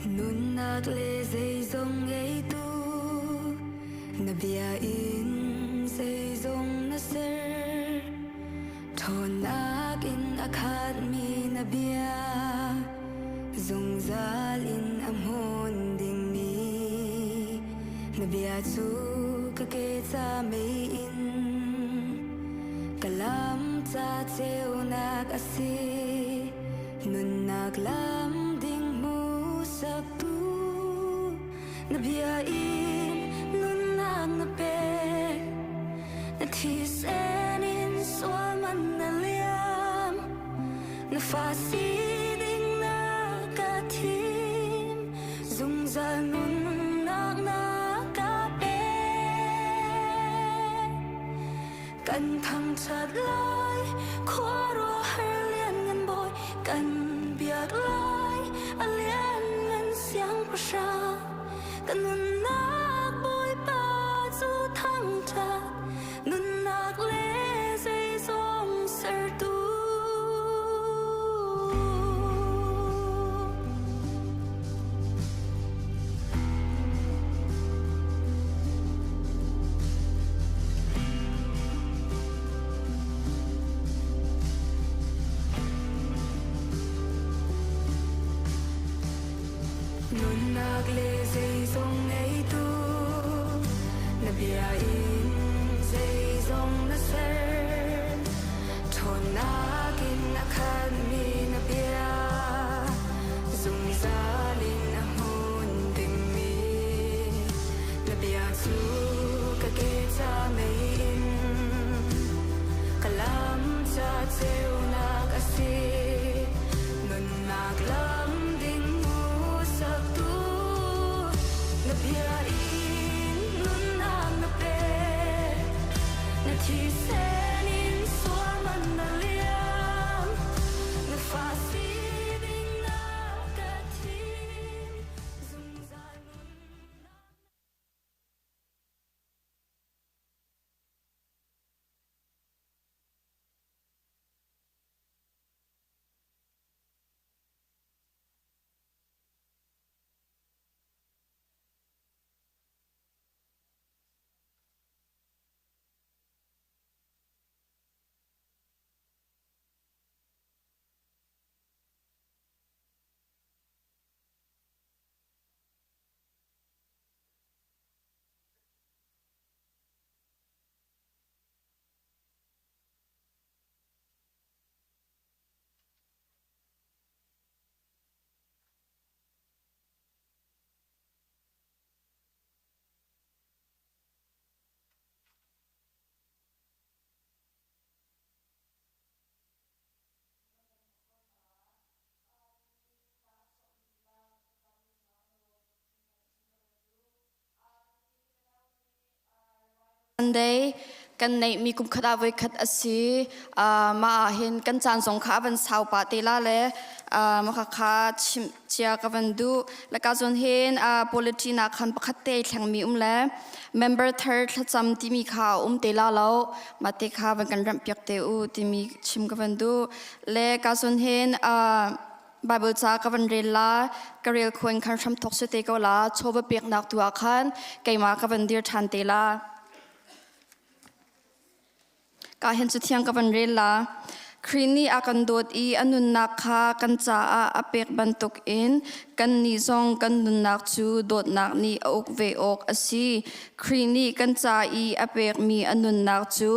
Nunnak le zeizong ngeitu na bia in zeizong na ser. Ṭhawnnak in a khatmi na bia zungzal in a hmun dingmi na bia cu ka ke ca mei in ka lam ca ceunak a si. Nunnak lam ding hmuhsaktu na bia in nunnak na pek. Na thisen in sual man na liam. Na fa si ding na ka thim. Zungzal nunnak na ka pek. Kan thangṭhat lai, khuaruahhar lianngan Bawi, kan biak lai, a lianngan siangpahrang. Ka nunnak Bawipa cu thangṭhat, nunnak le zeizong sertu. Nunnak le zeizong ngeitu na bia in zeizong na ser. Ṭhawnnak in a khatmi na bia zungzal in a hmun dingmi na bia cu ka ke ca mei in ka lam ca ceunak a si. Nunnak lam ding hmuhsaktu na bia in nunnak na pek. Na thisen in sual man na liam. Na fa si ding na ka thim. Zungzal nunnak. Sunday kan neihmi kum khat ah voikhat a si. Mah ah hin kan caan zong kha a van sau pah te la le mah kha chimh cia ka van duh. Le ka zawn hin polity nak khan pakhat te thlengmi um le member thar thlacam timi kha a um te la lo. Mah te kha van kan remh piak te u timi chim ka van duh. Le ka zawn hin Bible ca ka van rel la, ka rel khuan khan hram thok si te ko la, chawva peknak tu ah khan keimah ka van dir ṭhan te la. Ka hin cu thiang ka van rel la. Khrih nih a kan dawt i a nunnak kha kan caah a pek bantuk in kannih zong kan nunnak cu dawtnak nih a uk ve awk a si. Khrih nih kan ca i a pekmi a nunnak cu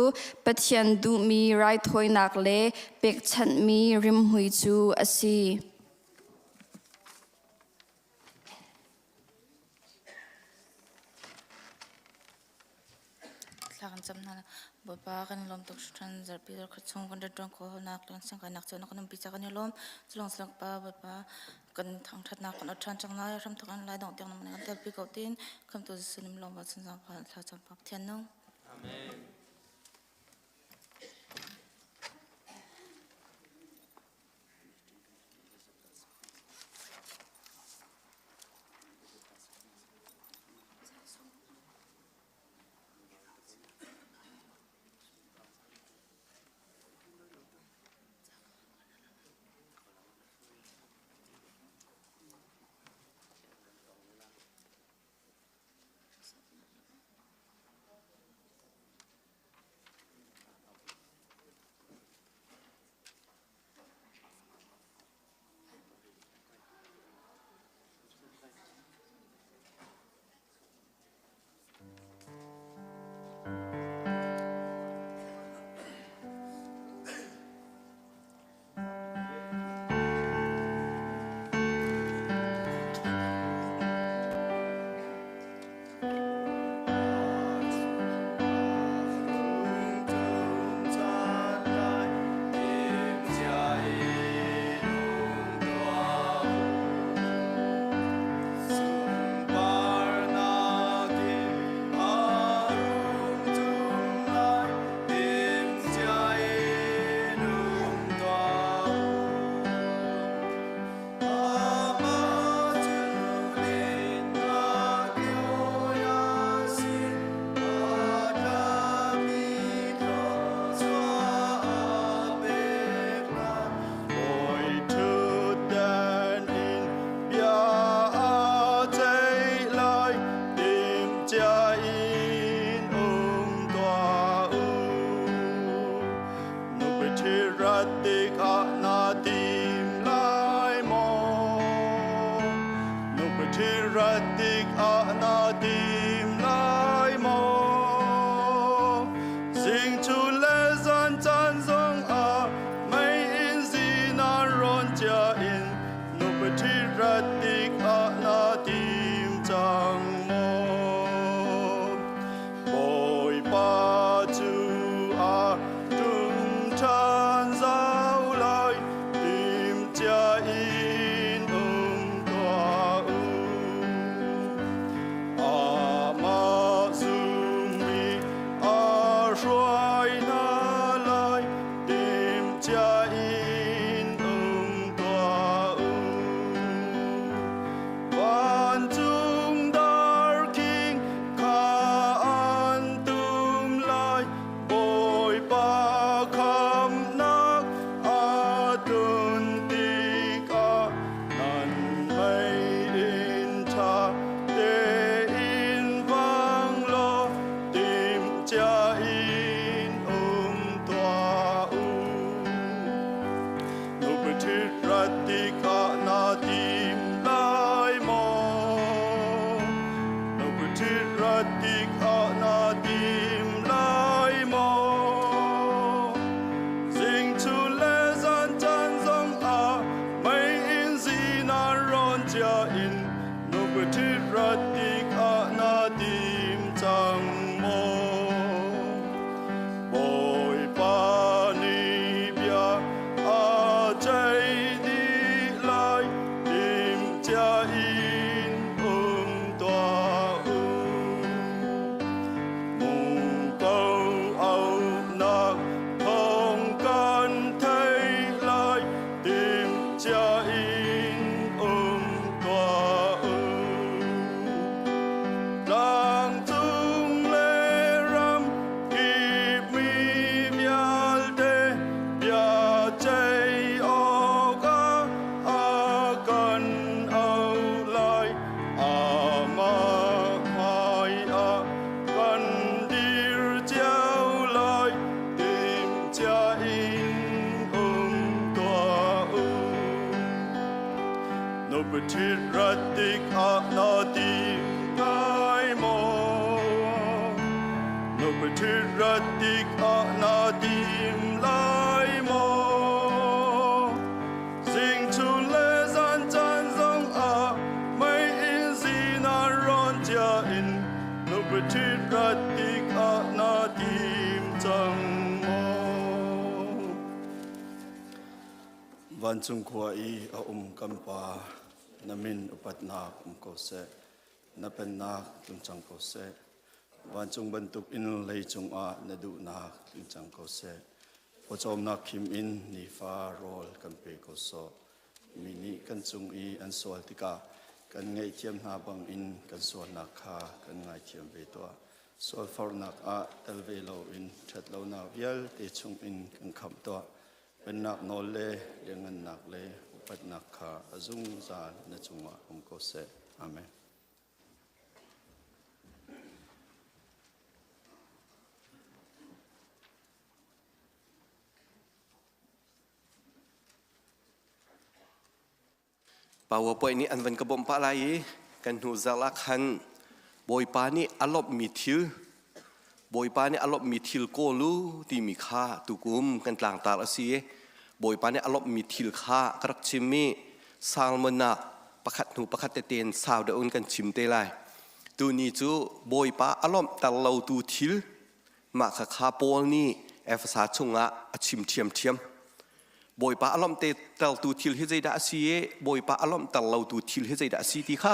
Pathian duhmi raithawinak le pekchanhmi rimhmui cu a si. Thla kan cam hna. Bawipa kan i lawm tuk hringhran. Zarhpi zarhkhat chung kan rat ṭuan khawh nak le kan kainak cu na kan umpi ca kan i lawm. Culong silong pa Bawipa kan thangṭhatnak kan ot ṭhan cang lai. Hramthok an lai dongh tiang na kan telpi ko tin khamtu Jesuh nim lawm wa chunzang pa thla cam pa Pathian nung. Amen. rat tikah na tim lai maw? Zingchun le zan caan zongah mei in zinan rawn cia in nupi ṭhit rat tikah na tim cang maw? Bawipa cu a ṭum ṭhan zau lai, timcia in um tuah u. Amah zummi a hruai hna lai, timcia in um tuah u. Vancung darkhing kha an tum lai, Bawipa khamnak a tlun tikah nan mei inn ṭha tein vang law timhcia in um tuah u. Nupi ṭhit rat tikah na tim lai maw? Nupi ṭhit rat tikah na tim lai maw? Zingchun le zan caan zongah mei in zinan rawn cia in nupi ṭhit rat tikah na tim cang maw? Bawipa nih bia a ceih dih lai, timhcia in um tuah u. Muko auhnak thawng kan theih lai, timhcia in um tuah u. Tlangcung le ram kip mi vialte bia ceih awkah a kan auh lai. Amah hmaiah kan dir cio lai, timhcia in um tuah u. Nupi ṭhit rat tikah na tim lai maw? Nupi ṭhit rat tikah na tim lai maw? Zingchun le zan caan zongah mei in zinan rawn cia in nupi ṭhit rat tikah na tim cang maw? Vancung khua i a um kan Pa, na min upatnak um ko seh. Na pennak tlung cang ko seh. Vancung bantuk in leicung ah na duhnak tling cang ko seh. Pawcawmnak khim in nifa rawl kan pe ko sawh. Mi nih kan cung i an sual tikah kan ngaihthiam hna bangin kan sualnak kha kan ngaithiam ve tuah. Sualforhnak ah tel ve loin ṭhatlonak vialte chungin kan khamh tuah. Pennak nawl le lianhngannak le upatnak kha a zungzal na cungah um ko seh. Amen. PowerPoint nih an van ka bawmh pah lai i kan hnu zarh ah khan Bawipa nih a lawmhmi thil Bawipa nih a lawmhmi thil kawl u timi kha tukum kan tlangtar a si i Bawipa nih a lawmhmi thil kha ka rak chim i Salmon ah pakhat hnu pakhat tete in sau deuh in kan chim te lai. Tuni cu Bawipa a lawmhter lotu thil mah kha kha Paul nih Efesa chungah a chim ṭhiamṭhiam. Bawipa a lawmhtertu thil hi zeidah a si i Bawipa a lawmhter lotu thil hi zeidah a si ti kha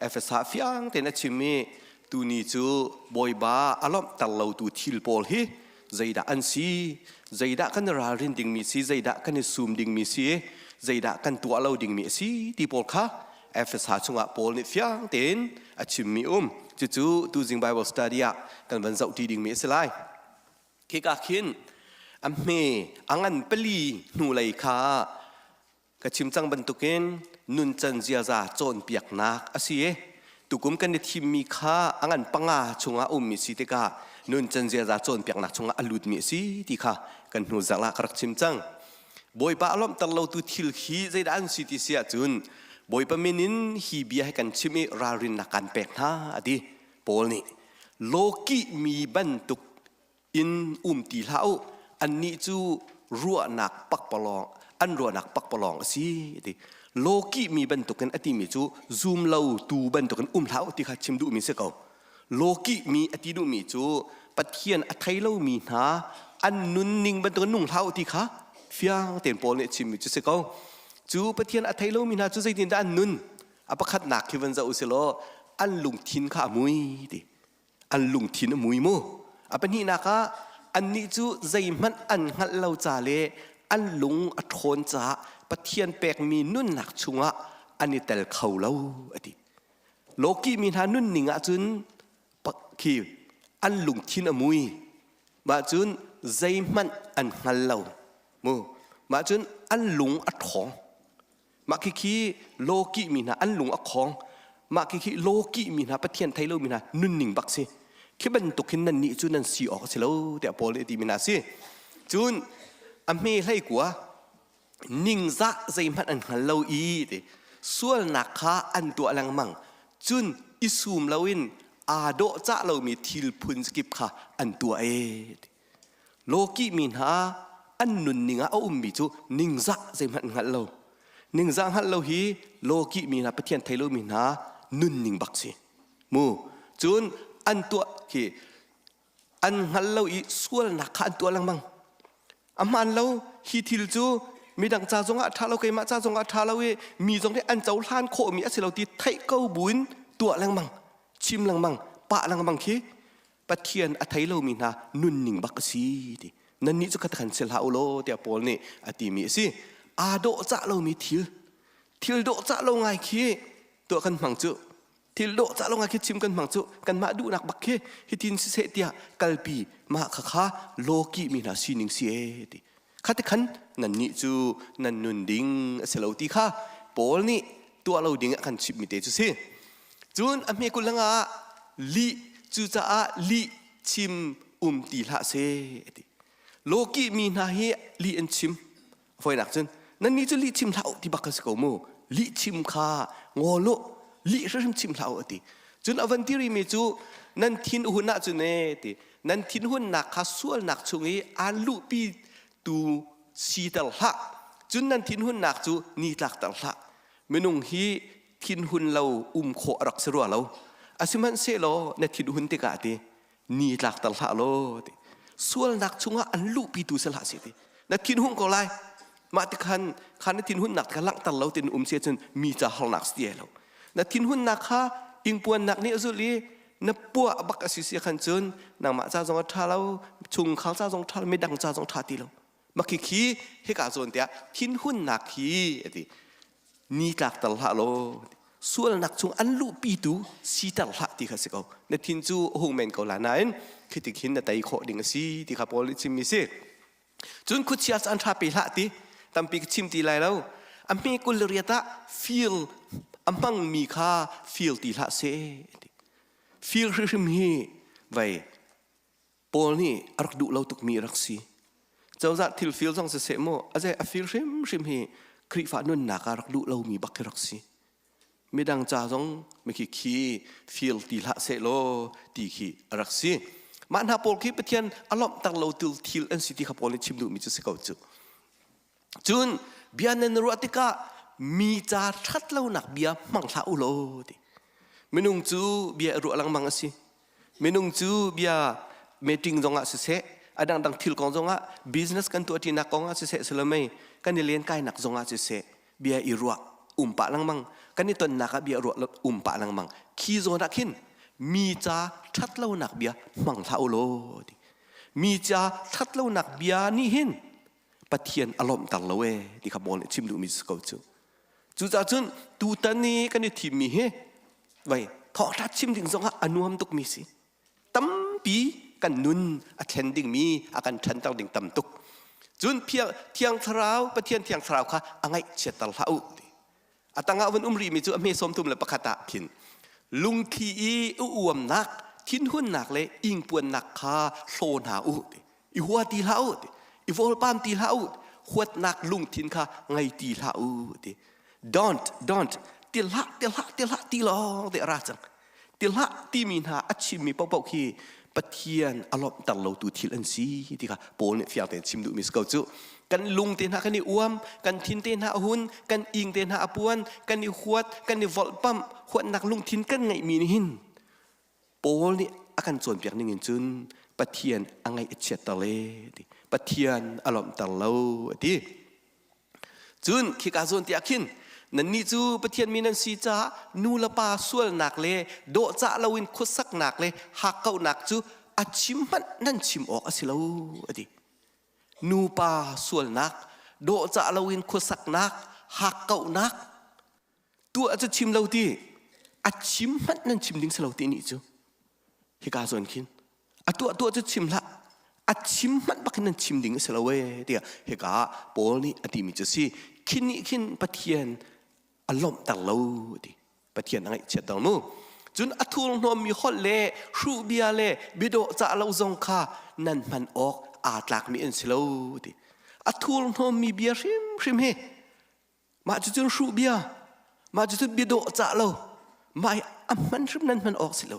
Efesa fiang tein a chim i tuni cu Bawipa a lawmhter lotu thil pawl hi zeidah an si, zeidah kan i ralrin dingmi si, zeidah kan i sum dingmi si, zeidah kan tuah lo dingmi a si ti pawl kha Efesa chungah Paul nih fiang tein a chimmi um. Cucu tuzing Bible study ah kan van zohṭi dingmi a si lai. Khika khin a hme a ngan pali hnulei kha ka chim cang bantukin nuncan ziaza cawnpiaknak a si i tukum kan i thimmi kha a ngan panga chungah ummi si tikah nuncan ziaza cawnpiaknak chungah a lutmi a si ti kha kan hnu zarh ah ka rak chim cang. Bawipa a lawmhter lotu thil khi zeidah an si ti si ahcun Bawipa min in hi bia hi kan chim i ralrinnak kan pek hna a ti. Paul nih lawkih mi bantuk in um ti hlah u annih cu ruahnak pakpalawng an ruahnak pakpalawng a si a ti. Lawkih mi bantukin a timi cu zum lo tu bantukin um hlah u ti kha chim duhmi si ko. Lawkih mi a ti duhmi cu Pathian a thei lomi hna an nunning bantukin nung hlah u ti kha fiang tein Paul nih a chimmi cu si ko. Cu Pathian a thei lomi hna cu zeitindah an nun? A pakhatnak khi van zoh u si law an lungthin kha a mui ti. An lungthin a mui mu. A pahnihnak ah annih cu zeihmanh an hngalh lo ca le an lung a ṭhawn caah Pathian pekmi nunnak chungah an i tel kho lo a ti. Lawkihmi hna nunning ahcun khi an lungthin a mui. Mah cun zeihmanh an hngal lo. Mu. Mah cun an lung a ṭhawng. Mah khikhi lawkihmi hna an lung a khawng. Mah khikhi lawkihmi hna Pathian thei lomi hna nunning bak si. Khi bantuk hin nannih cu nan si awk a si lo tiah Paul nih a timi hna a si. Cun a hme hlei kua ningzah zeihmanh an hngal lo i ti sualnak kha an tuah lengmang cun i sum loin aa dawhcah lomi thil phun kip kha an tuah e ti lawkihmi hna an nunning ah a ummi cu ningzah zeihmanh an hngalh lo ningzah hngalh lo hi lawkihmi hna Pathian thei lomi hna nunning bak si mu cun an tuah khi an hngal lo i sualnak kha an tuah lengmang a hmaan lo hi thil cu midang ca zongah a ṭha lo keimah ca zongah a ṭha lo i mi zong nih an cohlan khawhmi a si lo ti theih ko buin tuah lengmang chim lengmang pah lengmang khi Pathian a thei lomi hna nunning bak a si ti nannih cu khatakhan si hlah u law tiah Paul nih a timi a si aa dawhcah lomi thil thil dawhcah lo ngai khi tuah kan hmang cu thil dawhcah lo ngai khi chim kan hmang cu kanmah duhnak bak khi hitin siseh tiah kalpi mah khakha lawki mi hna sining si e ti khati khan nannih cu nan nun ding a si lo ti kha Paul nih tuah lo ding a kan chimh mi te cu si cun a hme kul ah lih cucaah lih chim um ti hlah seh ti lawki mi hna hi lih an chim Fawinak cun nannih cu lih chim hlah u ti bak ka si ko mu. Lih chim kha ngol u, lih hrimhrim chim hlah u a ti. Cun a van ti rimi cu nan thin hun ahcun e ti nan thinhunnak kha sualnak chung i aan luhpi tu siter hlah. Cun nan thinhunnak cu ni tlakter hlah. Minung hi thinhun lo um khawh a rak si rua lo. Asihmanhsehlaw na thinhun tikah ti ni tlakter hlah law ti sualnak chungah an luhpitu si hlah seh ti na thinhung ko lai mah ti khan khan na thinhunnak kha langhter lo tin um si cun mi ca harnak si ti lo na thinhunnak kha ingpuannak nih a zulh i na puah bak a si si khan cun nangmah ca zong a ṭha lo chungkhar ca zong ṭha lo midang ca zong ṭha ti lo makhi khi hika zawn tiah thinhunnak hi a ti ni tlakter hlah law sualnak chung an luhpitu siter hlah ti kha si ko na thin cu a hung men ko la nain khi tik hin na tei khawh ding a si ti kha Paul nih chimmi si cun khuachia cu an ṭha pe hlah ti tampi ka chim ti lai lo a hme 28 ah feel a hmangmi kha feel ti hlah seh ti feel hrimhrim hi vei Paul nih a rak duh lo tukmi a rak si. Cozah thil fil zong siseh mu, a zei a fil hrimhrim hi Khrihfa nunnak ah rak duh lomi bak khi rak si. Midang ca zong mikhi khi fil ti hlah seh law ti khi a rak si. Mah hna pawl khi Pathian a lawmhter lo til thil an si ti kha Paul nih chim duhmi cu si ko cu. Cun bia nan ruah tikah mi ca ṭhat lonak bia hmang hlah u law ti. Minung cu bia i ruah lengmang a si. Minung cu bia meeting zongah siseh, a dangdang thil kong zongah business kan tuahṭinak kong ah siseh silomei kan i lenkainak zongah siseh bia i ruah um pah lengmang kan i tonnak ah bia ruah um pah lengmang khi zawn ah khin mi ca ṭhatlonak bia hmang hlah u law ti mi ca ṭhatlonak bia nih hin Pathian a lawmhter lo ee ti kha Paul nih chim duhmi si ko cu. Cucaah cun tutan i kan i thimmi hi vai thawngṭha chim ding zongah a nuam tukmi si. Tampi kan nun a thlen dingmi a kan ṭhanter ding tam tuk. Cun Thiang Thlarau Pathian Thiang Thlarau kha a ngaihchiatter hlah u ti. A tangah vun um rihmi cu a hme 31 ah khin lungthli i uamnak thinhunnak le ingpuannak kha hlaw hna u ti i hua ti hlah u ti i vawlpam ti hlah u huatnak lungthin kha ngei ti hlah u ti don't don't. Ti hlah, ti hlah, ti hlah ti lawng te a ra cang. Ti hlah timi hna a chimmi paohpaoh khi Pathian a lawmhter lotu thil an si ti kha Paul nih fiang tein chim duhmi si ko cu. Kan lung te hna kan i uam, kan thin te hna a hun, kan ing te hna a puan, kan i huat, kan i volhpamh, huatnak lungthin kan ngeihmi nih hin Paul nih a kan cawnpiak ning in cun Pathian a ngaih a chiatter le ti. Pathian a lawmhter lo a ti. Cun khika zawn tiah khin nannih cu Pathian mi nan si caah nu le pa sualnak le dawhcah loin khuasaknak le hakkauhnak cu a chim hmanh nan chim awk a si lo a ti. Nupa sualnak, dawhcah loin khuasaknak, hakkauhnak tuah cu chim lo ti a chim hmanh nan chim ding si lo ti nih cu hika zawn khin a tuah tuah cu chim hlah a chim hmanh bak hin nan chim ding a si lo ee tiah hika ah Paul nih a timi cu si khin nih khin Pathian a lawmhter lo ti Pathian a ngaihchiatter mu cun a thurhnawmmi holh le hruh bia le biadawh cah lo zong kha nan hman awk aa tlakmi an si lo ti a thurhnawmmi bia hrimhrim hi Mah cucun hruh bia, mah cucun bia dawh cah lo, mah hi a hman hrim nan hman awk si lo.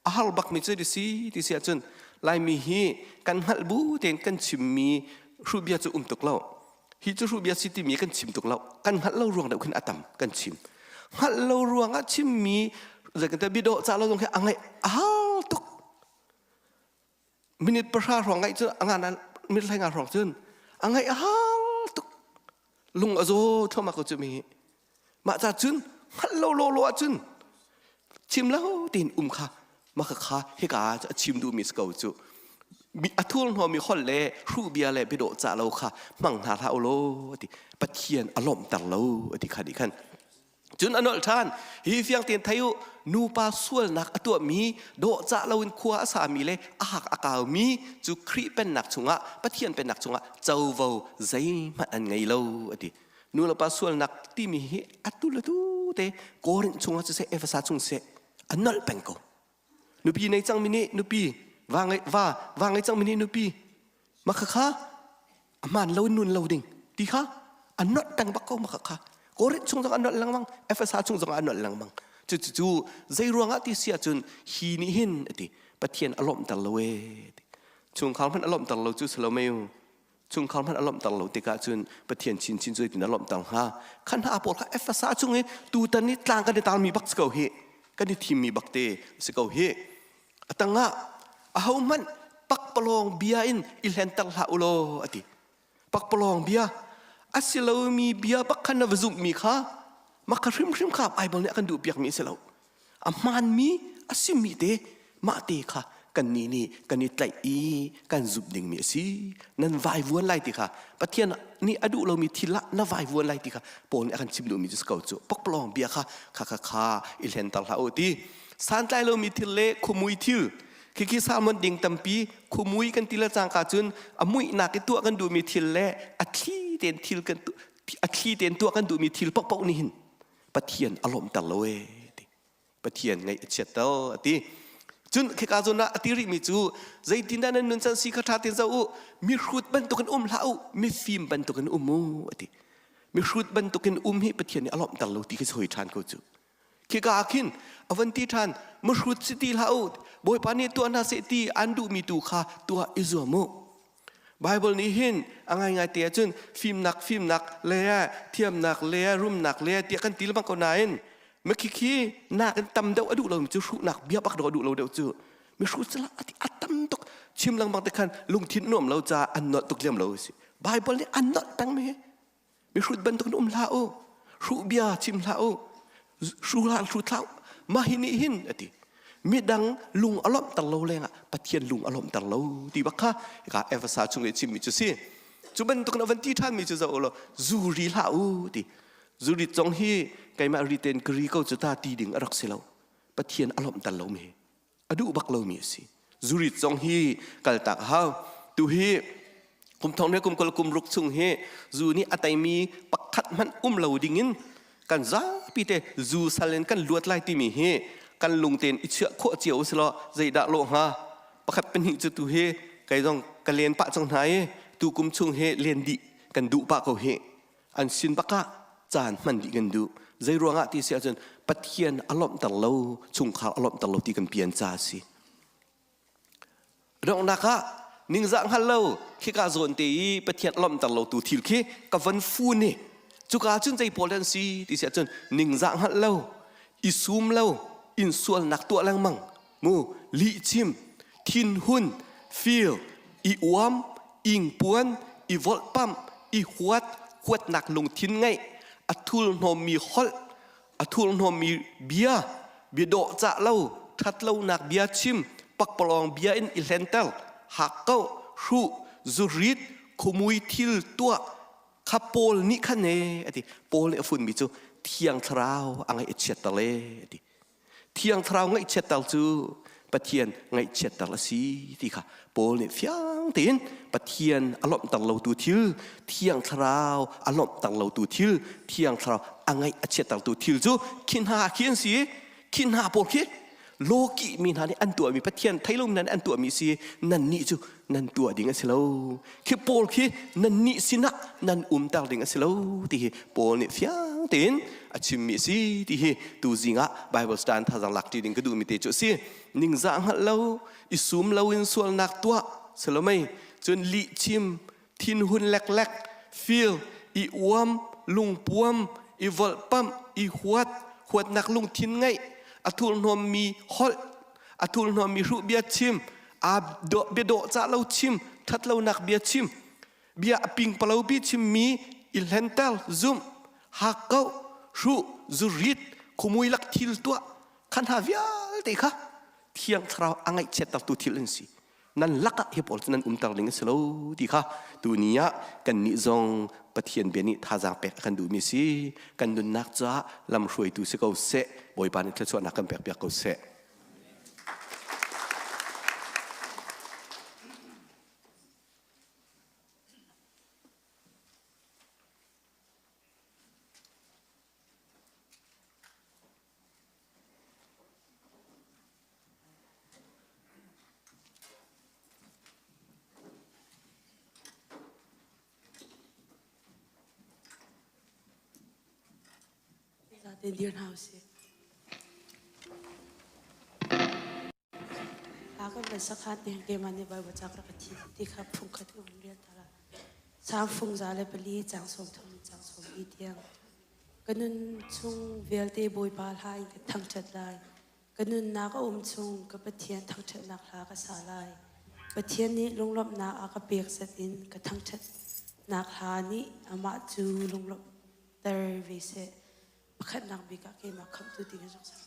A har bakmi cu ti si ti si ahcun Laimi hi kan hngalh bu tein kan chimmi hruh bia cu um tuk lo. Hi cu hruh bia si timi kan chim tuk lo. Kan hngalh lo ruang deuh khin a tam kan chim. Hngalh lo ruangah chimmi zeitin bia dawh cah lo zong hi a ngaih a har tuk. Minute pahra hrawng ngaih cu a ngan minute hlei nga hrawng cun a ngaih a har tuk lung a zaw thluahmah ko cu mi mah ca cun hngalh lo lo lo ahcun chim lo tiin um kha mah kha kha hika a chim duhmi si ko cu a thurhnawmi holh le hruh bia le biadawh cah lo kha hmang hna hlah u law ti Pathian a lawmhter lo ti kha nih khan Cun a nolh ṭhan, hi fiang tein thei u, nupa sualnak a tuahmi, dawhcah loin khua a sami le a hak a kaumi cu Khrih pennak chungah, Pathian pennak chungah covo zeihmanh an ngei lo, a ti. Nu le pa sualnak timi hi atu le tu te Korinth chungah siseh, Efesa chung siseh, a nolh peng ko. Nupi nei cangmi nih nupi, va ngei, va, va ngei cangmi nih nupi, mah khakha a hmaan lo in nun lo ding ti kha a nolh peng bak ko mah kha Korinth chung zong a nolh lengmang Efesa chung zong a nolh lengmang cu cu cu zei ruangah ti si ahcun hi nih hin ati Pathian a lawmhter lo ee ti chungkhar hmanh a lawmhter lo cu si lo mei chungkhar hmanh a lawmhter lo tikah cun Pathian chinchin cu zeitin a lawmhter hnga khan hna pawl kha Efesa chung i tutan i tlang kan i tarmi bak si ko hi kan i thimmi bak te si ko hi A tangah ahohmanh pakpalawng bia in i hlenter hlah u law a ti. Pakpalawng bia a si lomi bia bak khan na va zumhmi kha mah kha hrimhrim kha Baibal nih a kan duhpiakmi a si lo. A hmaanmi a simi te mah te kha kannih nih kan i tlaih i kan zumh dingmi a si. Nan vaivuan lai ti kha Pathian nih a duh lomi thil ah na vaivuan lai ti kha Paul nih a kan chim duhmi cu si ko cu. Pakpalawng bia kha kha kha kha i hlenter hlah u ti. Santlai lomi thil le khumui thil khikhi salmon ding tampi khumui kan ti le cangka cun a muihnak i tuah kan duhmi thil le a thli tein thil kan a thli tein tuah kan duhmi thil paohpaoh nih hin Pathian a lawmhter lo ee ti Pathian ngaih a chiatter a ti cun khika zawn ah a ti rihmi cu zeitindah nan nun can si kha ṭha tein zoh u mihrut bantukin um hlah u mifim bantukin um u a ti mihrut bantukin um hi Pathian nih a lawmhter lo ti khi hoi ṭhan ko cu Khika ah khin a van ti ṭhan, Mahrut si ti hlah u, Bawipa nih tuah hna seh ti an duhmi tu kha tuah i zuam u. Bible nih hin a ngaingai te ahcun fimnak fimnak le thiamnak le rumnak le tiah kan ti lengmang ko nain makhikhi nakin tam deuh a duh lomi cu hruhnak bia bak dawh a duh lo deuh cu mihrut sila ati a tam tuk chim lengmang te khan lungthin nuam lo ca an nolh tuk liam lo si Bible nih an nolh peng mi Mihrut bantukin um hlah u. Hruh bia chim hlah u. Hru hlah hrut hlah u. Mah hi nih hin a ti. Midang lung a lawmhter lo lengah Pathian lung a lawmhter lo ti bak kha ka Efesa chung i chimmi cu si. Cu bantukin a van ti ṭhanmi cu zoh u law zu ri hlah u ti. Zu rit zong hi keimah ri tein ka ri ko cu ta ti ding a rak si lo. Pathian a lawmhter lomi hi a duh bak lomi a si zurit zong hi kaltak a hau tu hi kum thong le kum kol kum ruk chung hi zu nih a teimi pakhat hmanh um lo ding in kan zapi te zu sal in kan luat lai timi hi kan lungten i chiah khawh cio si law zeidah lawh hnga pakhat pahnih cu tu hi kei zong ka len pah cang hna i tu kum chung hi len dih kan duh pah ko hi an sin bakah. Caan hman dih kan duh. Zei ruangah ti si ahcun Pathian a lawmhter lo, chungkhar a lawmhter lo ti kan pian ca a si. Donghnak ah ningzah hngal lo khika zawn te i Pathian a lawmhter lo tu thil khi ka van fun i cuka cun zei pawl an si ti si ahcun ningzah hngalh lo, i sum lo, in sualnak tuah lengmang, mu lihchim, thinhun, feel, i uam, ingpuan, i volhpamh, i huat, huatnak lungthin ngeih, a thurhnawmmi holh, a thurhnawmmi bia, bia dawhcah lo, ṭhatlonak bia chim, pakpalawng bia in i hlenter, hakkauh, hruh, zurit, khumui thil tuah, kha Paul nih khan ee a ti. Paul nih a funmi cu Thiang Thlarau a ngaih a chiatter le a ti. Thiang Thlarau ngaihchiatter cu Pathian ngaihchiatter a si ti kha Paul nih fiang tein Pathian a lawmhter lotu thil, Thiang Thlarau a lawmhter lotu thil, Thiang Thlarau a ngaih a chiattertu thil cu khi hna khi an si i khi hna pawl khi lawkih mi hna nih an tuahmi Pathian thei lomi hna nih an tuahmi si nannih cu nan tuah ding a si lo. Khi pawl khi nannih sinah nan umter ding a si lo ti hi Paul nih fiang tein a chimmi a si ti hi tuzing ah Bible stand thazang lak ṭi ding ka duhmi te cu a si. Ningzah hngalh lo, i sum loin sualnak tuah salomei cun lih chim, thinhun leklek, feel, i uam, lungpuam, i volhpamh, i huat, huatnak lungthin ngeih, a thurhnawmmi holh, a thurhnawmmi hruh bia chim, aa bia dawh cah lo chim, ṭhatlonak bia chim, bia a pingpalo bi chimmi i hlenter, zumh, hakkauh, hruh, zurit, khumui lak thil tuah, kha hna vialte kha Thiang Thlarau a ngaihchiattertu thil an si. Nan lakah hi pawl cu nan umter ding a si lo ti kha tuni ah kannih zong Pathian bia nih thazaang pek a kan duhmi si. Kan nunnak caah lamhruaitu si ko seh. Bawipa nih thluachuahnak kan pekpiak ko seh. Zaten dir hna usih. A kan van sakhan te keimah nih Baibal ca ka rak thi ti kha phung khat ka vun rial ta la. Sang fung za le pali cang sawm thum cang sawm li tiang. Ka nun chung vialte Bawipa hla in ka thangṭhat lai. Ka nunnak a um chung ka Pathian thangṭhatnak hla ka sa lai. Pathian nih lunglawmhnak a ka pek zat in ka thangṭhatnak hla nih amah cu lunglawmhter ve seh. Pakhatnak bik ah keimah khamhtu ding in rak ser.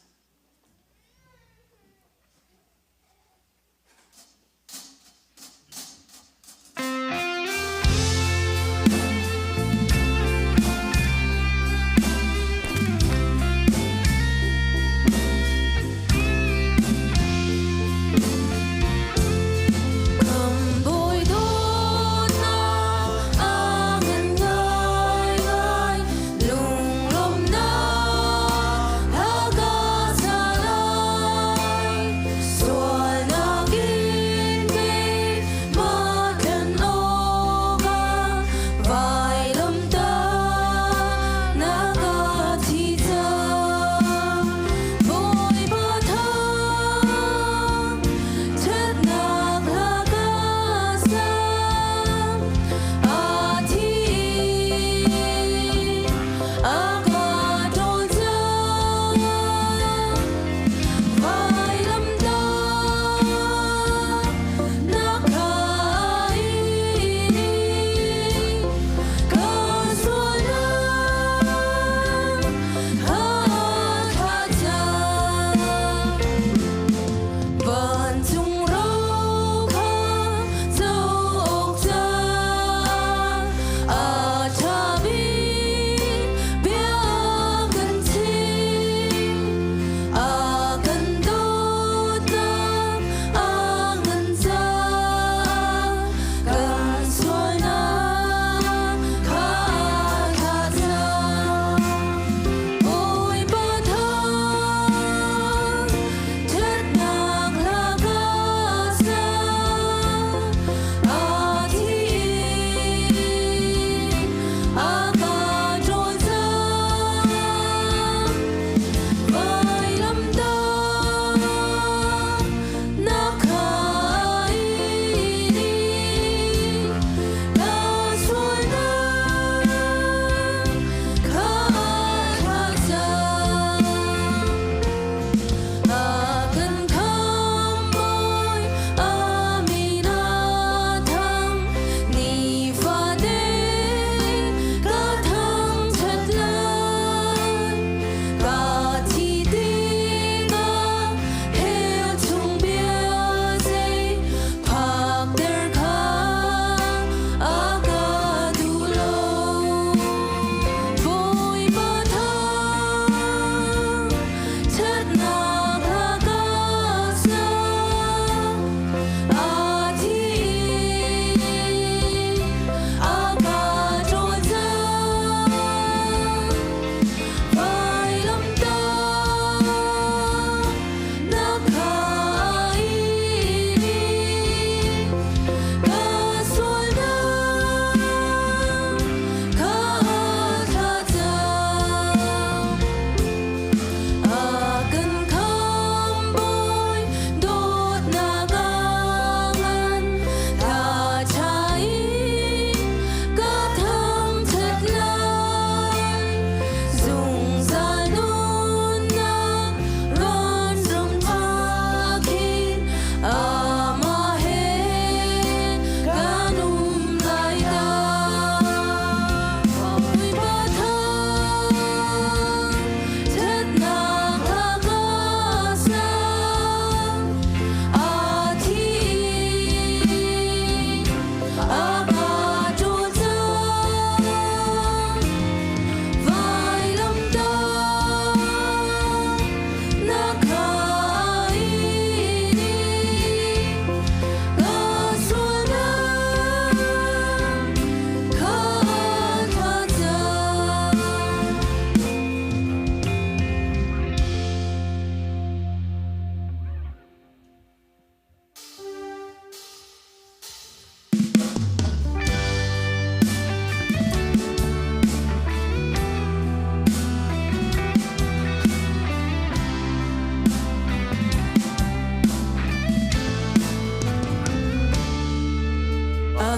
Lunglawmhnak a kan.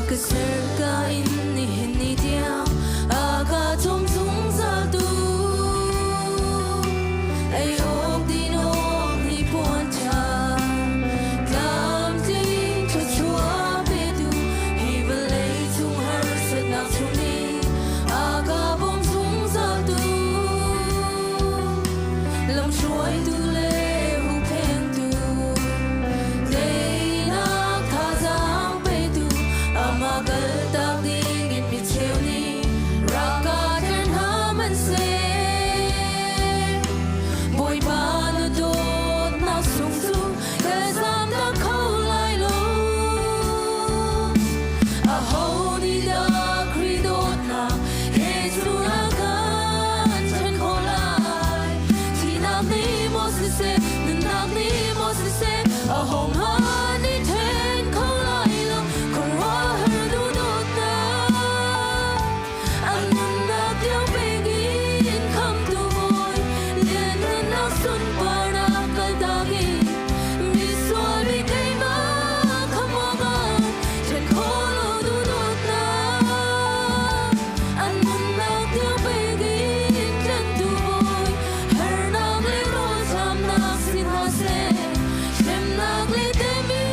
Ka ser ka in nihin ni tiang a ka cawm zungzal tu. Ei awk din awk hnipuan ṭha tlamtling thluachuah petu hi vawlei cung harsatnak chung i a ka bawm zungzal tu. Lamhruaitu le huhphengtu teinak thazaang petu amah kaltak dingin mi cheu nih rak ka tler hna hmanhseh. Bawipa na dawtnak sung cu ka zamtak kho lai lo. Aho nih dah Khrih dawtnak he cun a kan ṭhen khawh lai? Thihnak nih maw siseh, nunnak nih maw siseh, aho hmanh nih ṭhen kho lai lo. Khuaruahhar duhdawtnak, an nunnak tiang pek in khamtu Bawi, lianhngannak sunparnak kaltak in misual mi keimah khamh awkah ṭhen khawh lo duhdawtnak. An nunnak tiang pek in tlanhtu Bawi, harnak le rawlṭamnak si hna seh, hremnak le temhinnak.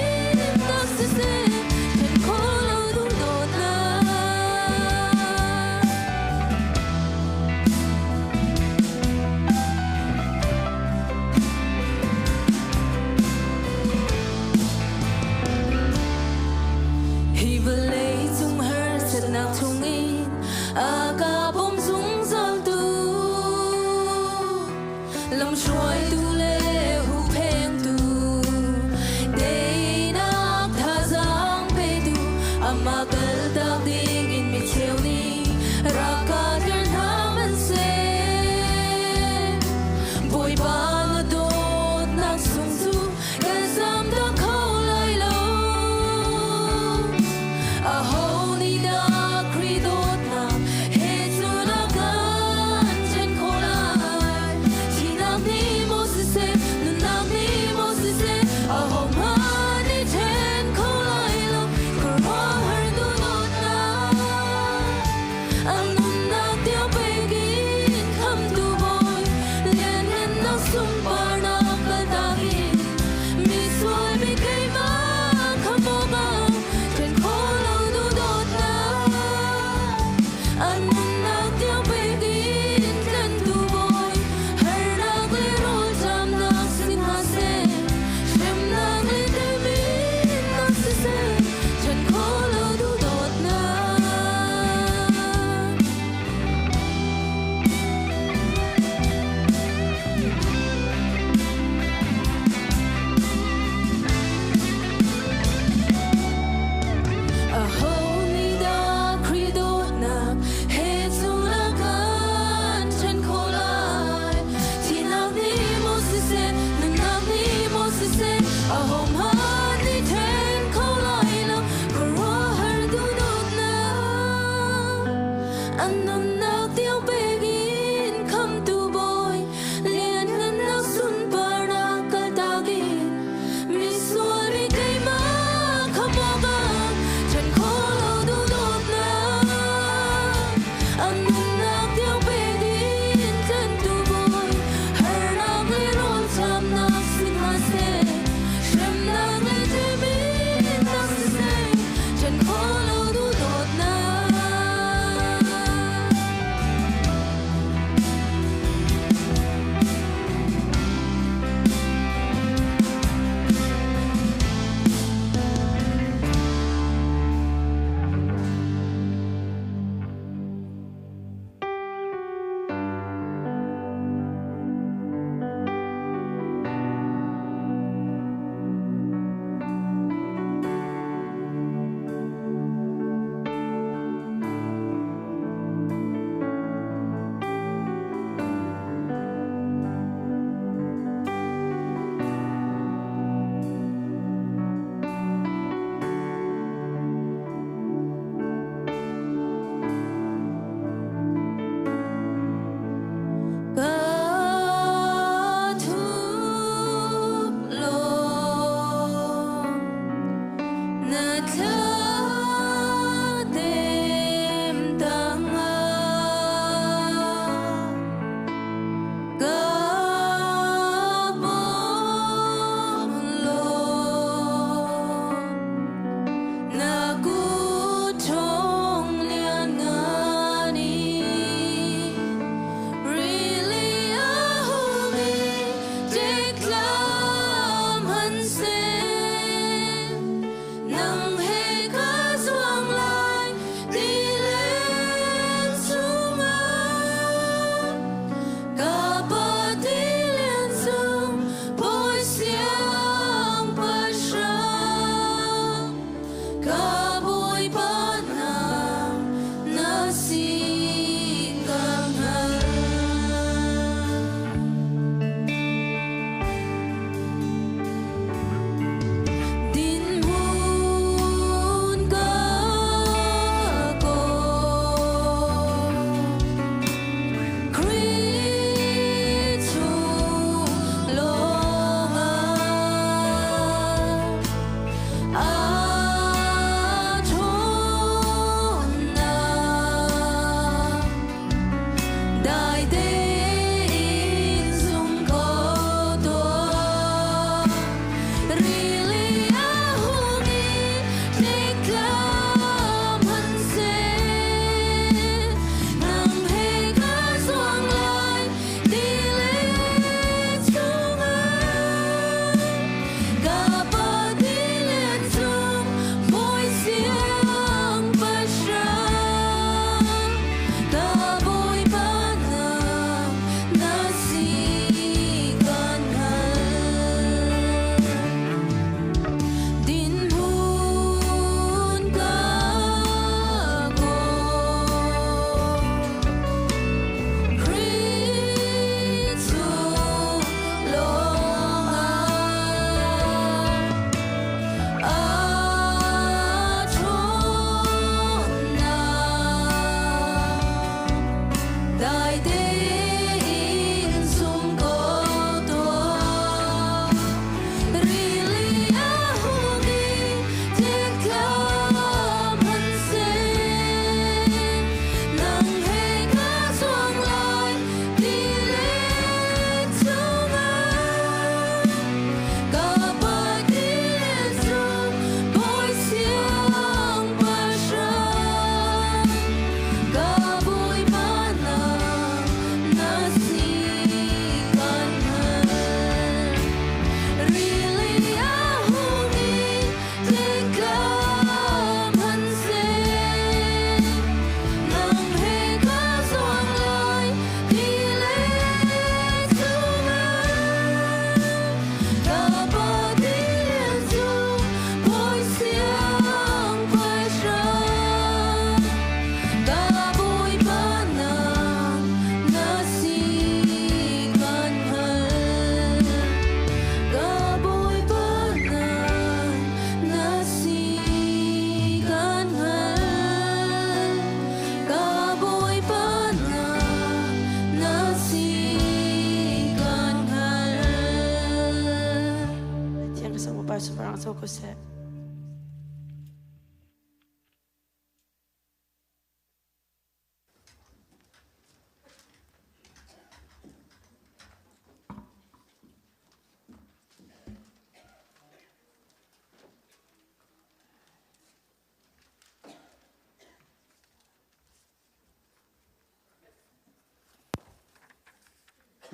Bawipa sunparnak co ko seh.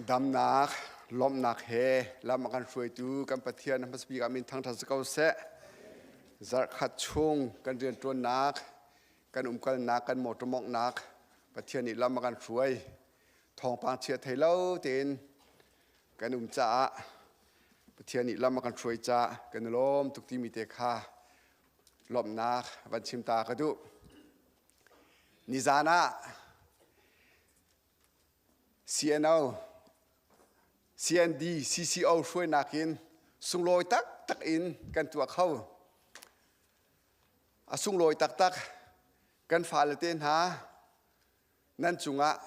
Damnak, lawmhnak he lam a kan hruaitu kan Pathian hmasa bik ah min thangṭhat si ko seh. Zarhkhat chung kan rianṭuannak, kan umkalnak, kan motor mawnghnak Pathian nih lam a kan hruai. Thawngpang chia thei lo tein kan um caah Pathian nih lam a kan hruai caah kan i lawm tuk timi te kha lawmhnak van chim ta ka duh. Nizan ah CNO, CND, CCO hruainak in sunglawi taktak in kan tuah kho. A sunglawi taktak kan fale te hna nan cungah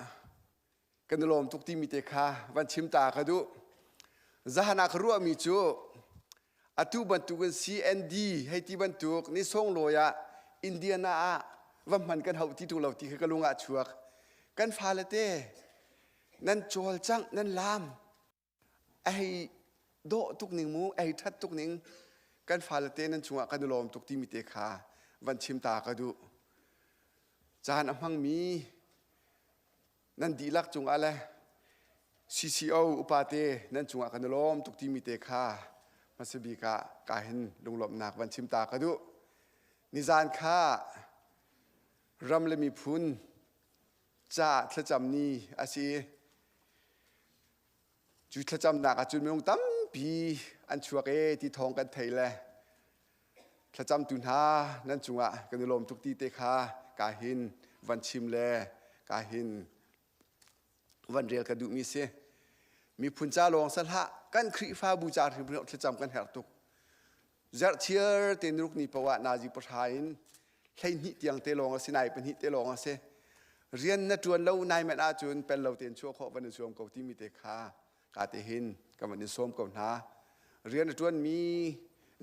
kan i lawm tuk timi te kha van chim ta ka duh. Zahan ah ka ruahmi cu atu bantukin CND hei ti bantuk ni songlawi ah Indiana ah va hman kan hauh ti ṭung lo ti kha ka lung ah chuak. Kan fale te nan cawlcangh nan laam a hei dawh tuk ning mu a hei ṭhat tuk ning kan fale te nan cungah kan i lawm tuk timi te kha van chim ta ka duh. Caan a hmangmi nan dihlak cungah le CCO upate nan cungah kan i lawm tuk timi te kha hmasa bik ah ka hin lunglawmhnak van chim ta ka duh. Nizan kha ram le miphun ca thlacam ni a si. Cu thlacamnak ah cun minung tampi an chuak e ti thawng kan thei le thlacamtu hna nan cungah kan i lawm tuk ti te kha ka hin van chim le ka hin van rel ka duhmi si. Miphun ca lawng sa hlah kan Khrihfabu ca hrimhrim thlacam kan herh tuk. Zarhthiar te nuruk ni poah nazi pahra in 12 tiang te lawng a si nai pahnih te lawng a si. Rian na ṭuan lo nai manh ahcun pel lo tein chuah khawh van in zuam ko timi te kha ka te hin ka van in sawm ko hna. Rian a ṭuanmi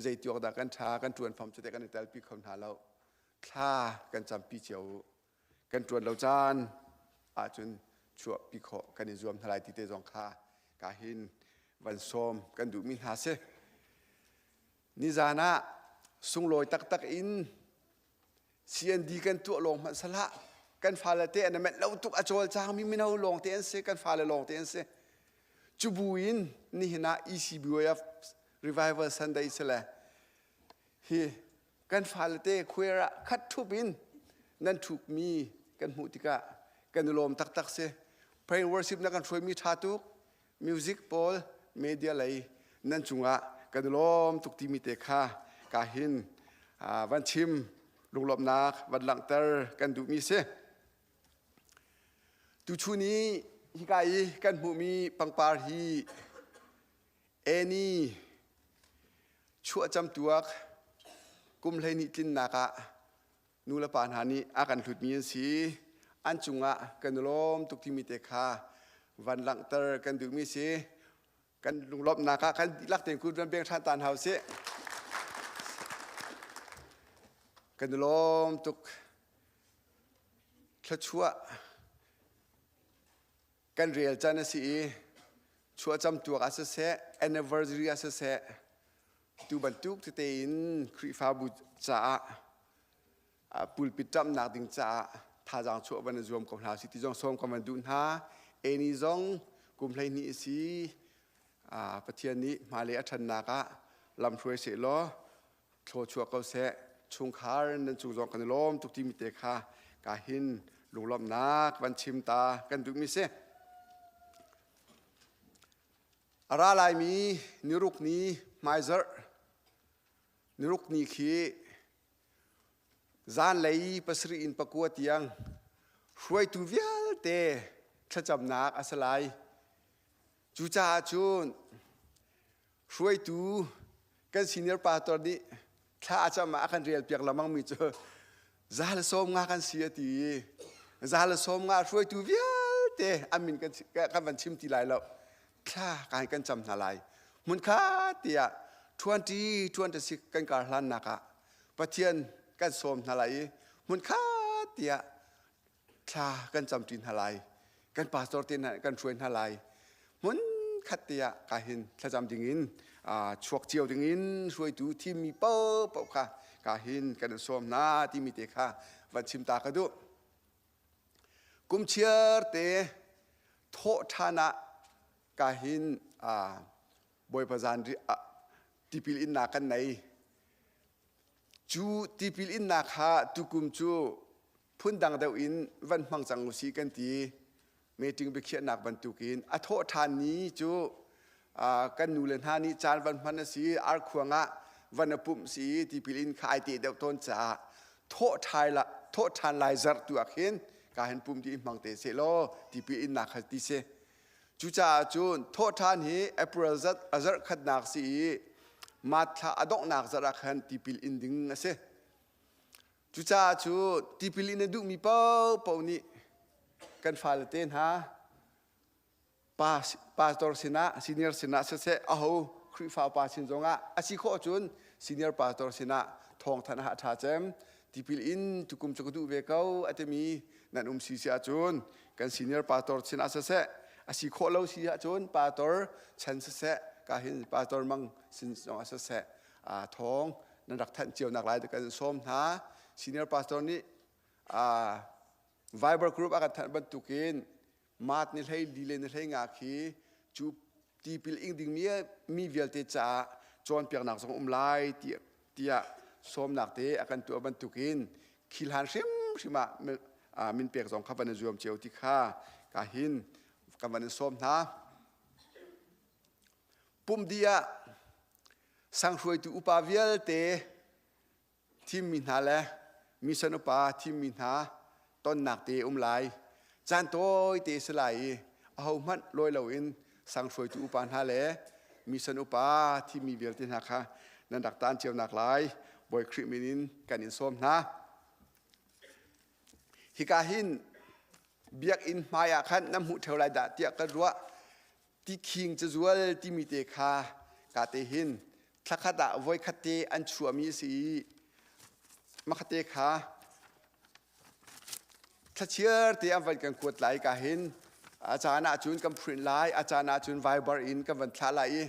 zeitiawk dah kan ṭha kan ṭuan fam cu te kan i telpi kho hna lo. Thla kan campi cio u. Kan ṭuan lo caan ahcun chuahpi khawh kan i zuam hna lai ti te zong kha ka hin van sawm kan duhmi hna si. Nizan ah sunglawi taktak in CND kan tuah lawng hmanh salah kan fale te an menh lo tuk a cawlcangmi mino lawng te an si kan fale lawng te an si cubu in nihin ah ECBYF Revival Sunday si le hi kan fale te choir ah khat thup in nan thupmi kan hmuh tikah kan i lawm taktak si prayer worship na kan hruaimi tha tuk music pawl media lei nan cungah kan i lawm tuk timi te kha ka hin van chim lunglawmhnak van langhter kan duhmi si. Tuchun i hika i kan hmuhmi pangpar hi Annie chuahcam tuak kum 12 tlinnak ah nu le pa hna nih a kan hlutmi an si. An cungah kan i lawm tuk timi te kha van langhter kan duhmi si. Kan lunglawmhnak ah kan dihlak tein kut van beng ṭhan ta hna usih. Kan i lawm tuk. Thluachuah kan rel can a si i chuahcam tuak ah siseh, anniversary ah siseh, tu bantuk tete in Khrihfabu caah pulpit ṭamhnak ding caah thazaang chuah van i zuam ko hna si ti zong sawm kan van duh hna. Eni zong kum 12 a si. Pathian nih hmailei a ṭhannak ah lam hruai seh law thlaw chuah ko seh. Chungkhar nan cung zong kan i lawm tuk timi te kha ka hin lunglawmhnak van chim ta kan duhmi si. A ra laimi niruk ni hmaizarh niruk ni khi zanlei pasarih in pakua tiang hruaitu vialte thlacamnak a si lai. Cucaah cun hruaitu kan senior pastor nih thla a cam ah a kan rel piak lengmang mi cu 150 kan si a ti i 150 hruaitu vialte an min kan van chim ti lai lo thla kan kan cam hna lai hmunkhat tiah. 2026 kan kar hlannak ah Pathian kan sawm hna lai i hmunkhat tiah thla kan camṭi hna lai. Kan pastor te hna kan hruai hna lai. Hmun khat te ah ka hin thlacam dingin chuak cio dingin hruaitu thimmi paohpaoh kha ka hin kan in sawm hna timi te kha van chim ta ka duh. Kum chiar te thawh ṭhan ah ka hin Bawipa zan tipil innak kan nei. Cu tipil innak kha tukum cu phundang deuh in van hmang cang usih kan ti. Meeting biakhiahnak bantukin a thawh ṭhan ni cu kan nu le hna nih caan van hman a si arkhuang ah van a pumh si i tipil in kha ai te deuh tawn caah thawh ṭhan lai zarh tu ah khin ka hin pum ti hmang te seh law tipil innak kha ti si. Cucaah cun thawhṭhan hi April zat a zarh khatnak si i March thla a donghnak zarh ah khan tipil in ding a si. Cucaah cu tipil in a duhmi paohpaoh nih kan fale te hna pastor sinah senior sinah siseh aho Khrihfa upa sin zongah a si khawh cun senior pastor sinah thawngthanh ah a ṭha cem tipil in tukum cu ka duh ve ko a timi nan um si si ahcun kan senior pastor sinah siseh a si khawh lo si ahcun pastor chan siseh ka hin pastor mang sin zongah siseh thawng nan rak thanh cio nak lai kan sawm hna senior pastor nih Viber group a kan thanh bantukin mat ni hlei li le ni hlei nga khi cu tipil ing ding mi mi vialte caah cawnpiaknak zong um lai tiah sawmnak te a kan tuah bantukin khilhan hrimhrim ah min pek zong kha van i zuam cio ti kha ka hin kan van in sawm hna. Pumdi ah sang hruaitu upa vialte thimmi hna le mission upa thimmi hna tonnak te um lai. Caan tawi te si lai i ahohmanh lawi loin sang hruaitu upa hna le mission upa thimmi vialte hna kha nan rak taan cio nak lai Bawi Khrih min in kan in sawm hna. Hika hin biakinn hmai ah khan nan hmuh ṭheo lai dah tiah ka ruah. Tikhing cazual timi te kha ka te hin thlakhat ah voikhat te an chuahmi a si i makhate kha thlachiar te an van kan kuat lai ka hin a caan ahcun kan print lai a caan ahcun Viber in kan van thlah lai i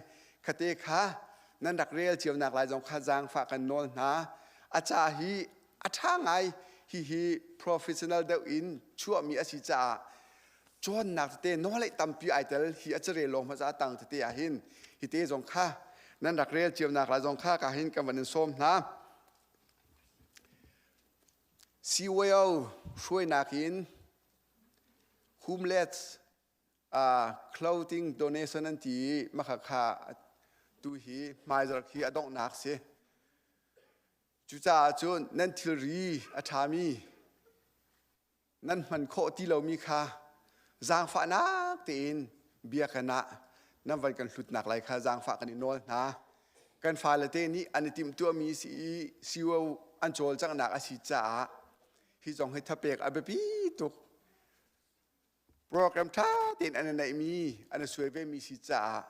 khate kha nan rak rel cio nak lai zong kha zaangfah kan nawl hna a ca hi a ṭha ngai hihi professional deuh in chuahmi a si caah cawnnak tete nawlei tampi ai tel hi a carel lawng hmasa tang tete ah hin hi te zong kha nan rak rel cio nak lai zong kha ka hin kan van in sawm hna CYO hruainak in homeless uh, clothing donation an ti i makha kha tu hi hmaizarh khi a donghnak si cucaah cun nan thilri a ṭhami nan hman khawh ti lomi kha zaangfahnak tein biakinn ah nan van kan hlutnak lai kha zaangfah kan i nawl hna. Kan fale te nih an i timhtuahmi si i sio an cawlcanghnak a si caah hi zong hi thapek a biapi tuk. Program ṭha tein an i neihmi, an i suai vemi si caah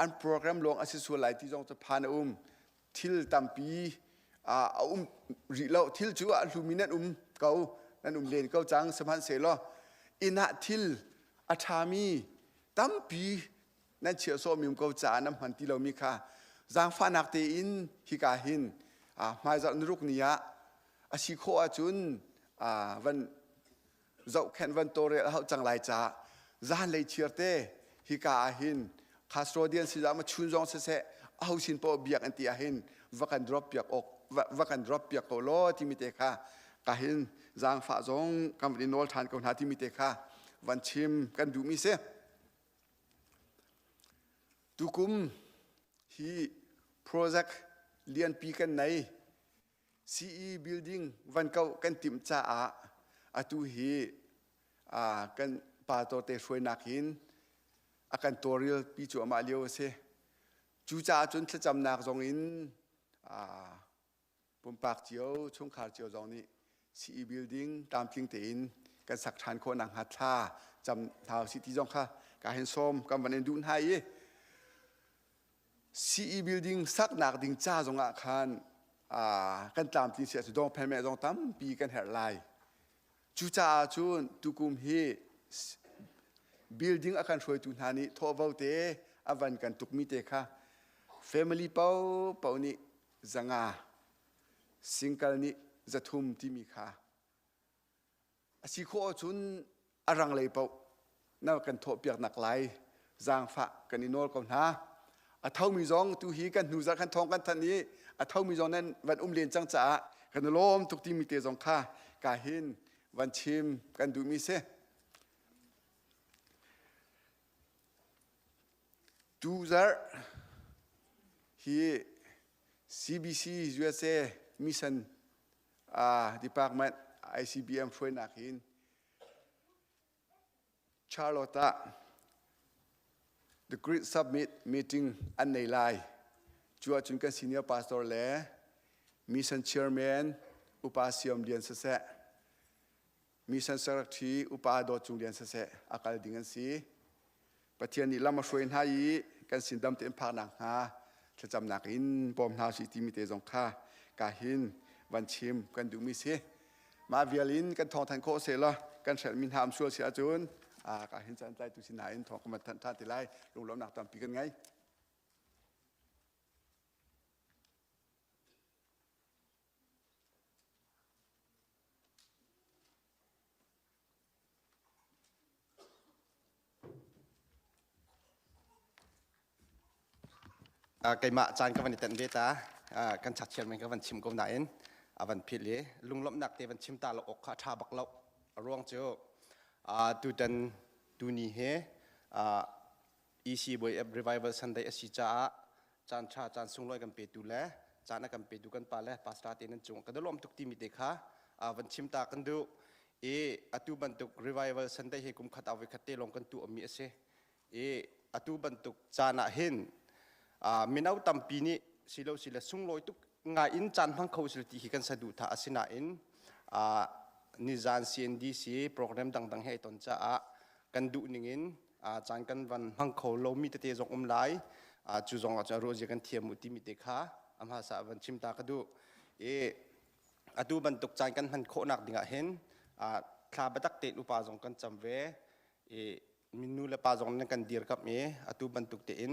an program lawng a si sual lai ti zong cu phan a um. Thil tampi a um rih lo. Thil cu a hlumi nan um ko, nan um len ko cang. Sihmanhsehlaw inn ah thil a ṭhami tampi nan chiah sawhmi um ko caah nan hman ti lomi kha zaangfahnak tein hika hin hmaizarh niruk ni ah a si khawh ahcun van zohkhenh van tawlrel a hauh cang lai caah zaanlei chiar te hika ah hin custodian si ma chun zong siseh aho sin paoh biak an ti ah hin va kan drop piak awk va kan drop piak ko law timi te kha ka hin zaangfah zong kan van i nawl ṭhan ko hna timi te kha van chim kan duhmi si. Tukum hi project lianpi kan nei. CE building van kauh kan timh caah atu hi kan pastor te hruainak hin a kan tawlrel pi cuahmah lio a si. Cucaah cun thlacamnak zong in pumpak cio, chungkhar cio zong nih CE building tlamtling tein kan sak ṭhan khawh nakhnga thla cam hna usih ti zong kha ka hin sawm kan van in duh hna i. CE building saknak ding ca zongah khan kan tlamtlin si ahcun dongphen meh zong tampi kan herh lai. Cucaah cun tukum hi building a kan hruaitu hna nih thawhvo te a van kan tukmi te kha family paohpaoh nih 500 single nih 300 timi kha a si khawh ahcun a rang lei paoh na kan thawhpiaknak lai zaangfah kan i nawl ko hna. A thomi zong tu hi kan hnu zarh kan thawng kan thanh i a thomi zong nan van um len cang caah kan i lawm tuk timi te zong kha ka hin van chim kan duhmi si. Tu zarh hi CBC USA mission department ICBM hruainak hin Charlotte ah The Great Summit meeting an nei lai. Cu ahcun kan senior pastor le mission chairman upa Siam Lian siseh, mission secretary upa Dawt Cung Lian siseh a kal ding an si. Pathian nih lam a hruai hna i kan sin dam tein phak nakhnga thlacamnak in bawm hna usih timi te zong kha ka hin van chim kan duhmi si. Mah vial in kan thawng than khawh seh law kan hrelhmi hna um sual si ahcun ka hin caan tlaitu si nain thawng kan van thanh ṭhan ti lai. Lunglawmhnak tampi kan ngei. Keimah caan ka van i tenh ve ta. Kan chakchiar men ka van chim ko nain a van philh i lunglawmhnak te van chim ta lo awk kha a ṭha bak lo. A ruang cu tutan tuni hi EC Boy Revival Sunday a si caah caan ṭha caan sunglawi kan petu le caan a kan petu kan pa le pastor te nan cung kan i lawm tuk timi te kha van chim ta kan duh i atu bantuk revival Sunday hi kum khat ah voi khat te lawng kan tuahmi a si i atu bantuk caan ah hin mino tampi nih silo sile sunglawi tuk ngai in caan hmang kho sil ti hi kan saduhthah asinain nizan CNDC program dangdang he ton caah kan duh ning in caan kan van hmang kho lomi tete zong um lai. Cu zong ah cun ruahzia kan thiam u timi te kha a hmasa van chim ta ka duh. I atu bantuk caan kan hman khawhnak dingah hin thla biatak tein upa zong kan cam ve i nu le pa zong nan kan dirkamh i atu bantuk tein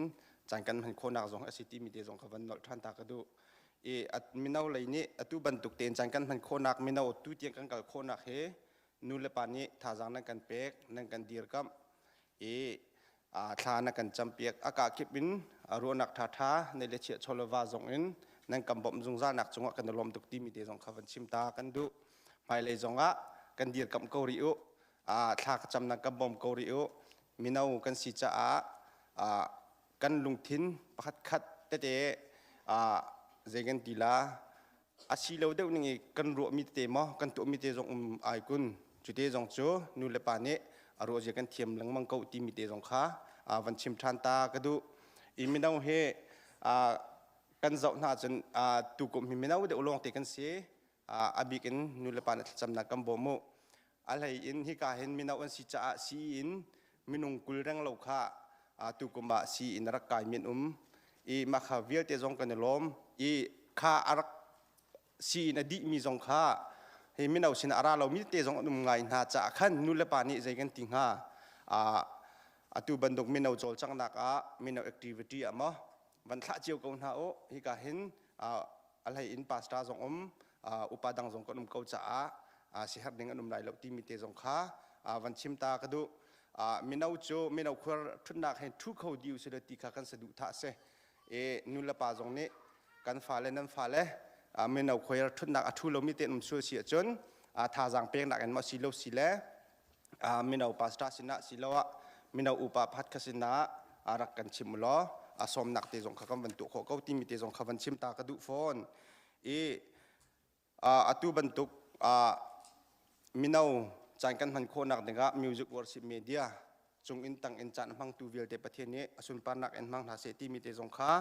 caan kan hman khawhnak zong a si timi te zong ka van nolh ṭhan ta ka duh. I mino lei nih atu bantuk tein caan kan hman khawhnak mino tu tiang kan kal khawhnak hi nu le pa nih thazaang nan kan pek nan kan dirkamh i thla na kan campiak a ka kip in ruahnak ṭhaṭha nei le chiah chawleva zong in nan kan bawmh zungzal nak cungah kan i lawm tuk timi te zong kha van chim ta kan duh. Hmailei zongah kan dirkamh ko rih u, thla ka cam nan kan bawm ko rih u. Mino kan si caah kan lungthin pakhat khat tete zei kan ti la a si lo deuh ning i kan ruahmi tete maw kan tuahmi te zong um ai kun cu te zong cu nu le pa nih a ruah zia kan thiam lengmang ko timi te zong kha van chim ṭhan ta ka duh. I mino hi kan zoh hna cun tukum hi mino deuh lawng te kan si. A bik in nu le pa nih thlacamnak kan bawm u. A hlei in hika hin mino an si caah sii in minung 20 reng lo kha tukum ah sii in rak kai min um i mah kha vialte zong kan i lawm i kha a rak sii in a dihmi zong kha hi mino sin a ra lomi te zong an um ngai hna caah khan nu le pa nih zei kan ti hnga? Atu bantuk mino cawlcanghnak ah mino activity ah maw van thlah cio ko hna u. Hika hin a hlei in pastor zong um upa dang zong kan um ko caah siherh ding an um lai lo timi te zong kha van chim ta ka duh. Mino cu mino khuar ṭhutnak he ṭhu kho dih usih ti kha kan saduhthah a si i nu le pa zong nih kan fale nan fale mino khuar ṭhutnak a ṭhu lomi te um sual si ahcun thazaang peknak in maw si lo si le mino pastor sinah siloah mino upa pakhat kha sinah rak kan chim u law a sawmnak te zong kha kan van tuah khawh ko timi te zong kha van chim ta ka duh fawn. I atu bantuk mino caan kan hman khawhnak dingah music worship media cung in tang in caan hmangtu vialte Pathian nih a sunparnak in hmang hna seh timi te zong kha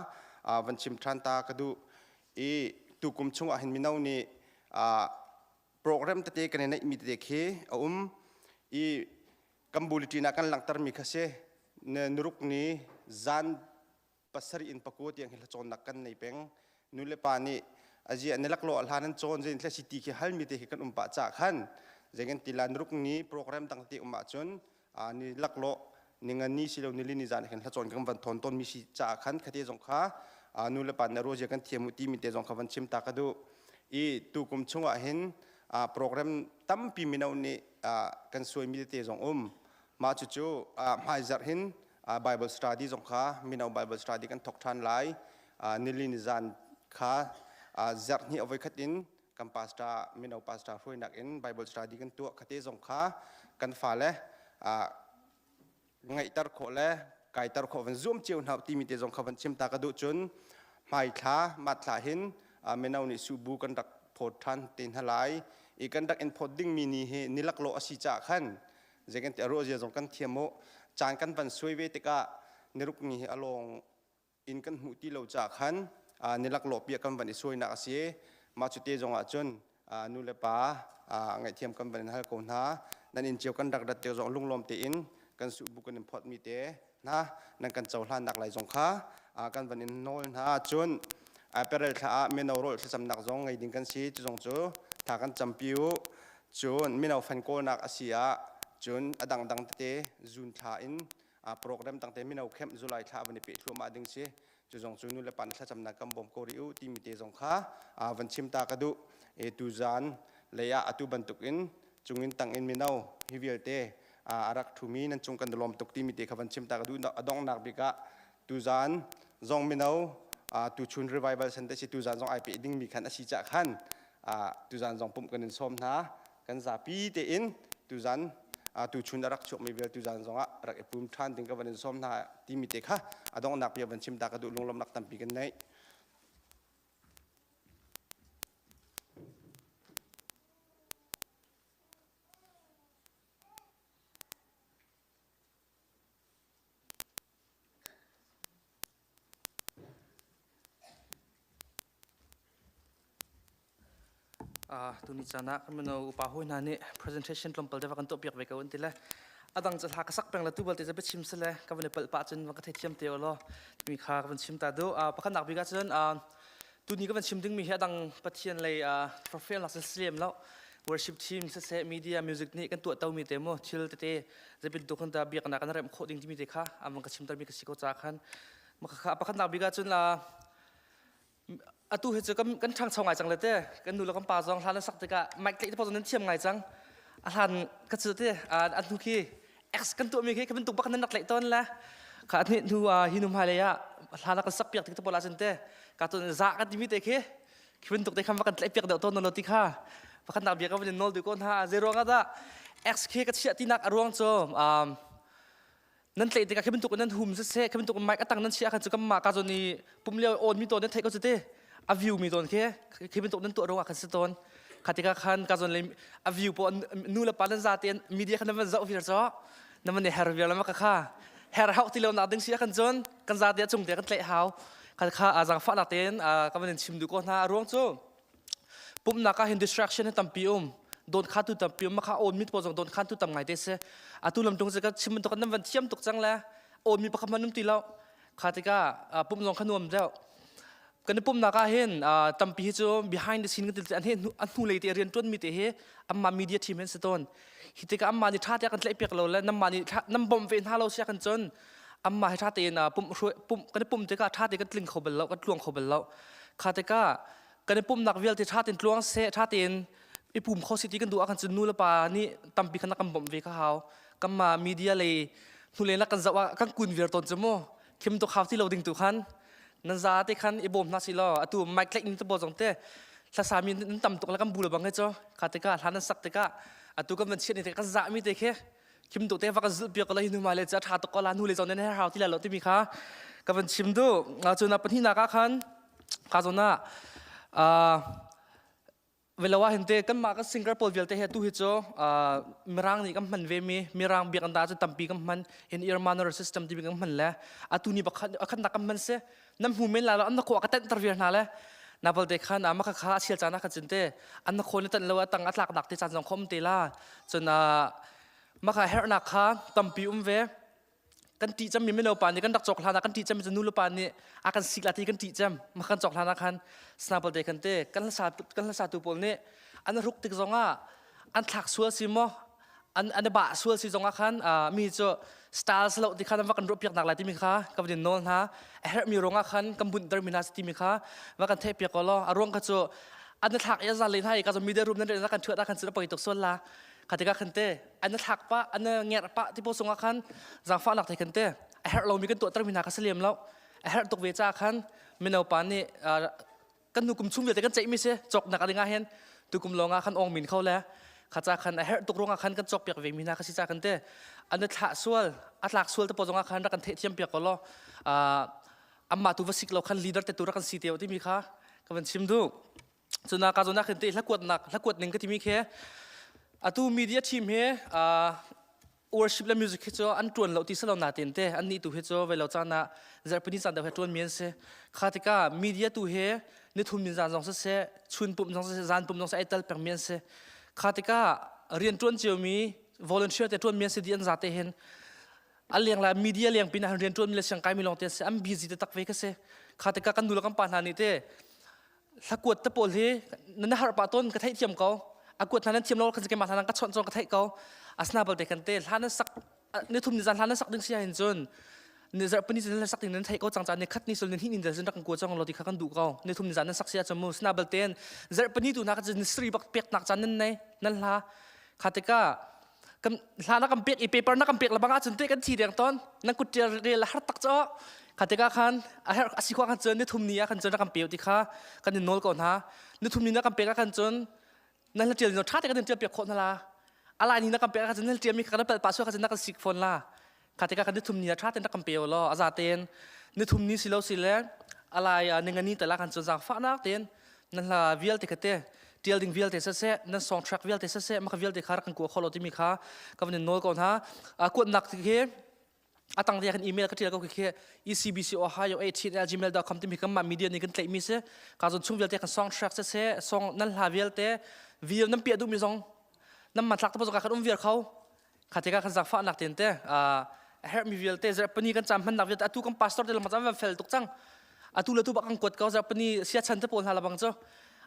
van chim ṭhan ta ka duh. I tukum chungah hin mino nih program tete kan i neihmi tete khi a um i kan bulletin ah kan langhtermi kha si nuruk ni zan. Pasarih in pakua tiang hi hlacawnnak kan nei peng. Nu le pa nih azia ni laklawh ah hla nan cawn zein thla si ti khi halmi te khi kan um pah ca khan zei kan ti la nuruk ni program dang te um ahcun ni laklawh ninga ni silo nili ni zan khan hlacawn kan van thawn tawn mi si ca khan khate zong kha nu le pa na ruazia kan thiam ti mi te zong kha van chim ta ka duh i tu kum chungah hin program tampi mino nih kan suai mi tete zong um mah cucu hmaizarh hin Bible study zong kha mino Bible study kan thok ṭhan lai. Nili ni zan kha zarh hnih avoi khat in kan pastor mino pastor hruainak in Bible study kan tuah khate zong kha kan fale ngaihter khawh le kaiter khawh van zuam cio hna timi te zong kha van chim ta ka duh. Cun hmai thla mat thla hin mino nih subu kan rak phawt ṭhan te hna lai i kan rak in phawt dingmi ni hi ni laklawh a si caah khan zei kan ti a zia zong kan thiam u. Caan kan van suai ve tikah niruk ni hi a lawng in kan hmuh ti lo caah khan ni laklawh piah kan van i suainak a si. Mah cu te zong ah cun nu le pa ngaihthiam kan van in hal ko hna. Nan inn cio kan rak rat te zong lunglawm tein kan su bu kan in phawt mi te hna nan kan cohlan nak lai zong kha kan van in nawl hna. Cun perel thla ah mino rawl thlacamnak zong ngei ding kan si. Cu zong cu tha kan campi u. Cun mino fan kawlnak a si ah cun a dangdang tete zun thla in program tangte mino camp July thla van i peh thluahmah ding si. Cu zong cu nu le pa na thlacamnak kan bawm ko rih u timi te zong kha van chim ta ka duh. E tu zan lei ah atu bantuk in cungin tang in mino hi vialte a rak ṭhumi nan cung kan lawm tuk timi te kha van chim ta ka duh. A donghnak bik ah tuzan zong mino tuchun revival san te si tuzan zong ai pe dingmi khan a si cah khan tuzan zong pumh kan in sawm hna. Kan zapi tein tuzan tuchun a rak chuakmi vial tuzan zong ah rak i pum ṭhan ding ka van in sawm hna timi te kha a donghnak bia van chim ta ka duh. Lunglawmnak tampi kan neih. Tuni caan ah kan mino upa hawi hna nih presentation tlawmpal te va kan tuahpiak ve ko an ti le adang cu hla ka sak peng le tu balte cu biachim sile ka van i palh pah cun van ka theithiam te law timi kha ka van chim ta duh. Pakhatnak bik ah cun tuni ka van chim dingmi hi adang Pathian lei profile nak silem lo worship team siseh media music nih kan tuah tomi te mu thil tete zeibantuk kan ta biaknak kan remh khawh ding timi te kha an van ka chimter mi ka si ko ca khan pakhatnak bik ah cun atu hi cu kan ṭhangcho ngai cang le te kan nu le kan pa zong hlan an sak tikah mic tlaih te paoh zong nan thiam ngai cang. A hlan ka cu te an hnu khi X kan tuahmi khi ka bantuk bak nan rak tlaih tawn le kha hnu hnu hi nu hmailei ah hlan ah kan sak piak tik te pawl ahcun te ka tun za kan timi te khi khi bantuk te khan va kan tlaih piak deuh tawn lo ti kha pakhatnak bia ka van in nawl duh ko hna. Zei ruang ah dah X khi ka chiah tinak a ruang cu nan tlaih tikah khi bantuk in nan hum siseh khi bantuk in mic a tang nan chiah khan cu kanmah ka zawn i pum lio on mi tawn nan theih ko cu te a view mi tawn khi khi bantuk nan tuah ruangah khan si tawn. Kha tikah khan ka zawn le a view po nu le pa nan za tein media khan nan van zoh viar cho nan van i her viar lama ka kha her hau ti lo nak ding si khan cun kan za te chung te kan tlaih hau kha kha zangfah nak tein ka van in chim duh ko hna. A ruang cu pumnak ah hin distraction hi tampi um, don kha tu tampi um, makha on mi po zong don khan tu tam ngai te si. Atu lam tung ka chim bantuk nan van thiam tuk cang le on mi pakhat man um ti lo. Kha tika pum zong kha nuam deuh. Kan pumnak ah hin tampi hi cu behind the scene kan an he an hnu lei te rian tuan mi te hi amma media team hin si ton. Hi tika amma ni tha te kan tlaih piak lo le nam ma ni nam bom ve hna lo sia kan cun amma hi tha tein pum pum kan pum tika tha te kan tling kho bal lo, kan tluang kho bal lo. Kha tika kan i pumnak vialte ṭha tein tluang seh, ṭha tein i pum kho si ti kan duh ah kan cun nu le pa nih tampi khan kan bawmh ve kha hau. Kanmah media lei hnulei na kan zoh ah kan kun viar tawn cu mu khim tuk hau ti lo ding tu khan nan za te khan i bawm hna si law atu mic tlaih ning te pawl zong te hlasa mi nan tam tuk le kan bu le bang he cu kha tikah hla nan sak tikah atu kan van chiat ni te kan zah mi te khi khim tuk te va kan zulh piak ko la hi nu ma le cha tha tuk ko la nu le zong nan hau ti la lo timi kha ka van chim du. Cun pahnihnak ah khan ka zawn ah velo ah hin te kanmah kan singer pawl vialte he tu hi cu mirang nih kan hman ve mi mirang biak an da cu tampi kan hman in ear manner system timi kan hman le atu ni bakhat akhat nak kan hman si nan hmu men la lo an na ko ka tent tar vir hna le na balte khan ama kha kha a sial caan ah khan cun te an na khawn ni tan lo atang atlak nak te caan zong khom te la cun maka hernak kha tampi um ve. Kan ṭih cemmi mino pa nih kan rak cawk hlan ah kan ṭih cemmi cu nu le pa nih a kan sik la ti kan ṭih cem. Ma kan cawk hlan ah khan snapal te khan te kan hlasa kan hlasatu pawl nih an hruk tik zongah an thlak sual si maw an an ba sual si zongah khan mi cu style salo ti khan va kan ruah piak nak lai timi kha ka van in nawl hna. A herhmi ruangah khan kan bunhter mi hna timi kha va kan theih piak ko law. A ruang kha cu an thlak i a zal len hai ka media room nan kan thuat ah khan cu poi tuk sual la. Kha tikah khan te an thlak pa an ngerh pa ti po sungah khan zangfah nak te khan te a herh lomi kan tuahter mi hna kha si lem lo. A herh tuk ve ca khan mino pa nih kan nu kum chung vialte kan ceih mi si cawk nak ading ah hin tukum lawng ah khan ong min kho le kha ca khan a herh tuk ruangah khan kan cawk piak ve mi hna kha si ca kan te an thlah sual a tlak sual te po zongah khan rak kan theih thiam piak ko law. Amma tu va sik lo khan leader te tu rak kan si te timi kha ka van chim du. Cuna ka zona khin te hlakuat nak hlakuat ning ka timi khe atu media team he worship le music hi cu an tuan lo ti salo na ten te an ni tu hi cu vei lo caan ah zarhpini caan deuh he tuan mi an si. Kha tikah media tu he nithum ni zan zong siseh, chun pum zong siseh, zan pum zong siseh ai tal peng mi an si. Kha tikah rian tuan cio mi volunteer te tuan mi an si di an za te hin a leng la media leng pin ah rian tuan mi le siang kai mi lawng te an si, an busy te tak ve ka si. Kha tikah kan nu le kan pa hna nih te hlakuat te pawl hi na har pah tawn ka theih thiam ko. A kuat hna nan thiam lo kan keimah hna ka chawnh cawng ka theih ko. Asna balte kan te hla nan sak ni thum ni zan hla nan sak ding si hin cun ni zarh pani nan sak ding nan theih ko cang ca ni khat ni sul ni hnih ni zan rak kan kua cang lo ti kha kan duh ko. Ni thum ni zan nan sak si ahcun mu sna balte zarh pani tu hna ka ni sri bak pek nak caan nan nei nan hla. Kha tikah kan hla na kan pek i paper na kan pek lebang ahcun te kan thi deng ton nan kut tial rel har tak cho. Kha tikah khan a her a si khua khan cun ni thum ni ah khan cun kan pe ti kha kan in nawl ko hna. Ni thum ni na kan pek ah khan cun nan hla tial no tha te kan in tial piak khawh na la. Alai ni na kan pek ah khan cun nan tial mi kha kan pal pa su kha cun na kan sik phone la. Kha tikah kan ni thum ni ah tha ten kan pe law aza ten ni thum ni si lo si le alai ningani tala khan cun zang fa nak ten nan hla vialte kha te tial ding vialte se se nan song track vialte se se maka vialte kha kan ku kholo timi kha ka van nawl ko hna. Kuat nak khi atang dia kan email ka tial ko khi ecbcohio18@gmail.com timi kan mah media nih kan tlaih mi si. Ka zon chung vialte kan song track se se song nan hla vialte video nan piah duh mi zong nan man thlak te kan um viar kho. Kha tikah kan zangfah nak ten te a herh mi vialte zarhpani kan cam hman nak vialte atu kan pastor te lam cam van fel tuk cang. Atu le tu bak kan kuat ko zarhpani sia chan te pawl hna labang cu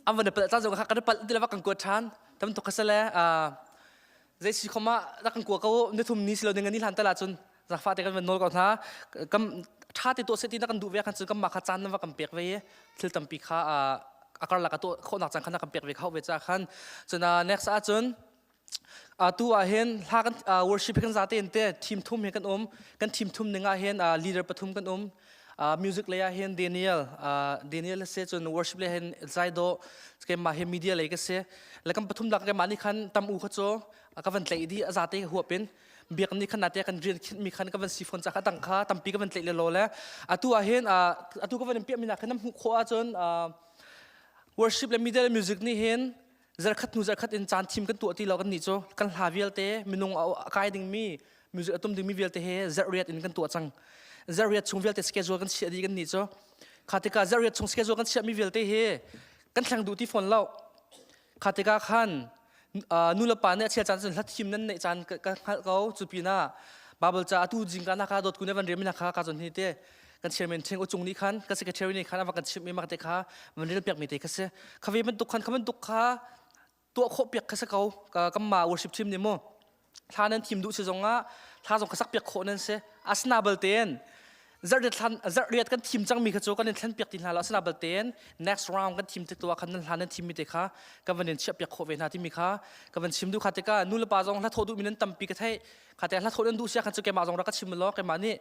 an van pal cang kha kan pal ti le kan kuat than tam tuk khasale zei si khoma rak kan kua ko ni thum ni silo ning ni hlan tala cun zangfah te kan van nawl ko hna. Kam tha te to se ti na kan duh ve kan cun kan ma kha caan na va kan pek ve thil tampi kha akar lak to khawh nak caan khan kan pek ve khau ve cha khan. Cun next ah cun tu ah hin hla kan worship kan zate in te team thum he kan um. Kan team thum ning ah hin leader pathum kan um. Music lei ah hin Daniel Daniel se cun worship lei hin Zaido ke ma he media lei ka se le kan pathum dak ke ma ni khan tam u kha cho ka van tlei di azate huapin biak ni khan nate kan rian khit mi khan ka van si phone cha kha tang kha tampi ka van tlei le lo le. Atu ah hin atu ka van piah mi na khan nam hu kho ah cun worship le media le music ni hin zarkhat hnu zarkhat in caan thim kan tuah ti lo. Kan nih cu kan hla vialte minung a kai ding mi music a tum ding mi vialte he zarhriat in kan tuah cang. Zarhriat chung vialte schedule kan chiah dih kan nih cu. Kha tikah zarhriat chung schedule kan chiah mi vialte he kan thleng duh ti fawn lo. Kha tikah khan nu le pa nih a chia caan cun hla thim nan neih caan ka hngalh ko. Cu pinah Bible ca atu jingka na kha dawt ku ne van riam na kha ka zon hi te kan chairman thing uchung nih khan kan secretary nih khan ava kan chimh mi mak te kha van rel piak mi te kha si. Kha ve bantuk khan kha bantuk kha tuah khawh piak kha si ko. Ka kan ma worship team nih mu thla nan thim duh si zongah thla zong kha sak piak khawh nan si. Asna balten zarh thlan zarh riat kan thim cang mi kha cu kan in thlen piak ti hna lo. Asna balten next round kan thim tik tuah khan nan hla nan thim mi te kha kan van in chiah piak khawh ve hna ti mi kha ka van chim duh. Kha tikah nu le pa zong hla thawh duh mi nan tampi ka theih. Kha te hla thawh nan duh sia khan cu keimah zong rak ka chim law keimah nih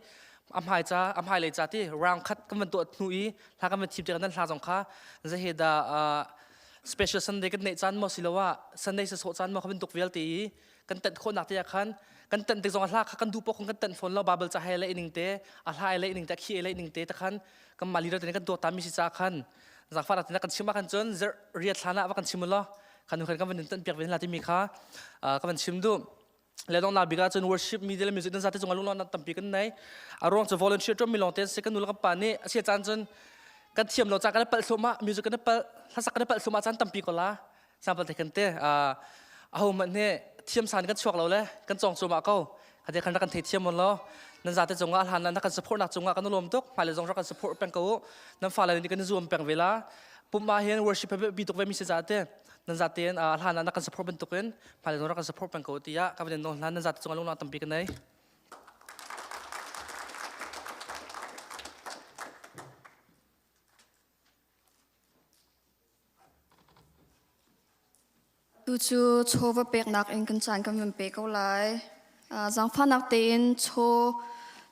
a hmai ca a hmai lei ca ti round khat kan van tuah hnu i hla kan van thim tikah nan hla zong kha zehe da special Sunday kan neih caan maw siloah Sunday sa sawh caan maw kha bantuk vialte i kan tenh khawhnak te ah khan kan tenh tik zong a hla kha kan duh pawk kan tenh fawn lo. Bible ca he le ning te a hla le ning te khi le ning te ta khan kan mah leader te kan tuak ta mi si ca khan zakfa na kan chim ah khan cun zer riat hlan ah va kan chim law khan khan kan van in tenh piak ve la ti mi kha ka van chim du. Le dong na bika cun worship media le music nan zate cung alung nan tampi kan nei. A ruang cu volunteer ṭuan mi lawng te se kan nu le kan pa nih a sia caan cun kan thiam lo ca kan palh thluma music kan palh hlasak kan palh thluma caan tampi ko la. Sample te kan te a ho man he thiam san kan chuak lo le kan cong chuma ko. Hade khan kan thei thiam mon lo. Nan zate cungah hlan na kan support nak cungah kan lawm tuk. Hmailei zong rak kan support peng ko u. Nan fale nih kan zuam peng ve la. Pum ah hin worship bi tuk ve mi si zate. Nan zate in hlan na kan support bantukin hmailei zong rak kan support peng ko tiah ka van nawl hna. Nan zate cungah lunglang tampi ka nei. Tu cu chawva peknak in kan caan kan van pe ko lai. Zaangfahnak tein chaw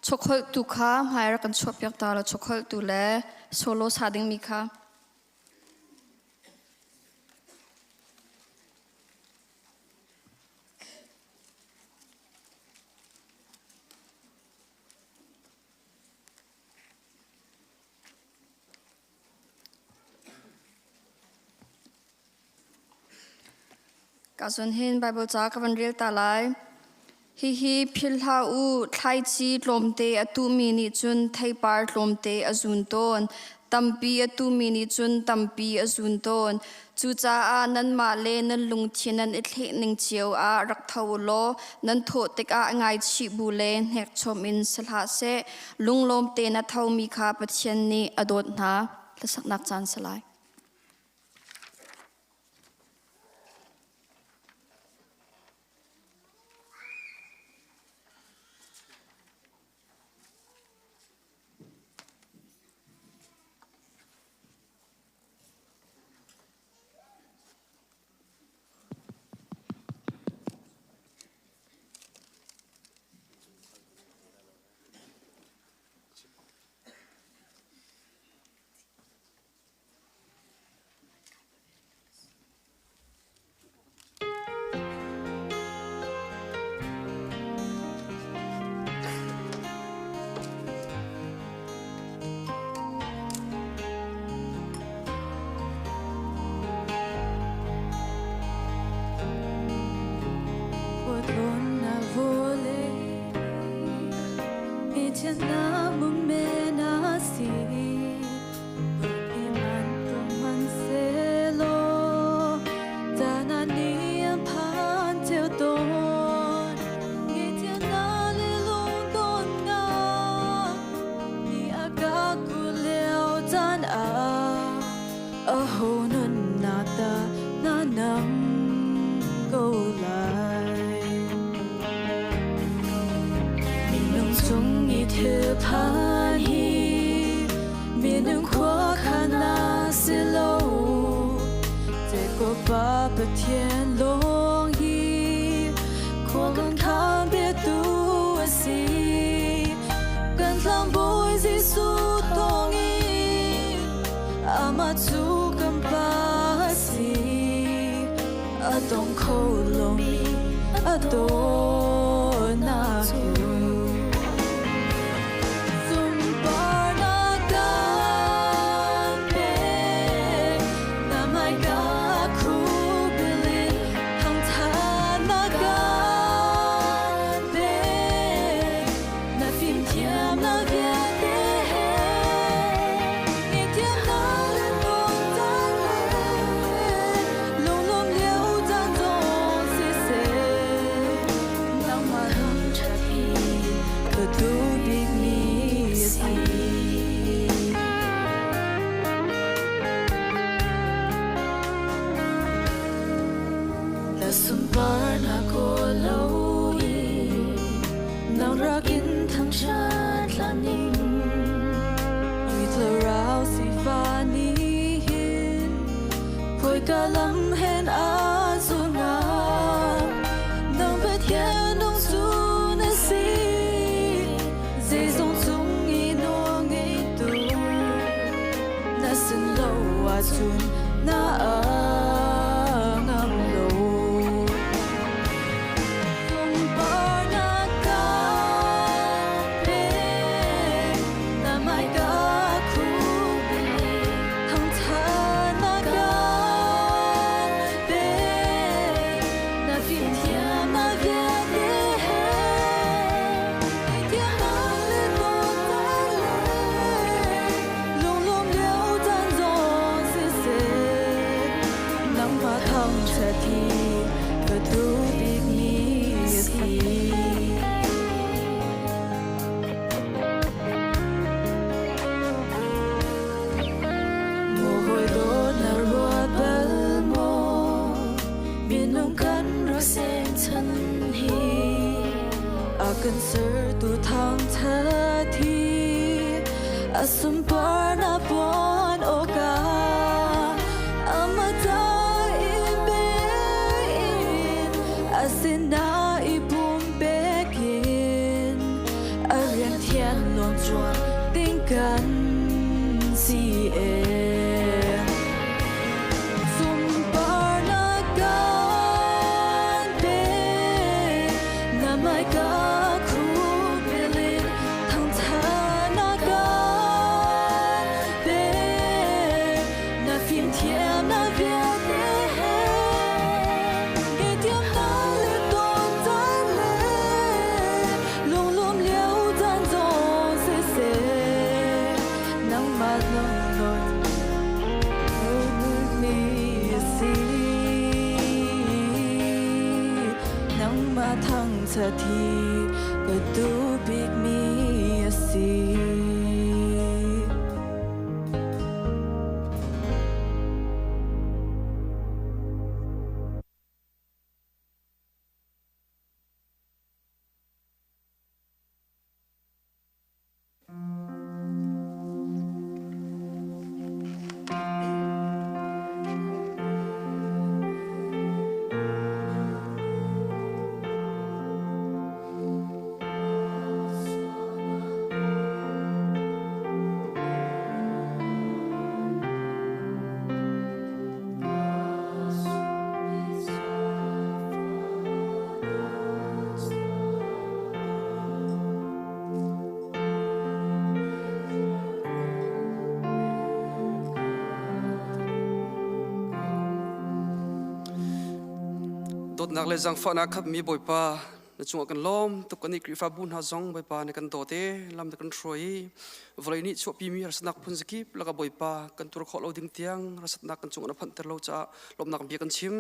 chawkholhtu kha hmai rak kan chuahpiak ta law chawkholhtu le solo sa dingmi kha. Ka cun hin Baibal ca ka van rel ta lai. Hihi philh hlah u, thlaici tlawmte a tuhmi nih cun theipar tlawmte a zun tawn. Tampi a tuhmi nih cun tampi a zun tawn. Cucaah nanmah le nan lungthin nan i thleh ning cio ah rak tho u law nan thawh tikah ngaichih bu le hnekchom in si hlah seh. Lunglawm tein a thomi kha Pathian nih a dawt hna. Hlasaknak caan si lai. Kan sertu thangthat hi a sunparnak puan awkah amah ta in in a sinah i pumpek in a rian thian nuam chuan ding kan si e. Sunparnak kan pek na hmaika khupil in thangṭhatnak kan pek na fimthiamnak vialte he ngaihthiamnak le tawn caan le lunglawm lio caan zong siseh nangmah lawng mi a si. Nangmah thangṭhat hi ka duh bikmi a si. Dawtnak le zaangfahnak khatmi Bawipa na cungah kan lawm tuk kan i Khrihfabu hna zong Bawipa na kan dawt i lam na kan hruai i vawlei nih chuahpimi harsatnak phun zakip lakah Bawipa kan tur khawh lo ding tiang harsatnak kan cungah na phanhter lo caah lawmhnak bia kan chim.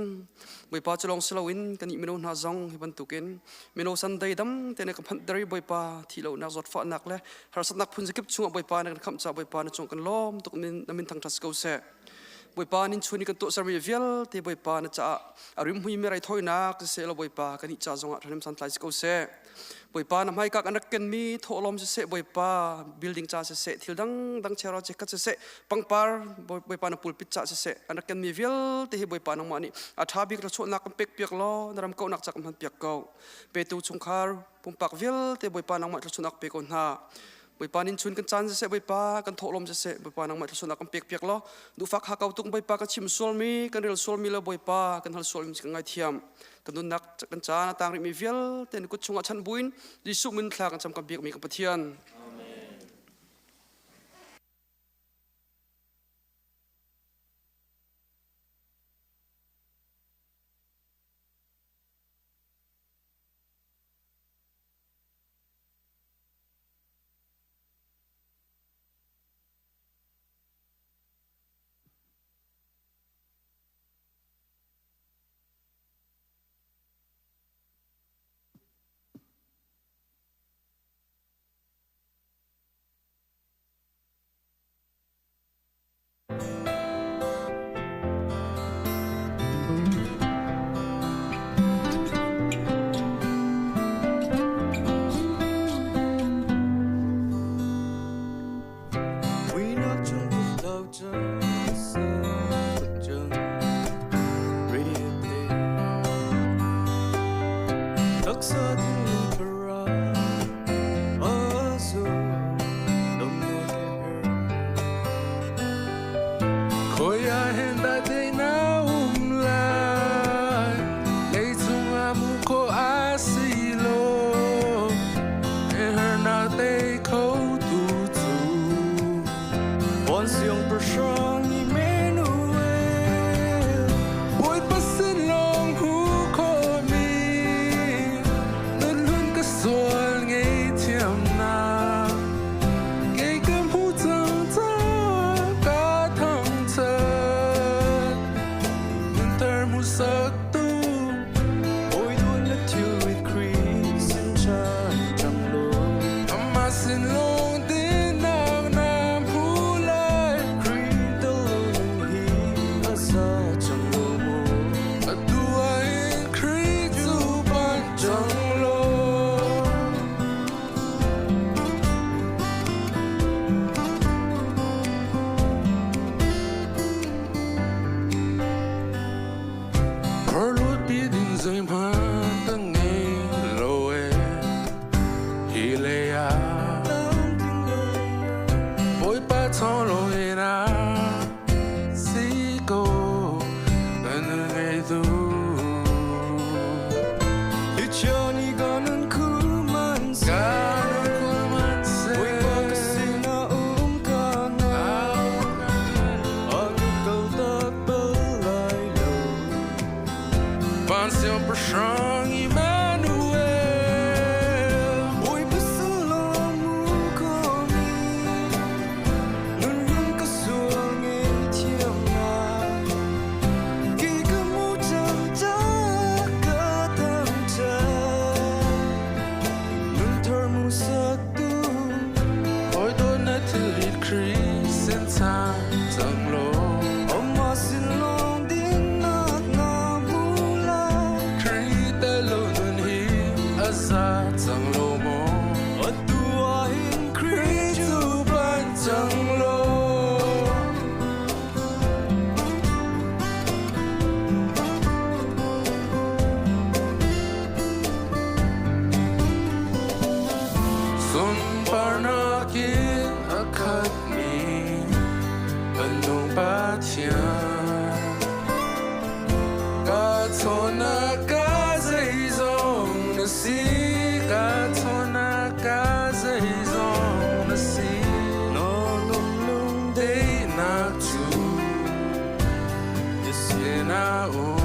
Bawipa cu lawng si loin kan nih mino hna zong hi bantukin mino Sunday dam te na kan phanhter i Bawipa thi lonak zawtfahnak le harsatnak phun zakip chungah Bawipa na kan khamh caah Bawipa na cung kan lawm tuk na min thangṭhat si ko seh. Bawipa nin chun i kan tuahsermi vialte Bawipa na caah a rimhmui mi raithawinak siseh law Bawipa kan ih ca zongah ṭhahnem santlai si ko seh. Bawipa na hmaika kan rak kenmi thawhlawm siseh Bawipa building ca siseh thil dangdang chero chekhat siseh pangpar Bawipa na pulpit ca siseh an rak kenmi vialte hi Bawipa nangmah nih a ṭha bik rachuahnak kan pek piak law na ram kauhnak ca kan hman piak ko. Petu chungkhar pumpak vialte Bawipa nangmah thluachuahnak pe ko hna. Bawipa nin chun kan caan siseh Bawipa kan thawhlawm siseh Bawipa nangmah thluachuahnak kan pek piak law duhfak hakau tuk Bawipa kan chim sualmi kan rel sualmi le Bawipa kan hal sualmi kan ngaithiam. Kan nunnak kan caan a tang rihmi vialte na kut chungah chanh buin Jesuh min thla kan cam kan biakmi kan Pathian. Muinak chung lo Taksa thinlung thara azu Khoia hen da te na um lai Leicung ah mu kho a si lo He her na te kho tu cu Bon siang pahrang Emmanuel Bawipa sin lawng hu khomi Nunhlun ka sual ngaihthiamnak Kei ka hmu cang ca ka thangṭhat. Siangpahrang Emmanuel. Bawipa sin lawng mu komi Nunhlun ka sual ngaihthiamnak Kei ka mu cang ca ka tam cang Nunthar mu saktu Hawi dawt na thilrit Khrih sin cang cang law Amah sin lawng dinnak na hmu lai Khrih tel lo nun hi a za cang lo maw? Atu ah hin Khrih cu panh cang law. Sunparnak in a khatmi kan nung Pathian. Ka chawnak ka zeizong na si, ka chawnak ka zeizong na si. Na lung Daihnak cu na sinah um.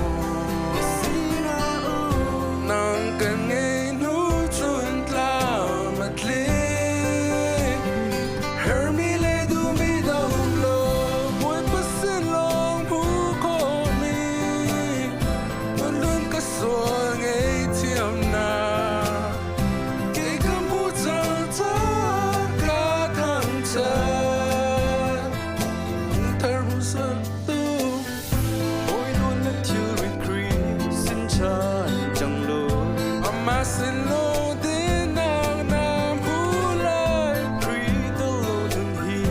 Na sinah um. Nang kan ngei hnu cun tlam a tling. Hermi le duhmi dah um lo, Bawipa sin lawng hmu khawhmi. Nunhlun ka sual ngaihthiamnak. Kei ka hmu cang ca ka thangṭhat. Thar hmu tu. Bawi nawn na thilrit Khrih sin chan cang law Amah sin lawng dinnak na hmu lai. Khrih tel lo nun hi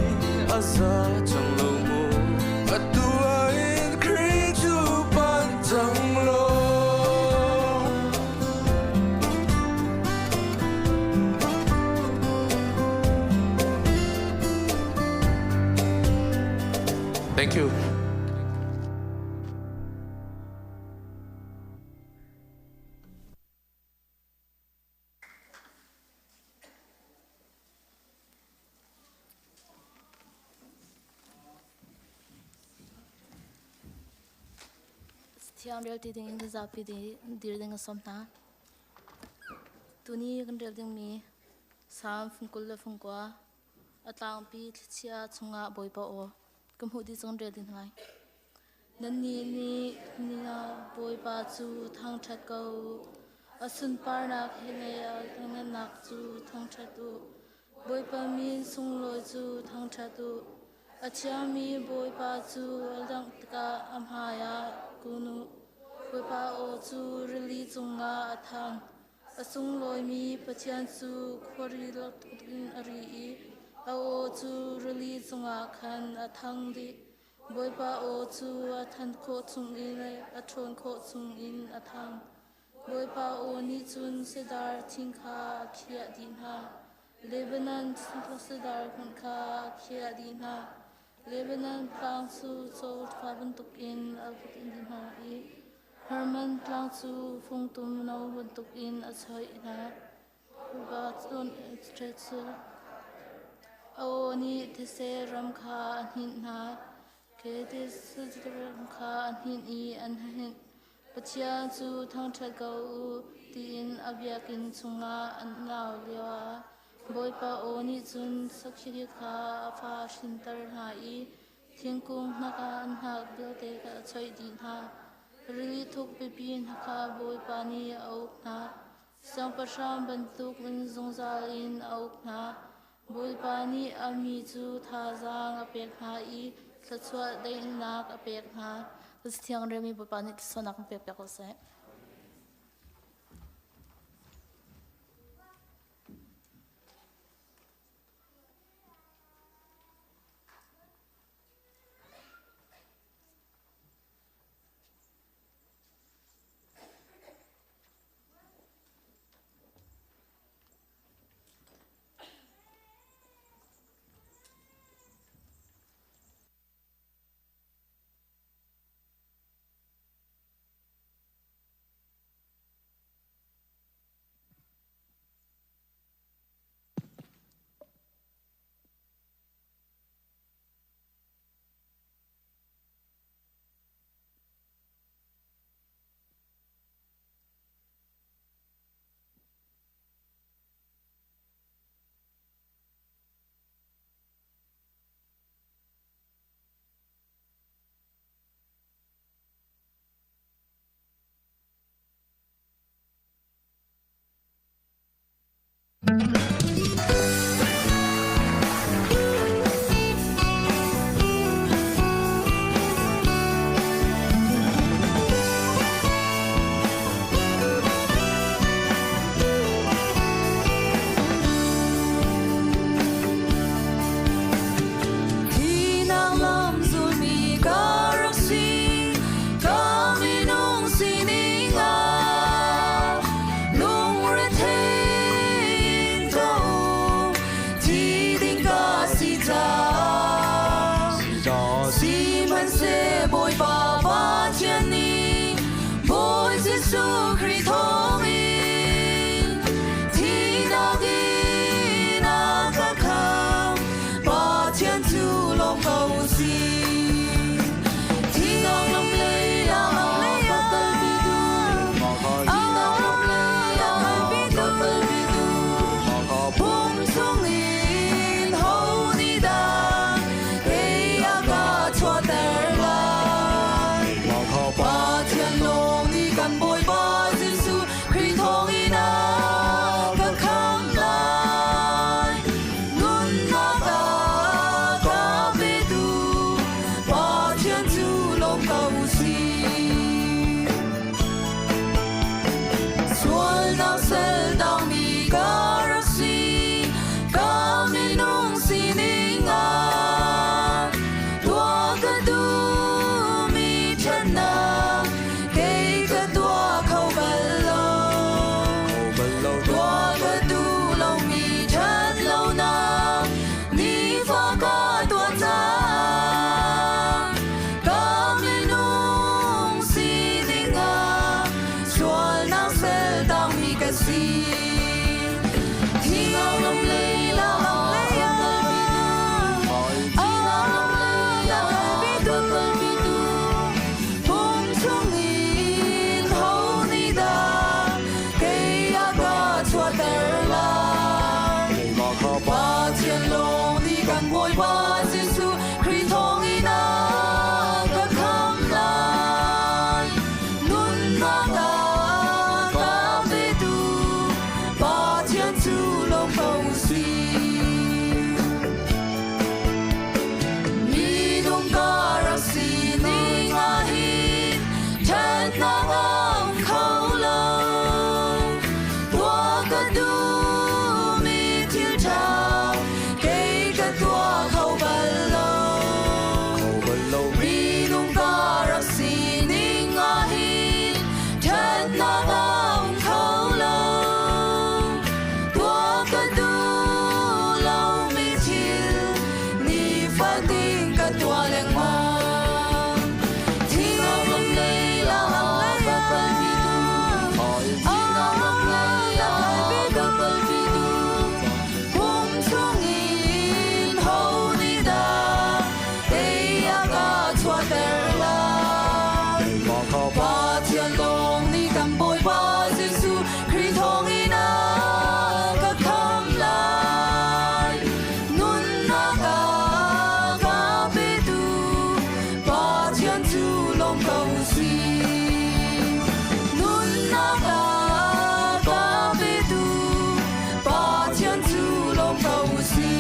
a za cang lo maw? Atu ah hin Khrih cu panh cang law. Thank you. Thiang rel ti ding in zapi dir ding a sawm hna. Tuni kan rel dingmi Salm fung 20 le fung 9 a tlangpi thlichia chungah Bawipa aw ka hmuh dih cang rel ding lai. Nannih nih Bawipa cu thangṭhat ko u. A sunparnak he le a ngannak cu thangṭhat u. Bawipa min sunglawi cu thangṭhat u. A thiangmi Bawipa cu a langh tikah a hmaiah kun u. Bawipa aw cu rili cungah a thang. A sunglawimi Pathian cu khuari in a ri i a aw cu rili cungah khan a thang dih. Bawipa aw cu a than khawh chungin le a ṭhawn khawh chungin a thang. Bawipa aw nih cun sidar thing kha a khiah dih hna. Lebanon sidar hmanh kha a khiah dih hna. Lebanon tlang cu cawfa bantukin a vut in dih hna i Hermon tlang cu fungtum no bantukin a choih hna. Bawipa cun cu a aw nih thetse ram kha a hninh hna. Kedesh ram kha a hninh i an hninh. Pathian cu thangṭhat ko u tiin a biakinn chungah an au lioah Bawipa aw nih cun sakhi kha a fa hrinter hna i thingkung hnak ah an hnak vialte kha a choih dih hna. Rili thuk pipi hna kha Bawipa nih a uk hna. Siangpahrang bantuk in zungzal in a uk hna. Bawipa nih a mi cu thazaang a pek hna i thluachuah daihnak a pek hna. Thiang remi Bawipa nih thluachuahnak in pek piak ko seh. Sihmanhseh Bawipa Pathian nih Bawi Jesuh Khrih thawngin thihnak in a ka khamh. Pathian cu lawm ko usih. Thihnak lam lei ah ka kalpitu, thihnak lam lei ah ka kalpitu, pum chungin ho nih dah kei a ka chuahter lai? Pathian lawng nih kan Bawipa Jesuh Khrih thawngin a ka khamh lai. Nunnak a ka petu Pathian cu lawm ko usih. Sualnak sal tangmi ka rak si, ka minung sining ah tuah ka duhmi ṭhatnak kei ka tuah kho bal lo. Tuah ka duh lomi ṭhat lonak nifa ka tuah caah ka minung sining ah sualnak sal tangmi ka si. Thihnak lam lei ah ka kalpitu, thihnak lam lei ah ka kalpitu, pum chungin ho nih dah kei a ka chuahter lai? Pathian lawng nih kan Bawipa Jesuh Khrih thawngin a ka khamh lai. Nunnak a ka petu Pathian cu lawm ko usih. Minung ka rak sining ah hin ṭhatnak a um kho lo. Tuah ka duhmi thil ṭha kei ka tuah kho bal lo. Minung ka rak sining ah hin ṭhatnak a um kho lo. Tuah ka duh lomi thil nifatin ka tuah lengmang. Thihnak lam lei ah ka kalpitu, thihnak lam lei ah ka kalpitu, pum chungin ho nih dah kei a ka chuahter lai? Pathian lawng nih kan Bawipa Jesuh Khrih thawngin a ka khamh lai. Nunnak a ka petu Pathian cu lawm ko usih. Nunnak a ka petu Pathian cu lawm ko usih.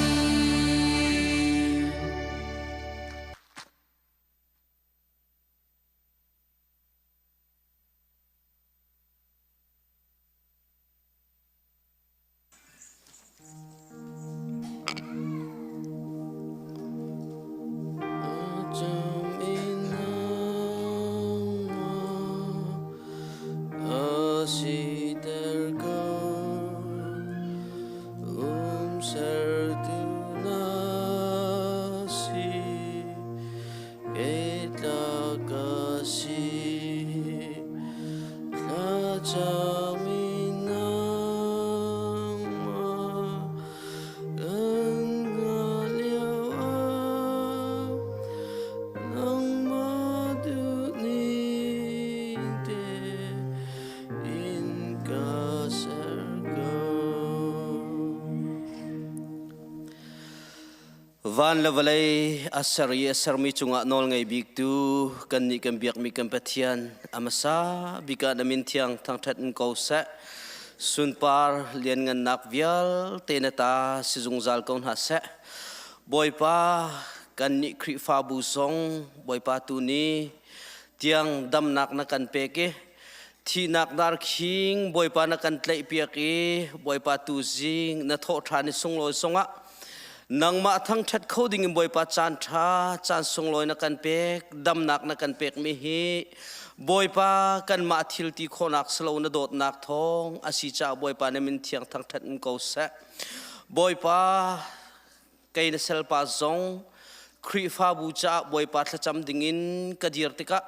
Van le vawlei a ser i a sermi cungah nawl ngei biktu kannih kan biakmi kan Pathian a hmasa bik ah na min thiang thangṭhat in ko seh. Sunpar lianngannak vialte na ta si zungzal ko hna seh. Bawipa kannih Khrihfabu zong Bawipa tu ni tiang damnak na kan pek i thihnak darkhing Bawipa na kan tlaihpiak i Bawipa tu zing na thawh ṭhan i sunglawi zongah nangmah thangṭhat kho ding in Bawipa caan ṭha caan sunglawi na kan pek damnak na kan pekmi hi Bawipa kanmah thil ti khawhnak silo na dawtnak thawng a si caah Bawipa na min thiang thangṭhat in ko seh Bawipa kei na salpa zong. Khrihfabu caah Bawipa thlacam dingin ka dir tikah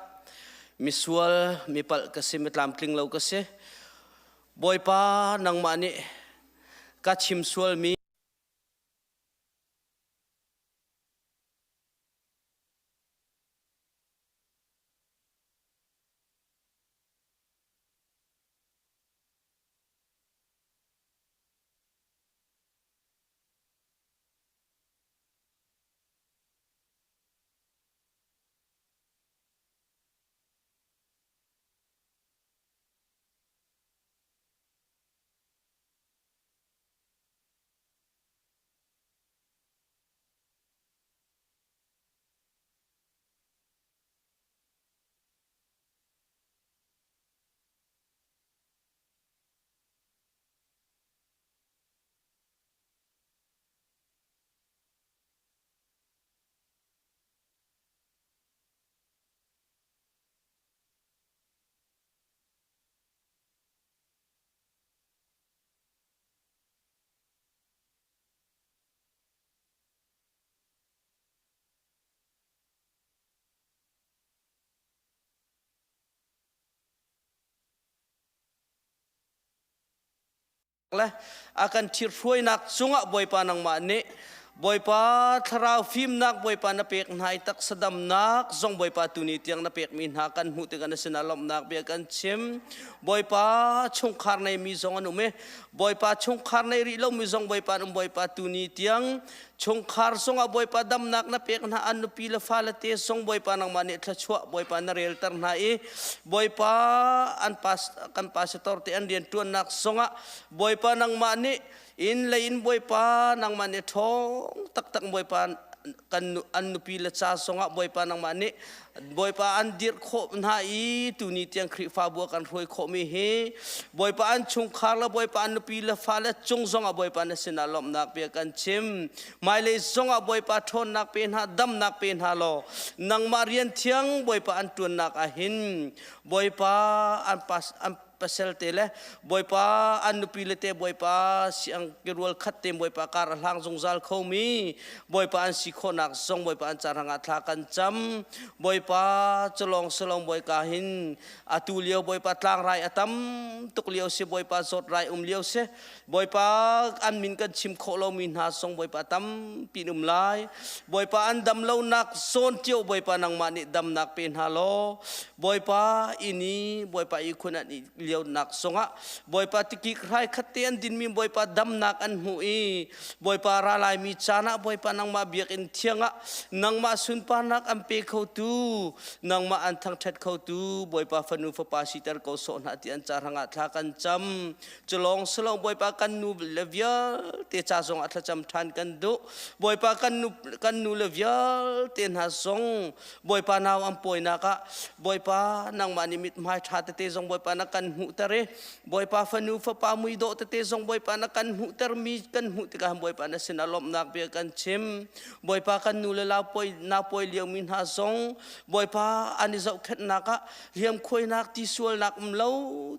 misual mipalh ka si mitlamtling lo ka si. Bawipa nangmah nih ka chim sualmi le a kan ṭhithruainak cungah Bawipa nangmah nih Bawipa thlarau fimnak Bawipa na pek hna i taksa damnak zong Bawipa tuni tiang na pekmi hna kan hmuh tikah na sinah lawmhnak bia kan chim. Bawipa chungkhar nei mi zong an um i Bawipa chungkhar nei rih lomi zong Bawipa an um Bawipa tuni tiang chungkhar zongah Bawipa damnak na pek hna an nupi le fale te zong Bawipa nangmah nih thluachuah Bawipa na relter hna i Bawipa an pas kan pastor te an rian ṭuannak zongah Bawipa nangmah nih inn lei in Bawipa nangmah nih ṭhawng taktak Bawipa kan an nupi le ca zongah Bawipa nangmah nih Bawipa an dirh khawh hna i tuni tiang Khrihfabu ah kan hruai khawhmi hi Bawipa an chungkhar le Bawipa an nupi le fale cung zongah Bawipa na sinah lawmhnak bia kan chim. Hmailei zongah Bawipa ṭhawnnak pe hna, damnak pe hna law nangmah rian thiang Bawipa an ṭuannak ah hin Bawipa an pas an pasal te le Bawipa an nupi le te Bawipa siang kirual khat te Bawipa kar a hlang zungzal khomi Bawipa an si khawhnak zong Bawipa an carang ah thla kan cam. Bawipa culong salong Bawipa hin atu lio Bawipa tlangrai a tam tuk lio si Bawipa zawt rai um lio si Bawipa an min kan chim khawh lomi hna zong Bawipa tampi um lai. Bawipa an dam lonak zawn cio Bawipa nangmah nih damnak pe hna law Bawipa ini Bawipa i khun an i lionak zongah Bawipa tikik hrai khat te an dinmi Bawipa damnak an hmuh i Bawipa ra laimi caan ah Bawipa nangmah biakinn thiang ah nangmah sunparnak an pe khotu nangmah an thangṭhat khotu Bawipa fanu fapa siter ko sawh hna ti an ca hrangah thla kan cam. Culawng silong Bawipa kan nu le vialte ca zong ah thlacam ṭhan kan duh. Bawipa kan nu kan nu le vialte hna zong Bawipa nau an pawinak ah Bawipa nangmah nih mithmai ṭha tete zong Bawipa na kan hmuhter i Bawipa fanu fapa muidawh tete zong Bawipa na kan hmuhter mi kan hmuh tikah Bawipa na sinah lawmhnak bia kan chim. Bawipa kan nu le lau pawi nau pawi liomi hna zong Bawipa an i zohkhenhnak ah hliamkhuainak tisualnak um lo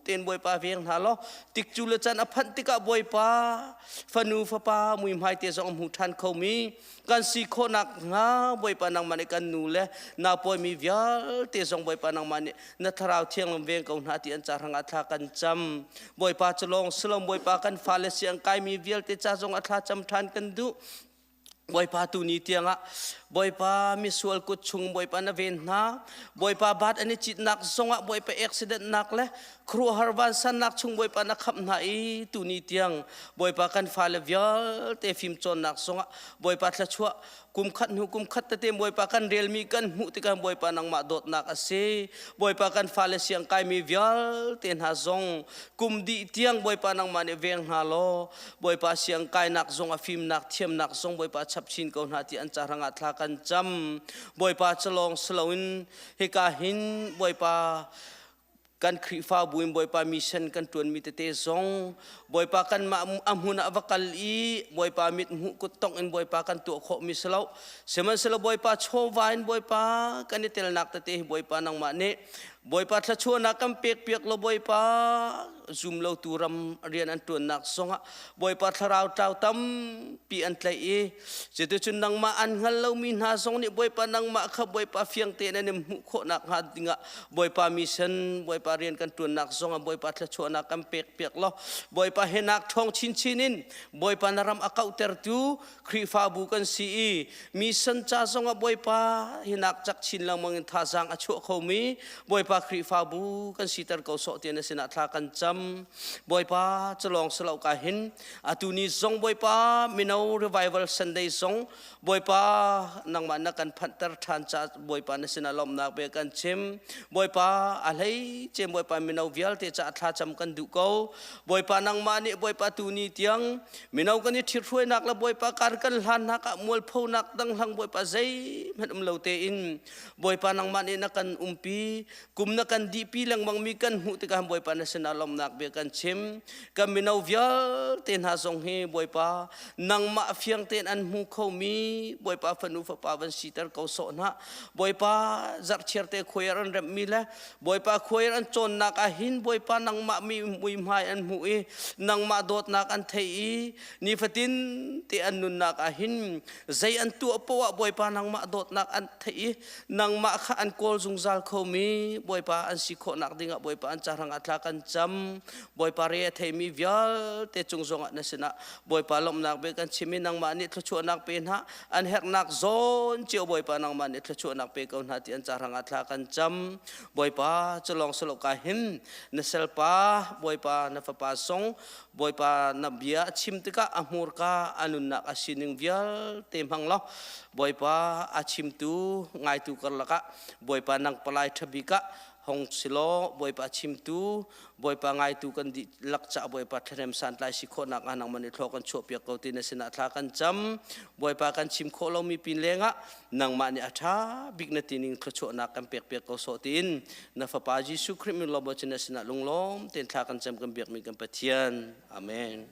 tein Bawipa veng hna law tikcu le can a phanh tikah Bawipa fanu fapa muihmai te zong a hmu ṭhan khomi kan si khawhnak hnga Bawipa nangmah nih kan nu le naupawimi vialte zong Bawipa nangmah nih na thlarau thianglum veng ko hna ti an ca hrangah thla kan cam. Bawipa cu lawng silom Bawipa kan fale siang kaimi vialte ca zong a thla cam ṭhan kan duh. Bawipa tu ni tiangah Bawipa misual kut chung Bawipa na ven hna. Bawipa bat an i citnak zongah Bawipa accident nak le khuaruahhar vansannak chung Bawipa na khamh hna i tuni tiang Bawipa kan fale vialte fimcawnnak zongah Bawipa thluachuah kum khat hnu kum khat tete Bawipa kan relmi kan hmuh tikah Bawipa nangmah dawtnak a si. Bawipa kan fale siang kaimi vialte hna zong kum dih tiang Bawipa nangmah nih veng hna law Bawipa siang kainak zong a fimnak thiamnak zong Bawipa chap chin ko hna ti an ca hrangah thla kan cam. Bawipa calawng siloin hika hin Bawipa kan Khrihfabu in Bawipa mission kan ṭuanmi tete zong Bawipa kanmah a hmun ah va kal i Bawipa mit hmuh kut tongh in Bawipa kan tuah khawhmi si lo. Sihmanhsehlaw Bawipa chawva in Bawipa kan i telnak tete hi Bawipa nangmah nih. Bawipa thluachuahnak kan pek piak law Bawipa zum lotu ram rian an ṭuannak zongah Bawipa thlarau tlau tampi an tlaih i cuticun nangmah an hngal lomi hna zong nih Bawipa nangmah kha Bawipa fiang tein an in hmuh khawhnak hnga dingah Bawipa mission Bawipa rian kan ṭuannak zongah Bawipa thluachuahnak kan pek piak law Bawipa henak ṭhawng chinchin in Bawipa na ram a kauhtertu Khrihfabu kan si i mission ca zongah Bawipa hinak cak chin lengmang in thazaang a chuah khomi Bawipa Khrihfabu kan siter ko sawh tian na sinah thla kan cam. Bawipa culawng silo ka hin atu ni zong Bawipa mino revival Sunday zong Bawipa nangmah na kan phanhter ṭhan ca Bawipa na sinah lawmhnak bia kan chim. Bawipa a hlei ce Bawipa mino vialte ca thla cam kan duh ko. Bawipa nangmah nih Bawipa tu ni tiang Mino kan i ṭhithruainak le Bawipa kar kan hlannak ah mualphonak danghlang Bawipa zeihmanh um lo tein Bawipa nangmah nih na kan umpi kum na kan dihpi lengmangmi kan hmuh tikah Bawipa na sinah lawmhnak bia kan chim kan mino vialte hna zong hi Bawipa nangmah fiang tein an hmu khomi Bawipa fanu fapa van siter ko sawh hna Bawipa zarhchiar te khuai an remhmi le Bawipa khuai an cawnnak ah hin Bawipa nangmah mi muihmai an hmuh i nangmah dawtnak an theih i nifatin te an nunnak ah hin zei an tuah poah Bawipa nangmah dawtnak an theih i nangmah kha an kawl zungzal khomi Bawipa an si khawhnak dingah Bawipa an cahrang ah thla kan cam Bawipa re a theimi vialte cung zongah na sinah Bawipa lawmhnak bia kan chim i nangmah nih thluachuahnak pe hna an herhnak zawn cio Bawipa nangmah nih thluachuahnak pe ko hna ti an cahrang ah thla kan cam Bawipa cu lawng silo ka hin na selpa Bawipa na fapa song Bawipa na bia a chim tikah a hmurka a nunnak a sining vialte hmang law Bawipa a chimtu ngaitu karlak ah Bawipa nang palai ṭhabik ah hong silaw Bawipa chimtu Bawipa ngaitu kan dihlak caah Bawipa thlarem santlai si khawhnak ah nangmah nih thlaw kan chuahpiak ko ti na sinah thla kan cam. Bawipa kan chim khawh lomi pin lengah nangmah nih a ṭha bik na tining thluachuahnak kan pekpiak ko sawh tiin na Fapa Jesuh Khrih min lawm na sinah lunglawm tein thla kan cam kan biakmi kan Pathian. Amen.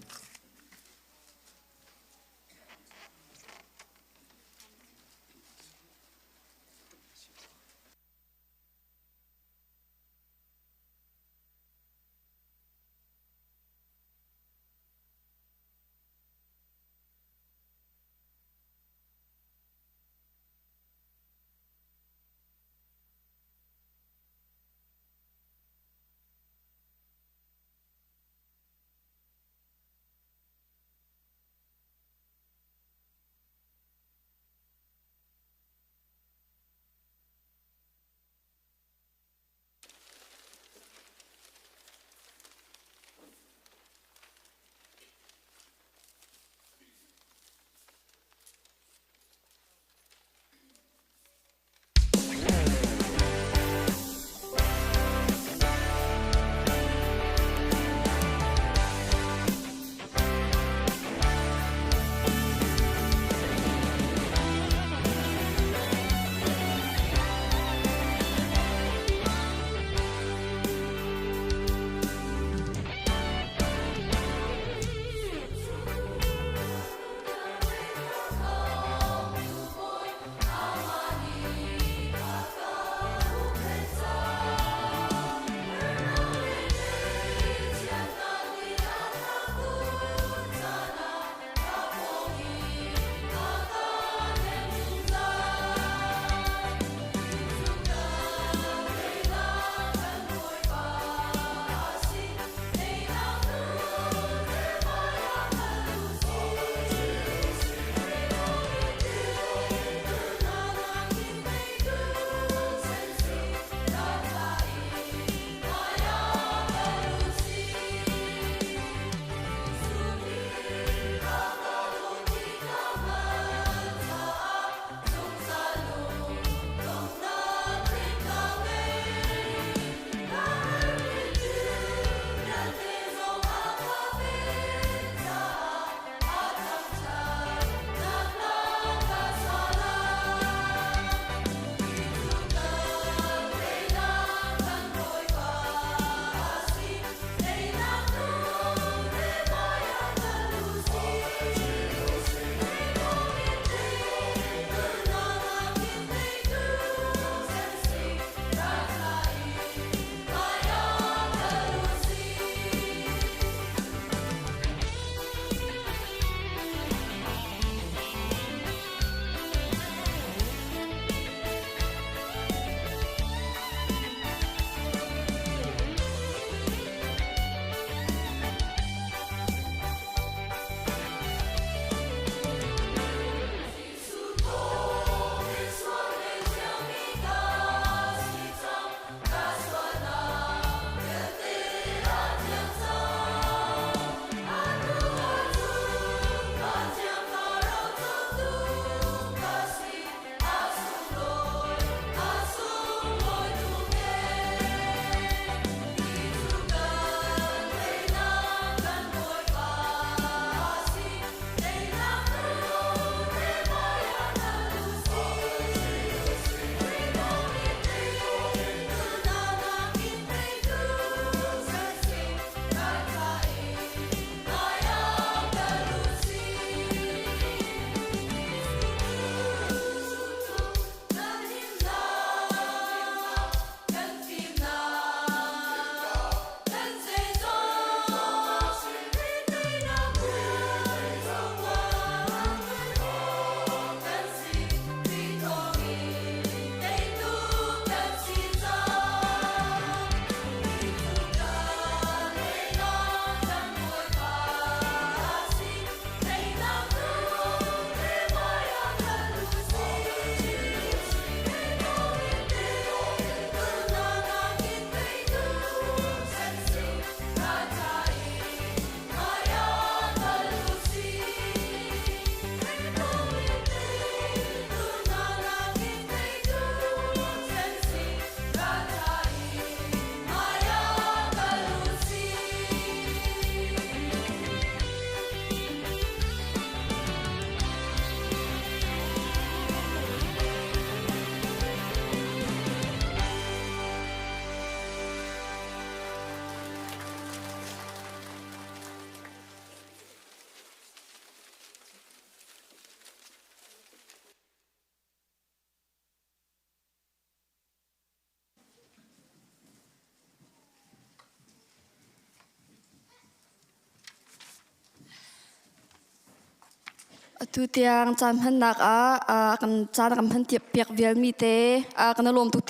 Tutiang caan hmannak ah kan caan kan hman piak vialmi te kan lawm tuk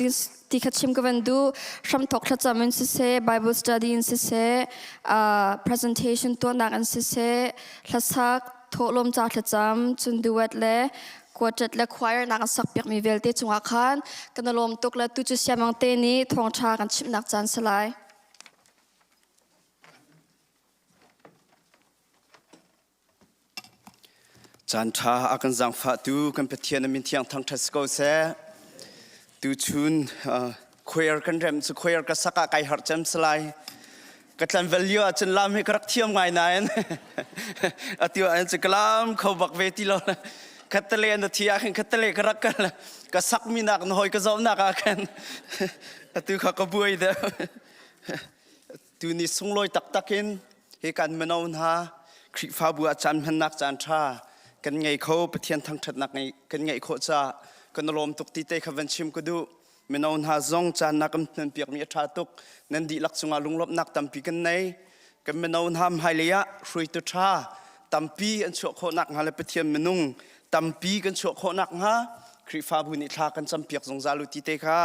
ti kha chim ka van duh. Hramthok thlacam in siseh, Bible study in siseh, presentation tuahnak in siseh, hlasak, thawhlawm ca thlacam, cun duet le quartet le choir nak an sak piakmi vialte cungah khan kan lawm tuk le tu cu siamang te nih thawngṭha kan chimhnak caan si lai. Caan ṭha a kan zaangfahtu kan Pathian a min thiang thangṭhat si ko seh. Tuchun choir kan rem cu choir ka sak ah kai harh cem si lai. Ka tlanval lio ahcun lam hi ka rak thiam ngai nain atu ah cu ka lam kho bak ve ti lo. Khattale na thi ah khin khattale ka rak kal. Ka sak mi nak na hoi ka zohnak ah khan atu kha ka buai deuh. Tuni sunglawi taktak in hi kan mino hna Khrihfabu ah caan hmannak caan ṭha kan ngei kho Pathian thangṭhatnak kan ngeih khawh caah kan lawm tuk ti te kha van chim ka duh. Mino hna zong caan na kan hmanpiakmi a ṭha tuk. Nan dihlak cungah lunglawmhnak tampi kan nei. Kan mino hna hmailei ah hruaitu ṭha tampi an chuah khawh nakhnga le Pathian minung tampi kan chuah khawh nakhnga Khrihfabu nih thla kan campiak zungzal u ti te kha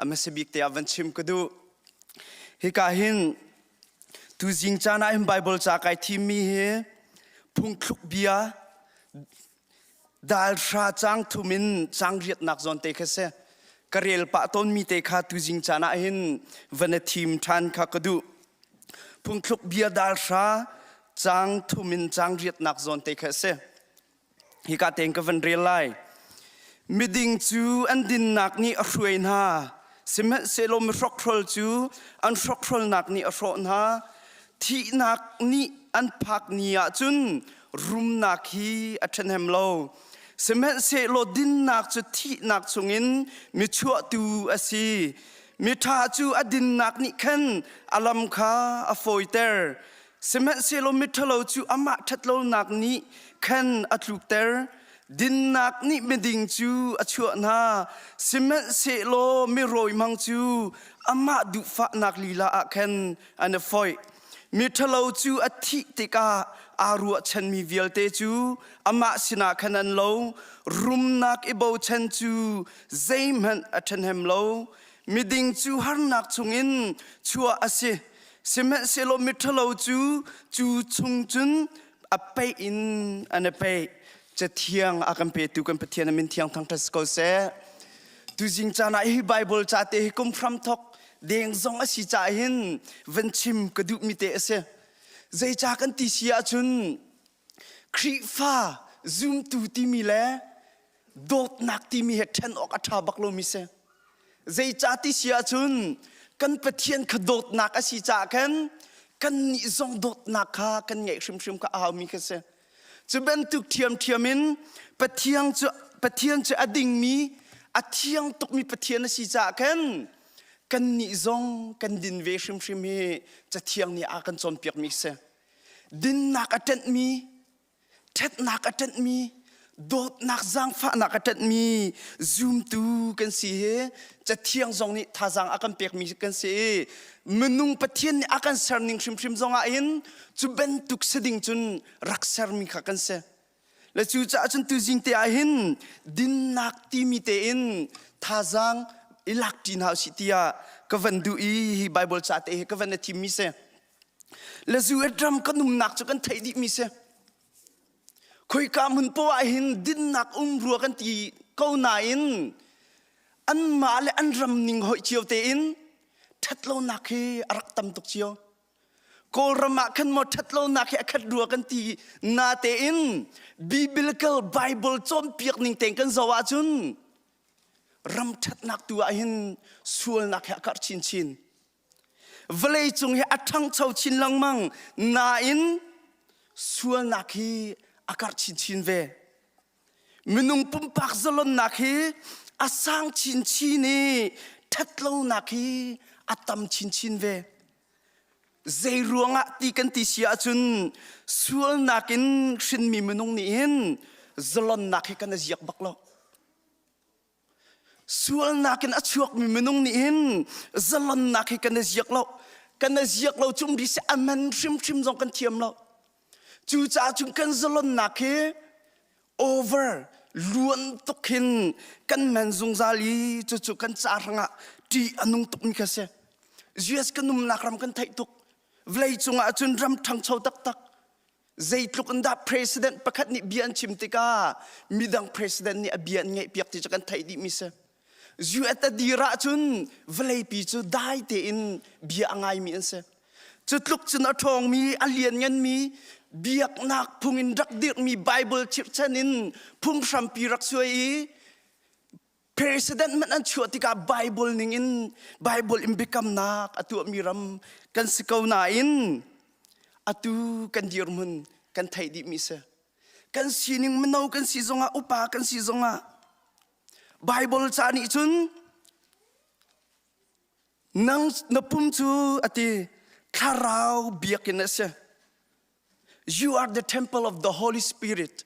a hmasa bik te ah van chim ka duh. Hika hin tuzing caan ah hin Bible ca kai thimmi hi phungthluk bia dal hra cang thum in cang riatnak zawn te kha si. Ka rel pah tawnmi te kha tuzing caan ah hin van i thim ṭhan kha ka duh. Phungthluk bia dal hra cang thum in cang riatnak zawn te kha si. Hika tein ka van rel lai. Miding cu an dinnak nih a hruai hna, sihmanhsehlaw mihrokhrol cu an hrokhrolnak nih a hrawh hna. Thihnak nih an phak ni ah cun rumnak hi a ṭhahnem lo. Sihmanhsehlaw dinnak cu thihnak chungin mi chuahtu a si. Miṭha cu a dinnak nih khan a lam kha a fawiter. Sihmanhsehlaw miṭhalo cu amah ṭhatlonak nih khan a tlukter. Dinnak nih miding cu a chuah hna. Sihmanhsehlaw mirawi hmang cu amah duhfahnak lila ah khan an i foih. Miṭhalo cu a thih tikah aa ruahchanmi vialte cu amah sinah khan an lo. Rumnak i bochan cu zeihmanh a ṭhahnem lo. Miding cu harnak chungin chuah a si. Sihmanhsehlaw miṭhalo cu cu chung cun a peih in an i peih. Cathiang a kan petu kan Pathian a min thiang thangṭhat si ko seh. Tuzing caan ah hi Bible ca te hi kum hramthok deng zong a si caah hin van chim ka duhmi te a si. Zeicah kan ti si ahcun Khrihfa zumtu timi le dawtnak timi he ṭhen awk a ṭha bak lomi si. Zeicah ti si ahcun kan Pathian kha dawtnak a si caah khan kannih zong dawtnak kha kan ngeih hrimhrim kha a haumi kha si. Cu bantuk ṭhiamṭhiam in Pathian cu Pathian cu a dingmi a thiang tukmi Pathian a si caah khan kannih zong kan din ve hrimhrim hi Cathiang nih a kan cawnpiakmi a si. Dinnak a ṭenhmi ṭhatnak a ṭanhmi dawtnak zaangfahnak a ṭanhmi zumtu kan si hi cathiang zong nih thazaang a kan pekmi kan si i minung Pathian nih a kan serning hrimhrim zong ah hin cu bantuk si ding cun rak sermi kha kan si. Le cucaah cun tuzing te ah hin dinnak timi tein thazaang i lak ṭi hna usih tiah ka van duh i hi Bible ca te hi ka van i thimmi si. Le zu ram kan umnak cu kan theih dihmi si. Khoika hmun poah ah hin dinnak um rua kan ti ko nain anmah le an ram ning hoih cio tein ṭhatlonak hi a rak tam tuk cio. Kawlram ah khan maw ṭhatlonak hi a khat rua kan ti na tein biblical Bible cawnpiak ning tein kan zoh ahcun ram ṭhatnak tu ah hin sualnak hi a karh chinchin. Vawleicung hi a ṭhangcho chin lengmang nain sualnak hi a karh chinchin ve. Minung pumpak zalonnak hi a sang chinchin i ṭhatlonak hi a tam chinchin ve. Zei ruangah ti kan ti si ahcun sualnak in hrinmi minung nih hin zalonnak hi kan i ziak bak lo. Sualnak in a chuakmi minung nih hin zalonnak hi kan i ziak lo. Kan i ziak lo cung ri si a man hrimhrim zong kan thiam lo. Cucaah cun kan zalonnak hi Over luan tuk hin kan men zungzal i cucu kan ca hrangah ṭih a nung tukmi kha si. US kan umnak ram kan theih tuk. Vawlei cungah cun ram ṭhangcho taktak. Zeitluk in dah president pakhat nih bia an chim tikah midang president nih a bia an ngaihpiak ti cu kan theih dihmi si. US a dir ahcun vawleipi cu dai tein bia a ngaimi an si. Cu tluk cun a ṭhawngmi, a liannganmi, biaknak phung in rak dirhmi Bible chirhchan in phunghrampi rak suai i president hmanh an chuah tikah Bible ning in Bible in biakamnak a tuahmi ram kan si ko nain atu kan dirhmun kan theih dihmi si. Kan sining mino kan si zongah upa kan si zongah Bible ca nih cun nang na pum cu a ti thlarau biakinn a si. You are the temple of the Holy Spirit.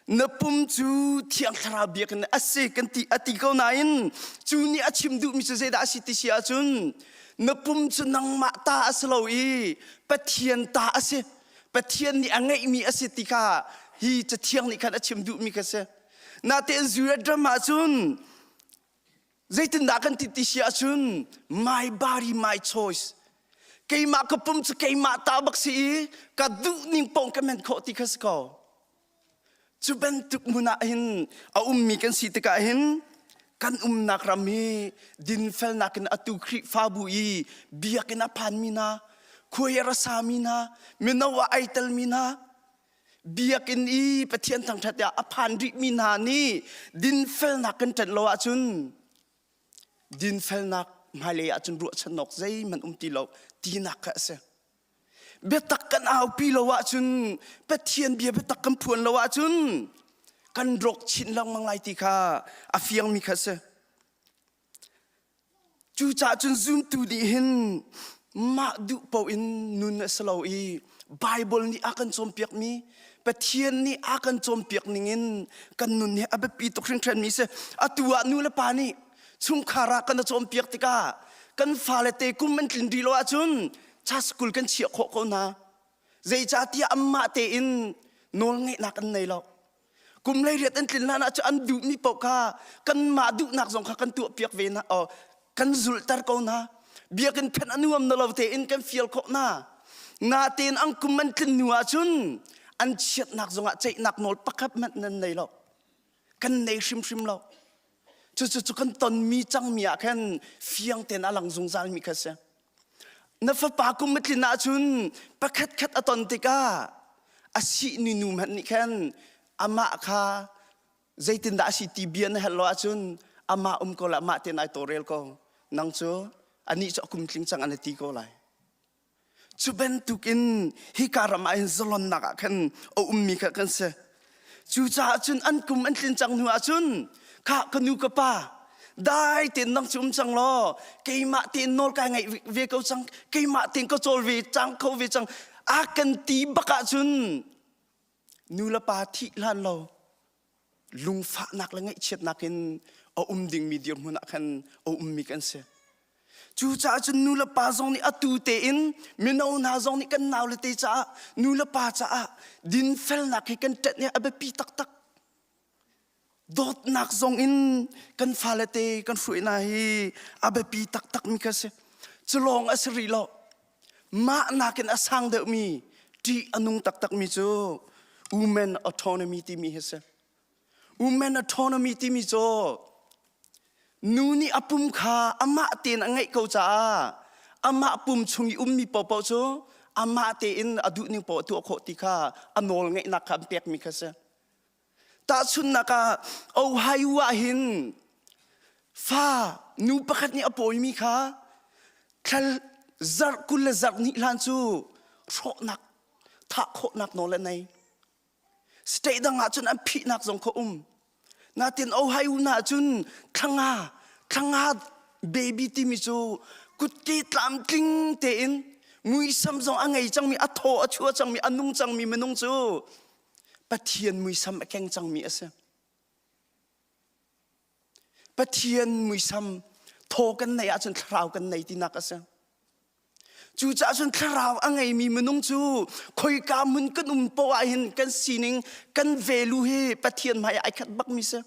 Na pum cu thiang thlarau biakinn a si kan ti a ti ko nain cu nih a chim duhmi cu zeidah a si ti si ahcun na pum cu nangmah ta a si lo i Pathian ta a si. Pathian nih a ngeihmi a si ti kha hi cathiang nih khan a chim duhmi kha si. Natein Judah ram ahcun zeitindah kan ti ti si ahcun my body my choice keimah ka pum cu keimah ta bak si i ka duh ning paoh ka men khawh ti kha si ko. Cu bantuk hmun ah hin a ummi kan si tikah hin kan umnak ram hi dinfelnak in atu Khrihfabu i biakinn a phanmi hna, khuai a ra sami hna, mino ah ai telmi hna, biakinn i Pathian thangṭhat ah a phan rihmi hna nih dinfelnak kan ṭanh lo ahcun dinfelnak hmailei ahcun ruahchan awk zeihmanh um ti lo tinak kha a si. Biatak kan aupi lo ahcun Pathian bia biatak kan phuan lo ahcun kan rawk chin lengmang lai ti kha a fiangmi kha a si. Cucaah cun zumtu nih hin mah duh paoh in nun a si lo i Baibal nih a kan cawnpiakmi Pathian nih a kan cawnpiak ningin kan nun hi a biapi tuk hringhranmi si. Atu ah nu le pa nih chungkhar ah kan i cawnpiak tikah kan fale te kum an tlin rih lo ahcun cha school kan chiah khawh ko hna. Zeicahtiah anmah tein nawlngeihnak an nei lo. Kum 18 an tlin hlan ah cu an duhmi paoh kha kanmah duhnak zong kha kan tuahpiak ve hna oh, kan zulhter ko hna. Biakinn phenh a nuam na lo tein kan fial khawh hna. Natein an kum an tlin hnu ahcun an chiatnak zongah ceihnak nawl pakhat hmanh nan nei lo. Kan nei hrimhrim lo. Cucu cu kan tonmi cangmi ah khan fiang tein a lang zungzalmi kha si. Na fapa kum a tlin ahcun pakhatkhat a ton tikah a sihni nu hmanh nih khan amah kha zeitindah a si ti bia na helh lo ahcun amah um ko le amah tein ai tawlrel ko. Nang cu anih cu a kum tling cang an ti ko lai. Cu bantukin hika ram ah hin zalonnak ah khan a ummi kha kan si. Cucaah cun an kum an tlin cang hnu ahcun khah ka nu ka pa dai tein nang cu um cang law keimah tein nawl kai ngaih ve ko cang keimah tein ka cawl ve cang kho ve cang a kan ti bak ahcun nu le pa thih hlan lo lungfahnak le ngaihchiatnak in a um dingmi dirhmun ah khan a ummi kan si. Cucaah cun nu le pa zong nih atu tein mino hna zong nih kan naule te caah nu le pa caah dinfelnak hi kan ṭanh hi a biapi taktak. Dawtnak zong in kan fale te kan hruai hna hi a biapi taktakmi kha si. Cu lawng a si rih lo. Mah nakin a sang deuhmi ṭih a nung taktakmi cu women autonomy timi hi si. Women autonomy timi cu nu nih a pum kha amah tein a ngeih ko caah amah pum chung i ummi paohpaoh cu amah tein a duhning paoh a tuah khawh ti kha a nawl ngeihnak kha an pekmi kha si. Tahchunhnak ah Ohio ah hin fa nu pakhat nih a pawimi kha thla zarh 20 le zarh hnih hlan cu hrawhnak thah khawhnak nawl a nei. State dang ah cun an phihnak zong kha um. Natin Ohio na cun thlanga thlanga baby timi cu kutke tlamtling tein muisam zong a ngei cangmi a thaw a chua cangmi a nung cangmi minung cu Pathian muisam a keng cangmi a si. Pathian muisam thaw kan neih ahcun thlarau kan nei tinak a si. Cucaah cun thlarau a ngeimi minung cu khoika hmun kan um poah ah hin kan sining kan value hi Pathian hmai ah ai khat bakmi si.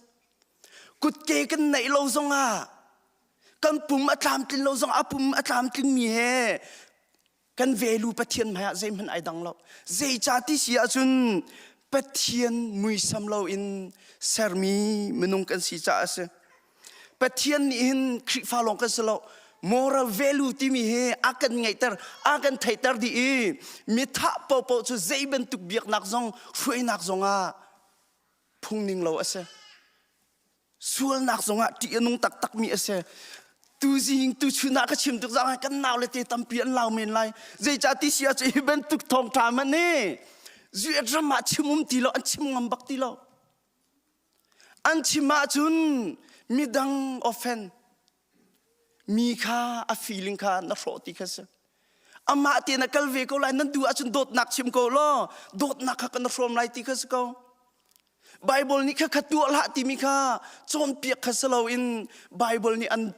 Kutke kan neih lo zongah kan pum a tlamtlin lo zongah a pum a tlamtlingmi he kan value Pathian hmai ah zeihmanh ai dang lo. Zeicah ti si ahcun Pathian muisam loin sermi minung kan si caah a si. Pathian nih hin Khrihfa lawng kan si lo. Moral value timi hi a kan ngeihter, a kan theihter dih i mithah paohpaoh cu zei bantuk biaknak zong hruainak zongah phungning lo a si. Sualnak zongah ṭih a nung taktakmi a si. Tuzing tuchun ah ka chim tuk zong kan nau le te tampi an lau men lai. Zeicah ti si ahcun hi bantuk thawngṭha hmanh hi US ram ah chim um ti lo, an chim ngam bak ti lo. An chim ahcun midang offend mi kha a feeling kha na hrawh ti kha si. Amah te na kal ve ko lai nan duh ahcun dawtnak chim ko law dawtnak kha kan hrawm lai ti kha si ko. Bible nih kha kha tuah hlah timi kha cawnpiak kha si loin Bible nih an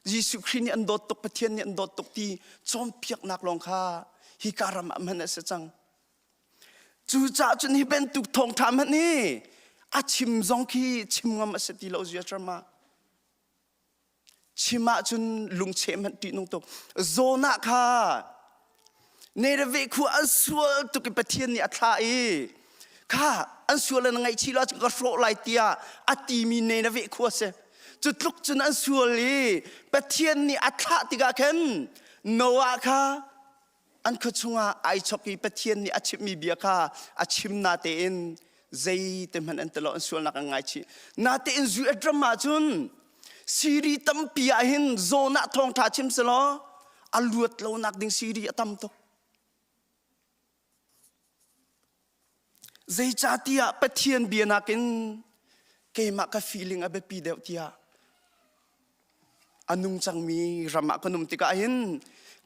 Jesuh Khrih nih an dawt tuk Pathian nih an dawt tuk ti cawnpiaknak lawng kha hi ka ram ah hman a si cang. Cucaah cun hi bantuk thawngṭha hmanh hi a chim zong khi chim ngam a si ti lo zia ah. Chim ahcun lungcheh hmanh ṭihnung tuk. Zawn ah kha Nineveh khua an sual tuk i Pathian nih a thlah i kha an sual an ngaihchih lo ahcun ka hrawh lai tiah a timi Nineveh khua si. Cu tluk cun an sual i Pathian nih a thlah tikah khan Noah kha an khua chungah ai chok i Pathian nih a chimhmi bia kha a chim natein zeite hmanh an tilo an sualnak an ngaichih natein US ram ah cun siri tampi ah hin zawn ah thawngṭha chim selaw a luat lonak ding siri a tam tuk Zeicahtiah Pathian bia nakin keimah ka feeling a biapi deuh tiah a nung cangmi ram ah kan um tikah hin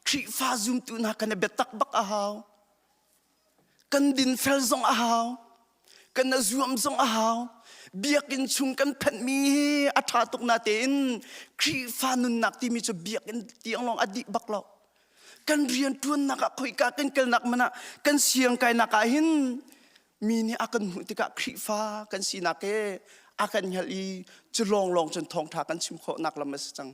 Khrihfa zumtu hna kan i biatak bak a hau. Kan dinfel zong a hau. Kan a zuam zong a hau. Biakinn chung kan phanhmi hi a ṭha tuk natein Khrihfa nunnak timi cu biakinn tiang lawng a dih bak lo. Kan rianṭuannak ah khoika kan kalnak hmanh ah kan siangkainak ah hin mi nih a kan hmuh tikah Khrihfa kan sinak he a kan hngalh i cu lawnglawng cun thawngṭha kan chim khawhnak lam a si cang.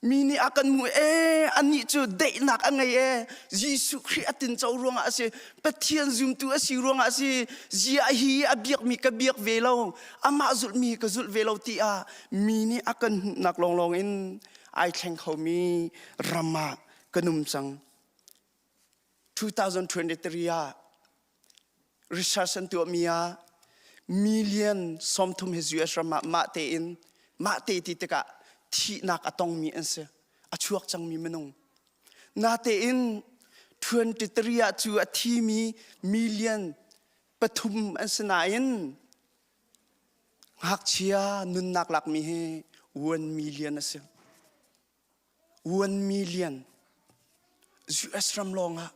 Mi nih a kan hmuh ee anih cu daihnak a ngei ee Jesuh Khrih a tinco ruangah a si Pathian zumtu a si ruangah a si ziah hi a biakmi ka biak ve lo amah zulhmi ka zulh ve lo tiah mi nih a kan hmuhnak lawnglawng in ai thleng khomi ram ah kan um cang. 2023 ah research an tuahmi ah million 30 hi US ram ah mah tein mah te ti tikah thihnak a tongmi an si a chuak cangmi minung natein 23 ah cu a thimi million pathum an si nain Ngakchia nunnak lakmi hi 1 million a si. 1 million. US ram lawng ah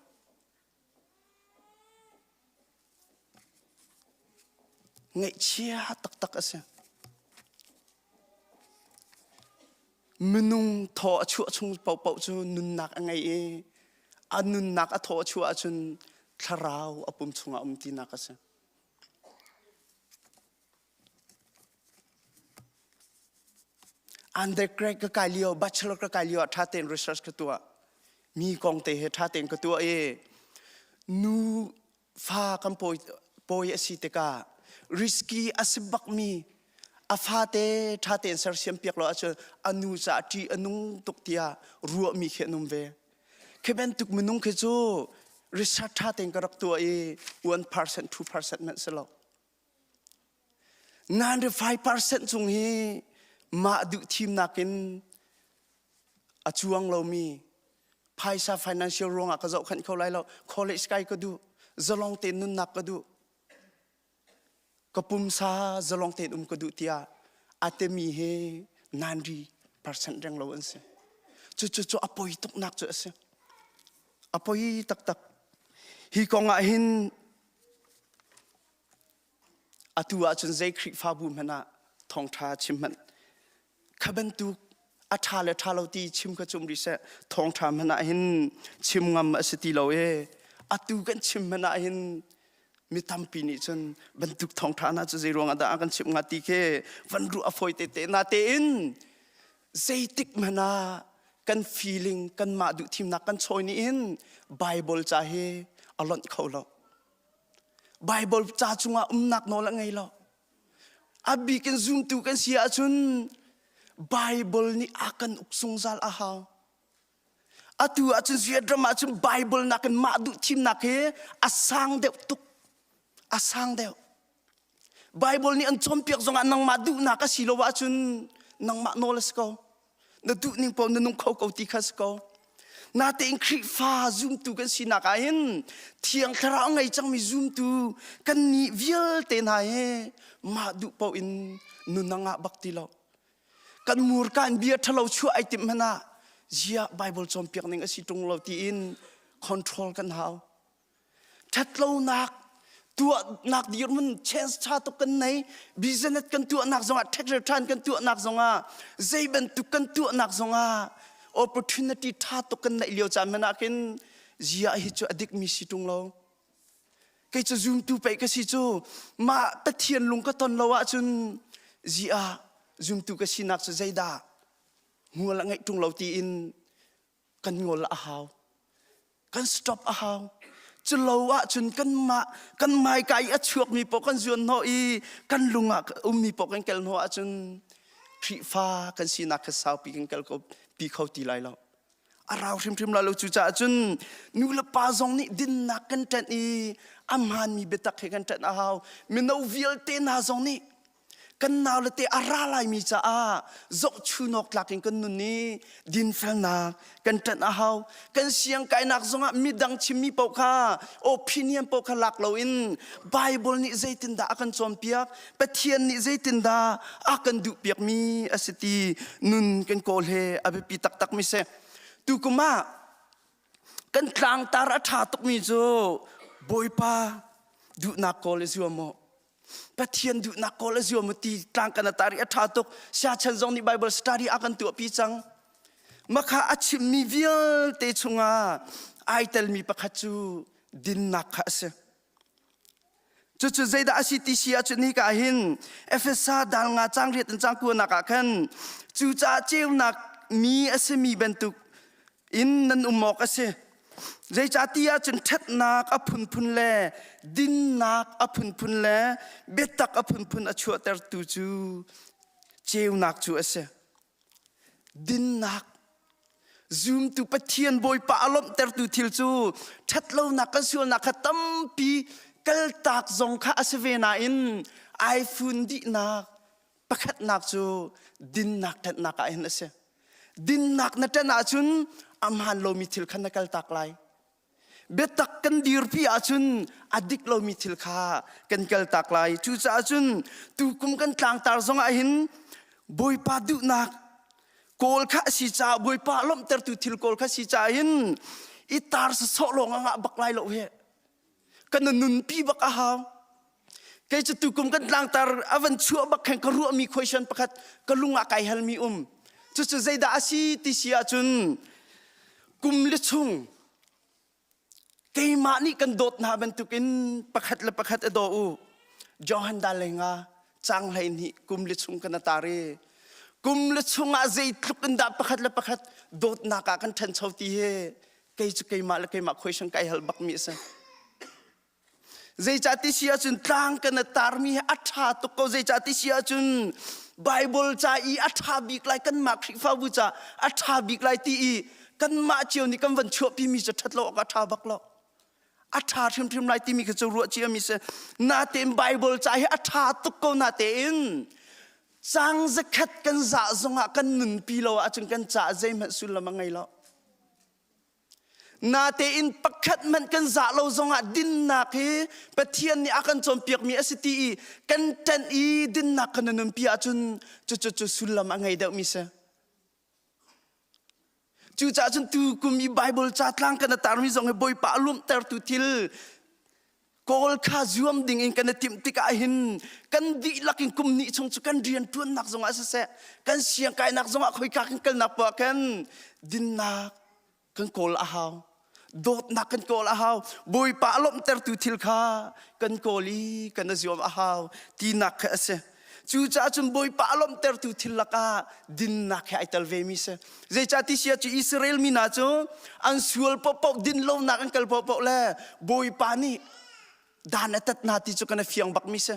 ngaihchia taktak a si. Minung thaw a chuah chung paohpaoh cu nunnak a ngei i a nunnak a thaw a chuah ahcun thlarau a pum chungah um tinak a si. Undergrad ka kai lio, bachelor ka kai lio ah ṭha tein research ka tuah. Mi kong te he ṭha tein ka tuah i nu fa kan pawi, pawi a si tikah risky a si bakmi a fate ṭha tein sersiam piak lo ahcun a nu caah ṭih a nung tuk tiah ruahmi khi an um ve. Khi bantuk minung khi cu research ṭha tein ka rak tuah i 1%, 2% hmanh si lo. 95% cung hi mah duh thimnak in a cuang lomi phaisa financial ruangah ka zohkhenh kho lai lo college kai ka duh zalong tein nunnak ka duh ka pumsa zalong tein um ka duh tiah a temi hi 90% reng lo an si. Cucu cu a poi tuknak cu a si. A poi taktak. Hi kong ah hin atu ahcun zei Khrihfabu hmanh ah thawngṭha chim hmanh kha bantuk A ṭha le ṭha lo ti chim kha cum rih seh. Thawngṭha hmanh ah hin chim ngam a si ti lo e. Atu kan chim hmanh ah hin mi tampi nih cun bantuk thawngṭha hna cu zei ruangah dah a kan chimh hnga ti khi van ruah a fawi tete na tein zeitik hmanh ah kan feeling kanmah duh thimnak kan chawi nih hin Bible ca hi a lonh kho lo. Bible ca cungah umnak nawl a ngei lo. A bik in zumtu kan si ahcun Bible nih a kan uk zungzal a hau. Atu ahcun Ziat ram ahcun Bible nakin mah duh thimnak hi a sang deuh tuk. A sang deuh. Bible nih an cawnpiak zongah nangmah duhnak a si lo ahcun nangmah nawl a si ko. Na duh ning paoh na nung kho ko ti kha si ko. Natein Khrihfa zumtu kan sinak ah hin Thiang Thlarau ngei cangmi zumtu kan nih vialte hna hi mah duh paoh in nun a ngah bak ti lo. Kan murka in bia ṭhalo chuah ai timh hmanh ah ziah Bible cawnpiak ning a si ṭung lo tiin control kan hau. Ṭhatlonak tuahnak dirhmun chance ṭha tuk kan nei. Business kan tuahnak zongah tax return kan tuahnak zongah zei bantuk kan tuahnak zongah opportunity ṭha tuk kan neih lio caan hmanh ah khin ziah hi cu a dikmi si ṭung lo. Kei cu zumtu pei ka si cu mah Pathian lung ka ton lo ahcun ziah zumtu ka sinak cu zeidah hmual a ngeih ṭung lo tiin kan ngol a hau. Kan stop a hau. Cu lo ahcun kanmah kan hmaika i a chuakmi paoh kan zuan hnawh i kan lung ah ummi paoh kan kel hnawh ahcun Khrihfa kan sinak kha saupi kan kal ko pi kho ti lai lo. A rau hrimhrim lai lo. Cucaah cun nu le pa zong nih dinnak kan ṭanh i a hmaanmi biatak he kan ṭanh a hau. Mino vialte hna zong nih kan naule te a ra laimi caah zohchunawk tlak in kan nun i dinfelnak kan ṭanh a hau. Kan siangkainak zongah midang chimmi paoh kha opinion paoh kha lak loin Bible nih zeitindah a kan cawnpiak, Pathian nih zeitindah a kan duhpiakmi a si ti nun kan kawl he a biapi taktakmi si. Tukum ah kan tlangtar a ṭha tukmi cu Bawipa duhnak kawl i zuam u. Pathian duhnak kawl a zuam u ti tlang kan tar i a ṭha tuk. Siachan zong nih Bible study a kan tuahpi cang. Makha a chimmi vialte chungah ai telmi pakhat cu dinnak kha a si. Cucu zeidah a si ti si ahcun hika ah hin Efesa dal nga cang riat in cang kuanak ah khan cucaah ceunak mi a simi bantuk in nan um awk a si. Zeicahtiah cun ṭhatnak a phunphun le dinnak a phunphun le biatak a phunphun a chuahtertu cu ceunak cu a si. Dinnak zumtu Pathian Bawipa a lawmhtertu thil cu ṭhatlonak kan sualnak kha tampi kaltak zong kha a si ve nain ai fun dihnak pakhatnak cu dinnak ṭanhnak ah hin a si. Dinnak na ṭanh ahcun a hmaan lomi thil kha na kaltak lai. Biatak kan dirpi ahcun a dik lomi thil kha kan kaltak lai. Cucaah cun tukum kan tlangtar zong ah hin Bawipa duhnak kawl kha a si caah Bawipa lawmhtertu thil kawl kha si caah hin i tar sawsawh lawng a ngah bak lai lo he. Kan nunpi bak a hau. Kei cu tukum kan tlangtar a van chuah bak khan ka ruahmi question pakhat ka lung ah kai halmi um. Cucu zeidah a si ti si ahcun kum li chung keimah nih kan dawt hna bantukin pakhat le pakhat a daw u. Johan dal nga cang hlei hnih kum li chung kan tar i kum li chung ah zeitluk in dah pakhat le pakhat dawtnak ah kan ṭhancho ti hi kei cu keimah le keimah question kai hal bakmi a si. Zeicah ti si ahcun tlang kan tarmi hi a ṭha tuk ko. Zeicah ti si ahcun Bible ca i a ṭha bik lai kanmah Khrihfabu ca a ṭha bik lai ti i kanmah cio nih kan van chuahpimi cu ṭhat lo awk a ṭha bak lo. A ṭha hrimhrim lai timi kha cu ruah ciami si. Natein Bible ca hi a ṭha tuk ko natein cang zakhat kan zah zongah kan nunpi lo ahcun kan caah zeihmanh sullam a ngei lo. Natein pakhat hmanh kan zah lo zongah dinnak hi Pathian nih a kan cawnpiakmi a si ti i kan ṭanh i dinnak kan nunpi ahcun cucu cu sullam a ngei deuhmi si. Cucaah cun tu kum i Bible ca tlang kan a tarmi zong hi Bawipa a lawmhtertu thil. Kawl kha zuam ding in kan i timh tikah hin kan dihlak in kum hnih chung cu kan rian ṭuannak zongah siseh, kan siangkainak zongah khoika kan kalnak poah khan dinnak kan kawl a hau. Dawtnak kan kawl a hau. Bawipa a lawmhtertu thil kha kan kawl i kan i zuam a hau tinak kha a si. Cucaah cun Bawipa a lawmhtertu thil lakah dinnak he ai tel vemi si. Zeicah ti sia cu Israel mi hna cu an sual paohpaoh din lonak an kal paohpaoh le Bawipa nih dan a tat hna ti cu kan i fiang bakmi si.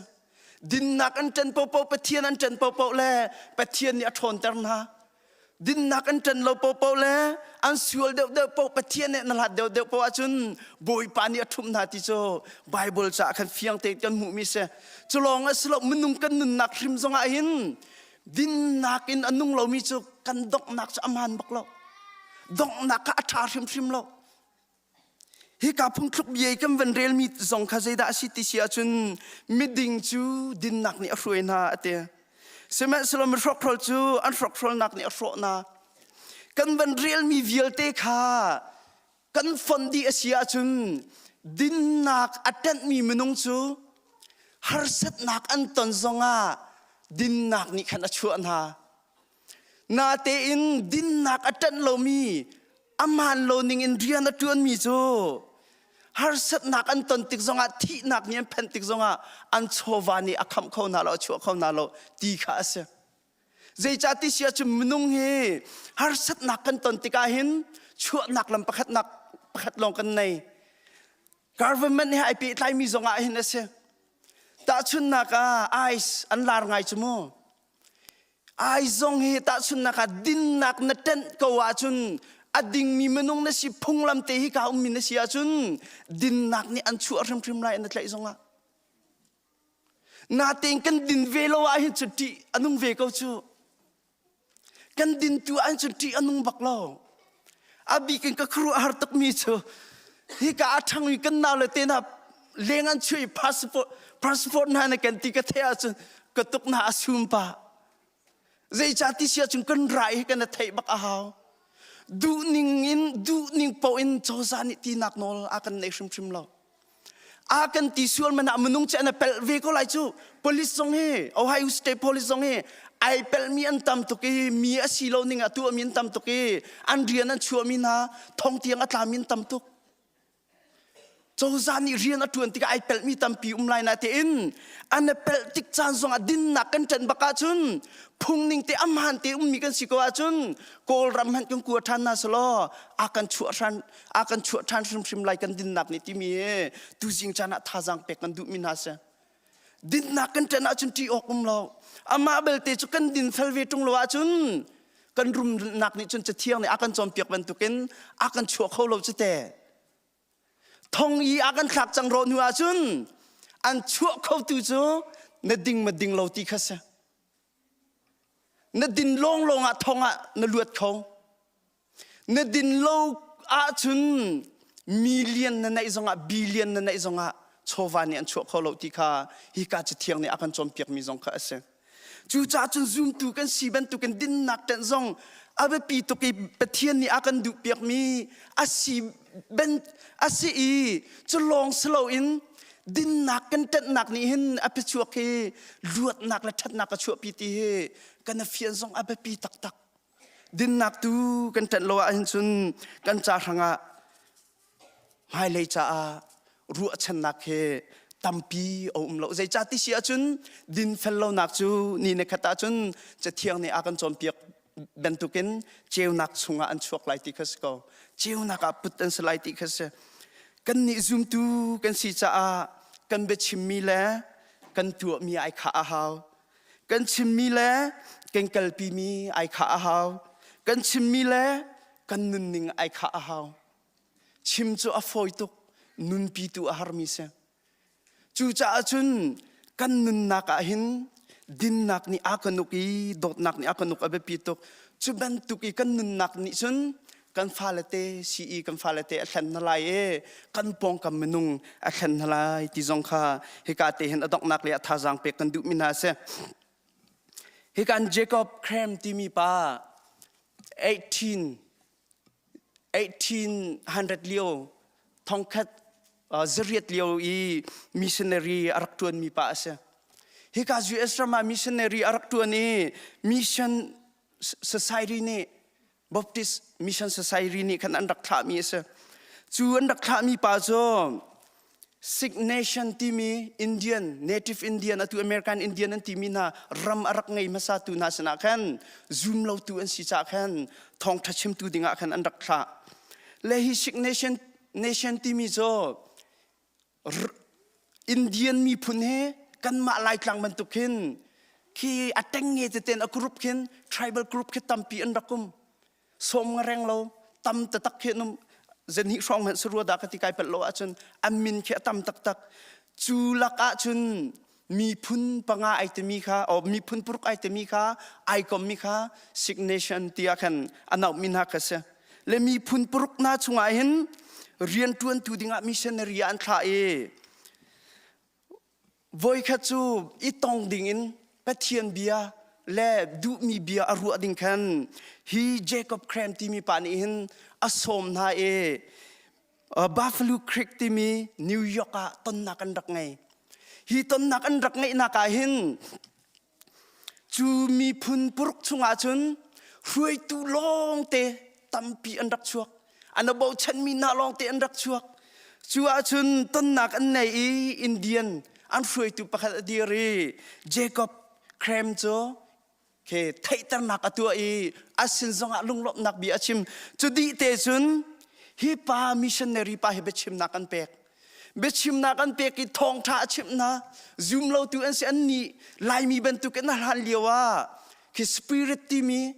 Dinnak an ṭan paohpaoh Pathian an ṭan paohpaoh le Pathian nih a ṭhawnter hna. Dinnak an ṭan lo paohpaoh le an sual deuhdeuh paoh Pathian nih na hlat deuhdeuh paoh ahcun Bawipa nih a ṭhumh hna ti cu Baibal caah khan fiang tein kan hmuhmi si. Cu lawng a si lo minung kan nunnak hrim zongah hin dinnak in a nung lomi cu kan donghnak cu a hmaan bak lo. Donghnak kha a ṭha hrimhrim lo. Hika phungthluk bia i kan van relmi zong kha zeidah a si ti si ahcun miding cu dinnak nih a hruai hna a ti. Sihmanhsehlaw mihrokhrawl cu an hrokhrolnak nih a hrawh hna. Kan van relmi vialte kha kan fonh dih a si ahcun dinnak a ṭanhmi minung cu harsatnak an ton zongah dinnak nih khan a chuah hna. Natein dinnak a ṭanh lomi, a hmaan lo ning in rian a ṭuanmi cu harsatnak an ton tik zongah thihnak nih an phanh tik zongah an chawva nih a khamh kho hna lo, a chuah kho hna lo ti kha a si. Zeicah ti si ahcun minung hi harsatnak kan ton tikah hin chuahnak lam pakhatnak pakhat lawng kan nei. Government he ai pehtlaimi zongah hin a si. Tahchunhnak ah ICE an lar ngai cu mu. Ai zong hi tahchunhnak ah dinnak na ṭenh ko ahcun a dingmi minung na si phunglam te hi ka ummi na si ahcun dinnak nih an chuah hrimhrim lai na tlaih zongah. Natein kan din ve lo ahhin cu ṭih a nung ve ko cu. Kan din tu ahhin cun ṭih a nung bak lo. A bik in ka khuaruah har tukmi cu hika a ṭhangmi kan nau le te hna leng an chuah i passport passport hna na kan ti ka theih ahcun ka tuk hna a sum pah. Zeicah ti si ahcun kan rai hi kan i theih bak a hau. Duhning in duhning paoh in cozah nih tinak nawl a kan nei hrimhrim lo. A kan ti sual man ah minung cu an i pelh ve ko lai cu. Police zong hi Ohio State Police zong hi ai pelhmi an tam tuk i mi a si lo ning ah tuahmi an tam tuk i an rian an chuahmi hna thong tiang a tlami an tam tuk. Cozah nih rian a ṭuan tikah ai pelhmi tampi um lai na tein an i pelh tik caan zongah dinnak kan ṭanh bak ahcun phung ning te amhan te ummi kan si ko ahcun Kawlram hmanh kan kua ṭhan hna selaw a kan chuah hran a kan chuah ṭhan hrimhrim lai kan dinnak nih timi hi tuzing caan ah thazaang pek kan duhmi hna si. Dinnak kan ṭanh ahcun ṭih awk um lo. Amah belte cu kan din fel ve ṭung lo ahcun kan rumnak nih cun Cathiang nih a kan cawnpiak bantukin a kan chuah kho lo cu te. Thong i a kan thlak cang rawh hnu ahcun an chuah khotu cu na ding ma ding lo ti kha si. Na din lawnglawng ah thong ah na luat kho. Na din lo ahcun million na neih zongah billion na neih zongah chawva nih an chuah kho lo ti kha hika Cathiang nih a kan cawnpiakmi zong kha a si. Cucaah cun zumtu kan si bantukin dinnak ṭanh zong a biapi tuk i Pathian nih a kan duhpiakmi a si ben a si i cu lawng si loin dinnak kan ṭanhnak nih hin a phichuak hi luatnak le ṭhatnak a chuahpi ti hi kan i fian zong a biapi taktak. Dinnak tu kan ṭanh lo ahhin cun kan ca hrangah hmailei caah ruahchannak he tampi a um lo. Zeicah ti si ahcun dinfel lonak cu ni na khat ahcun Cathiang nih a kan cawnpiak bantukin ceunak chungah an chuak lai ti kha si ko. Ceunak ah put an si lai ti kha si. Kannih zumtu kan si caah kan biachimmi le kan tuahmi ai khah a hau. Kan chimmi le kan kalpimi ai khah a hau. Kan chimmi le kan nunning ai khah a hau. Chim cu a fawi tuk, nunpi tu a harmi si. Cucaah cun kan nunnak ah hin dinnak nih a kan uk i dawtnak nih a kan uk a biapi tuk. Cu bantuk i kan nunnak nih cun kan fale te si i kan fale te a thlen hna lai i kan pawngkam minung a thlen hna lai ti zong kha hika te hin a donghnak le a thazaang pek kan duhmi hna a si. Hika in Jacob Krem timi pa 18 1800 lio thongkhat. zariat lio i missionary a rak ṭuanmi pa a si. Hika US ram ah missionary a rak ṭuan i mission society nih Baptist Mission Society nih khan an rak thlahmi a si. Cu an rak thlahmi pa cu Sikh Nation timi Indian, Native Indian, atu American Indian an timi hna ram a rak ngei hmasa tu hna sinah khan zum lotu an si caah khan thawngṭha chimtu dingah khan an rak thlah. Le hi Sikh Nation, Nation timi cu Indian miphun he kanmah Laitlang bantuk hin khi a tengnge teten a group khin tribal group khi tampi an rak um sawm nga reng lo tam taktak khi an um zenhnih hrawng hmanh sarua dah ka ti kai palh lo ahcun an min khi a tam taktak cu lak ahcun miphun panga ai timi kha o miphun paruk ai timi kha ai kommi kha Sikh nation tiah khan an auhmi hna kha si le miphun paruk hna chungah hin rianṭuantu dingah missionary ah an thlah i voikhat cu i tong dingin Pathian bia le duhmi bia a ruah ding khan hi Jacob Krem timi pa nih hin a sawm hna i Buffalo Creek timi New York ah tonnak an rak ngei. Hi tonnak an rak ngeihnak ah hin Cu miphun paruk chungah cun hruaitu lawngte tampi an rak chuak. An a bochanmi hna lawngte an rak chuak. Cu ahcun tonnak an nei i Indian an hruaitu pakhat a dir i Jacob Krem cu ke theihternak a tuah i a sin zongah lunglawmhnak bia a chim. Cu dih te cun hi pa missionary pa hi biachimnak an pek. Biachimnak an pek i thawngṭha a chimh hna. Zum lotu an si an nih Laimi bantukin a hlan lio ah khi spirit timi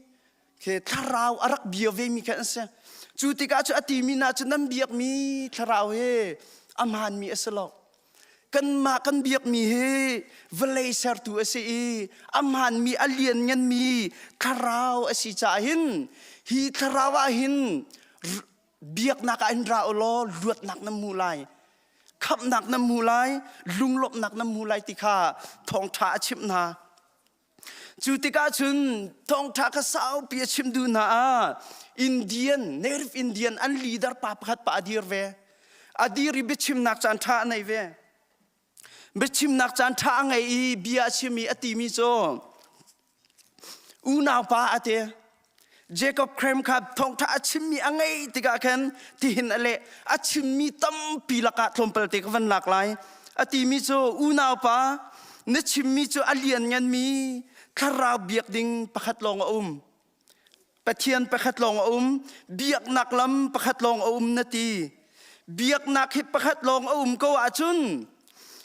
khi thlarau a rak bia vemi kha an si. Cu tikah cu a timi hna cu nan biakmi thlarau hi a hmaanmi a si lo. Kanmah kan biakmi hi vawlei sertu a si i a hmaanmi a liannganmi thlarau a si caah hin hi thlarau ah hin biaknak ah in ra u law luatnak nan hmu lai khamhnak nan hmu lai lunglawmhnak nan hmu lai ti kha thawngṭha a chimh hna cu tikah cun thawngṭha kha saupi a chim duh hna ah Indian Native Indian an leader pa pakhat pa a dir ve a dir i biachimnak caan ṭha a nei ve biachimnak caan ṭha a ngei i bia a chim i a timi cu Unaupa a ti. Jacob Krem kha thawngṭha a chimmi a ngeih tikah khan tihin a leh. A chimmi tampi lakah tlawmpal te ka van lak lai. A timi cu unaupa na chimmi cu a liannganmi thlarau biak ding pakhat lawng a um. Pathian pakhat lawng a um. Biaknak lam pakhat lawng a um na ti. Biaknak hi pakhat lawng a um ko ahcun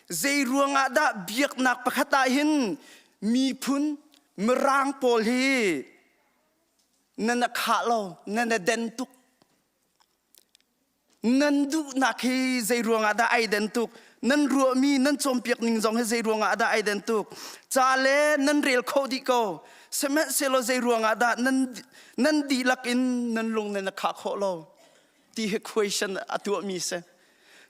zei ruangah dah biaknak pakhat ah hin miphun mirang pawl hi nan a khah lo nan a den tuk nan duhnak hi zei ruangah dah ai den tuk nan ruahmi nan cawnpiak ning zong hi zei ruangah dah ai den tuk ca le nan rel kho dih ko sihmanhsehlaw zei ruangah dah nan nan dihlak in nan lung nan a khah khawh lo ti hi question a tuahmi si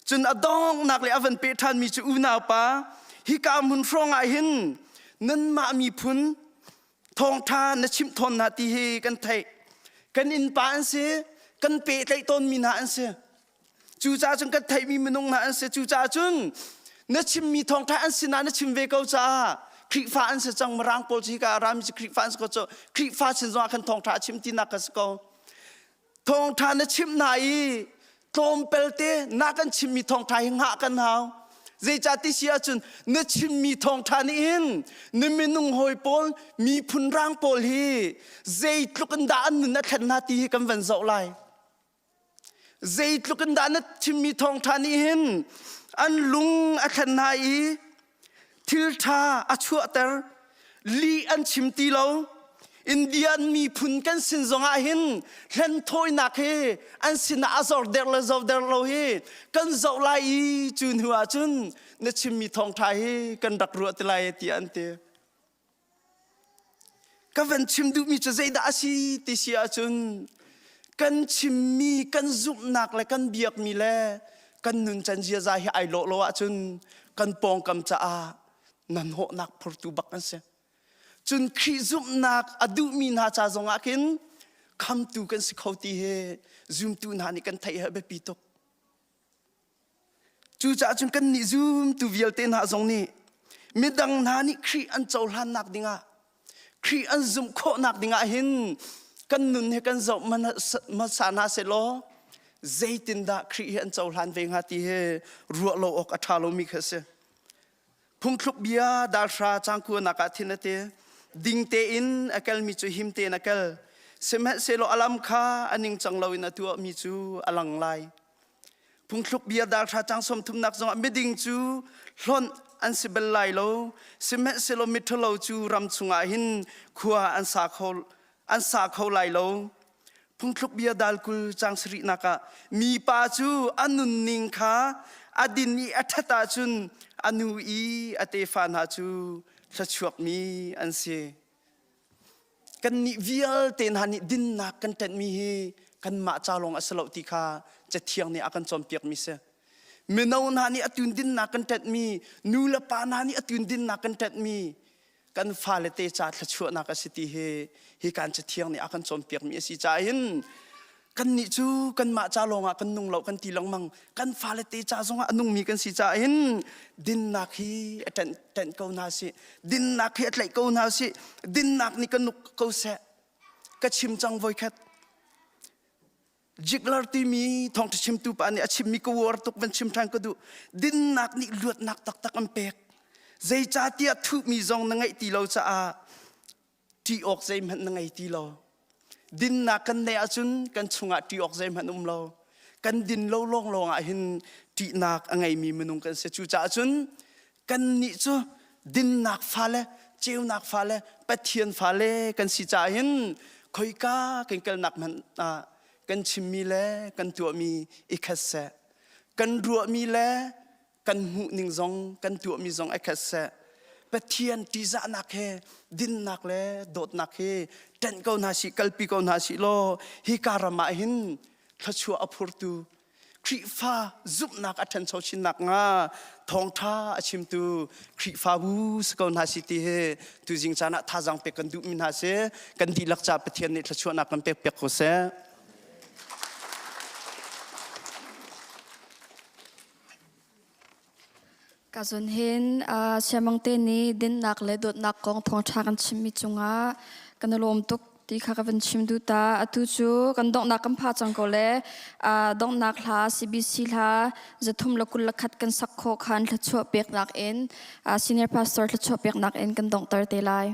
Cun a donghnak le a van peh ṭhanmi cu unaupa, hika hmun hrawng ah hin nanmah miphun thawngṭha na chimh thawn hna ti hi kan theih. Kan innpa an si, kan pehtlaih tawnmi hna an si. Cucaah cun kan theihmi minung hna an si. Cucaah cun na chimmi thawngṭha an sinah na chim ve ko caah Khrihfa an si cang Mirang pawl cu hika a rami cu Khrihfa an si ko cu Khrihfa sin zongah khan thawngṭha a chim tinak ka si ko. Thawngṭha na chimh hna i tlawmpelte na kan chimmi thawngṭha hi hngah kan hau. Zeicah ti si ahcun na chimmi thawngṭha nih hin na minung hawi pawl miphun rang pawl hi zeitluk in dah an nun a thlen hna ti hi kan van zoh lai. Zeitluk in dah na chimmi thawngṭha nih hin an lung a thlen hna i thil ṭha a chuahter lih an chim ti lo Indian miphun kan sin zongah hin hlenthawinak hi an sinah a zor der le zor der lo hi kan zoh lai i cu hnu ah cun na chimmi thawngṭha hi kan rak ruah ti lai tiah an ti Ka van chim duhmi cu zeidah a si ti si ahcun kan chimmi kan zumhnak le kan biakmi le kan nuncan ziaza hi ai lawh lo ahcun kan pawngkam caah nanhawhnak phurtu bak an si. Cun Khrih zumhnak a duhmi hna ca zongah khin khamtu kan si kho ti hi zumtu hna nih kan theih hi a biapi tuk. Cucaah cun kannih zumtu vialte hna zong nih midang hna nih Khrih an cohlannak dingah Khrih an zumh khawhnak dingah hin kan nun hi kan zoh hmasa hna sehlaw zeitindah Khrih hi an cohlan ve hnga ti hi ruah lo awk a ṭha lomi kha a si. Phungthluk bia dalhra cangkuanak ah thin a ti. Ding tein a kalmi cu him tein a kal. Sihmanhsehlaw a lam kha a ningcang loin a tuahmi cu a lang lai. Phungthluk bia dalhra cang sawm thumnak zongah miding cu hlonh an si bal lai lo. Sihmanhsehlaw miṭhalo cu ram chungah hin khua an sa kho an sa kho lai lo. Phungthluk bia dal 20 cang sarihnak ah mipa cu a nunning kha a din i a ṭhat ahcun a nu i a tefa hna cu thluachuakmi an si. Kannih vialte hna nih dinnak kan ṭanhmi hi kanmah ca lawng a si lo ti kha Cathiang nih a kan cawnpiakmi si. Mino hna nih a tun dinnak kan ṭanhmi, nu le pa hna nih a tun dinnak kan ṭanhmi, kan fale te ca thluachuahnak a si ti hi hi kan Cathiang nih a kan cawnpiakmi a si caah hin kannih cu kanmah ca lawngah kan nung lo kan ti lengmang. Kan fale te ca zongah a nungmi kan si caah hin dinnak hi a ṭenh ṭenh ko hna sih, dinnak hi a tlaih ko hna sih, dinnak nih kan uk ko seh. Ka chim cang voikhat. Jigler timi thawngṭha chimtu pa nih a chimmi ka uar tuk, van chim ṭhan ka duh. Dinnak nih luatnak taktak an pek. Zeicahtiah thuhmi zong na ngeih ti lo caah ṭih awk zeihmanh na ngei ti lo. Dinnak kan neih ahcun kan chungah ṭih awk zeihmanh um lo. Kan din lo lawnglawng ah hin ṭihnak a ngeimi minung kan si. Cucaah cun kannih cu dinnak fale, ceunak fale, Pathian fale kan si caah hin khoika kan kalnak hmanh ah kan chimmi le kan tuahmi i khat seh. Kan ruahmi le kan hmuhning zong kan tuahmi zong a khat seh. Pathian ṭihzahnak he dinnak le dawtnak he ṭanh ko hna sih, kalpi ko hna sih law hika ram ah hin thluachuah a phurtu Khrihfa zumhnak a ṭhancho chinnak hnga thawngṭha a chimtu Khrihfabu si ko hna si ti hi tuzing caan ah thazaang pek kan duhmi hna si. Kan dihlak ca Pathian nih thluachuahnak kan pek piak ko seh. Ka zun hin siamang te nih dinnak le dawtnak kong thawngṭha kan chimmi cungah kan i lawm tuk ti kha ka van chim duh ta. Atu cu kan donghnak kan pha cang ko le donghnak hla CBC hla 321 kan sak khawh khan thluachuah peknak in senior pastor thluachuah peknak in kan donghter te lai.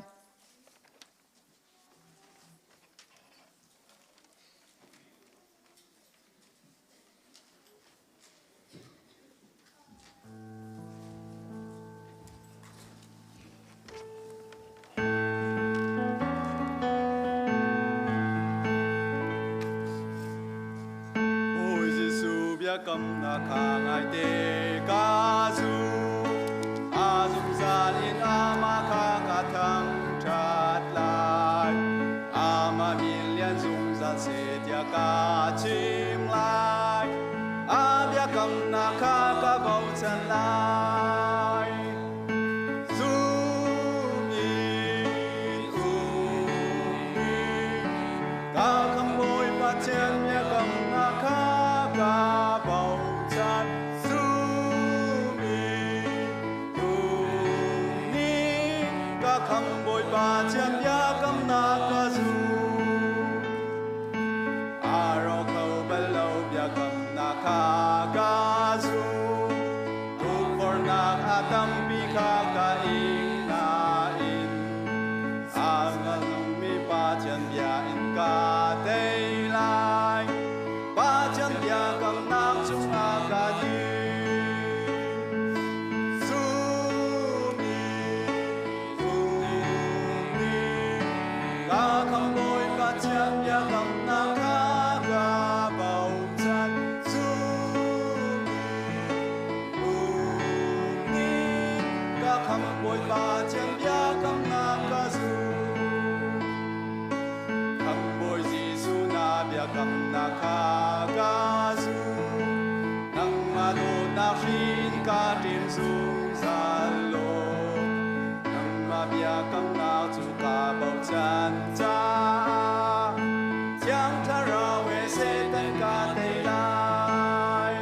Bawi Jesuh biakamnak kha ngai te ka zum. A zungzal in amah kha ka thangṭhat lai. Amah min lian zungzal seh tiah ka chim lai. A biakamnak kha ka bochan lai. Zum in ummi ka khamhbawi Pathian biakamnak kha ka bochan. Zum in ummi ka khamhbawi Pathian biakamnak ka zum. A rawk kho bal lo biakamnak kha ka zum. Tukforhnak a tampi kha ka ing nain a nganmi Pathian bia in ka tei lai. Pathian biakamnak cungah ka dir. Zum in ummi ka khamhbawi Pathian biakamnak kha ka bochan. Zum in ka khamhbawi Pathian biakamnak ka zum. Khamhbawi Jesuh na biakamnak kha ka zum. Nangmah dawtnak hrin ka ṭem zungzal law. Nangmah biakamnak cu ka bochan caah Thiang Thlarau he Satan ka tei lai.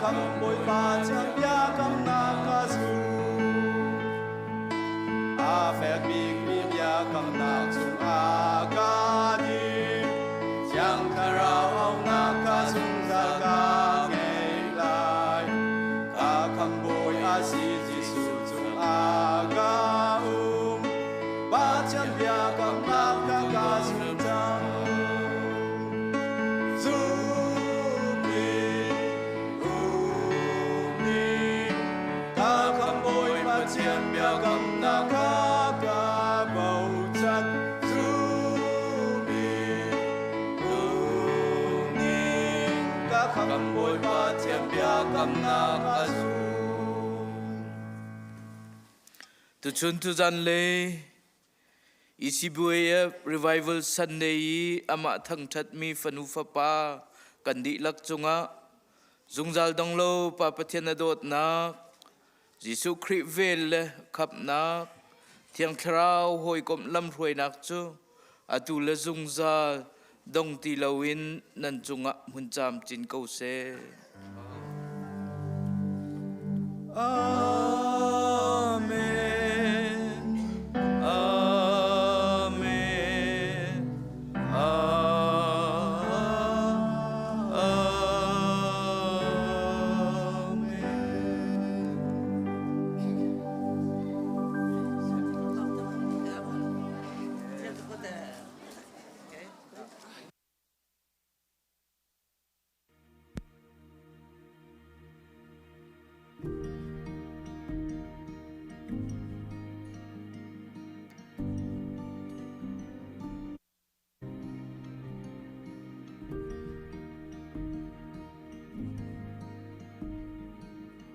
Ka kham Bawipa thiang biakamnak ka zum. A fek bikmi biakamnak cungah ka dir. Thiang Thlarau auhnak ka zungzal ka ngei lai. Ka khamhbawi a si Jesuh cungah ka um. Pathian biakamnak ka ka zum cang. Zummi, ummi, ka khamhbawi Pathian biakamnak kha ka bochan. Zummi, ummi, ka khamhbawi Pathian biakamnak ka zum. Tuchun tuzan le ECBAF Revival Sunday i amah thangṭhatmi fanu fapa kan dihlak cungah zungzal dong lo Pa Pathian a dawtnak, Jesuh Khrih vel le khamhnak, Thiang Thlarau hawikomh lamhruainak cu atu le zungzal dong ti loin nan cungah hmun camcin ko seh. Amen.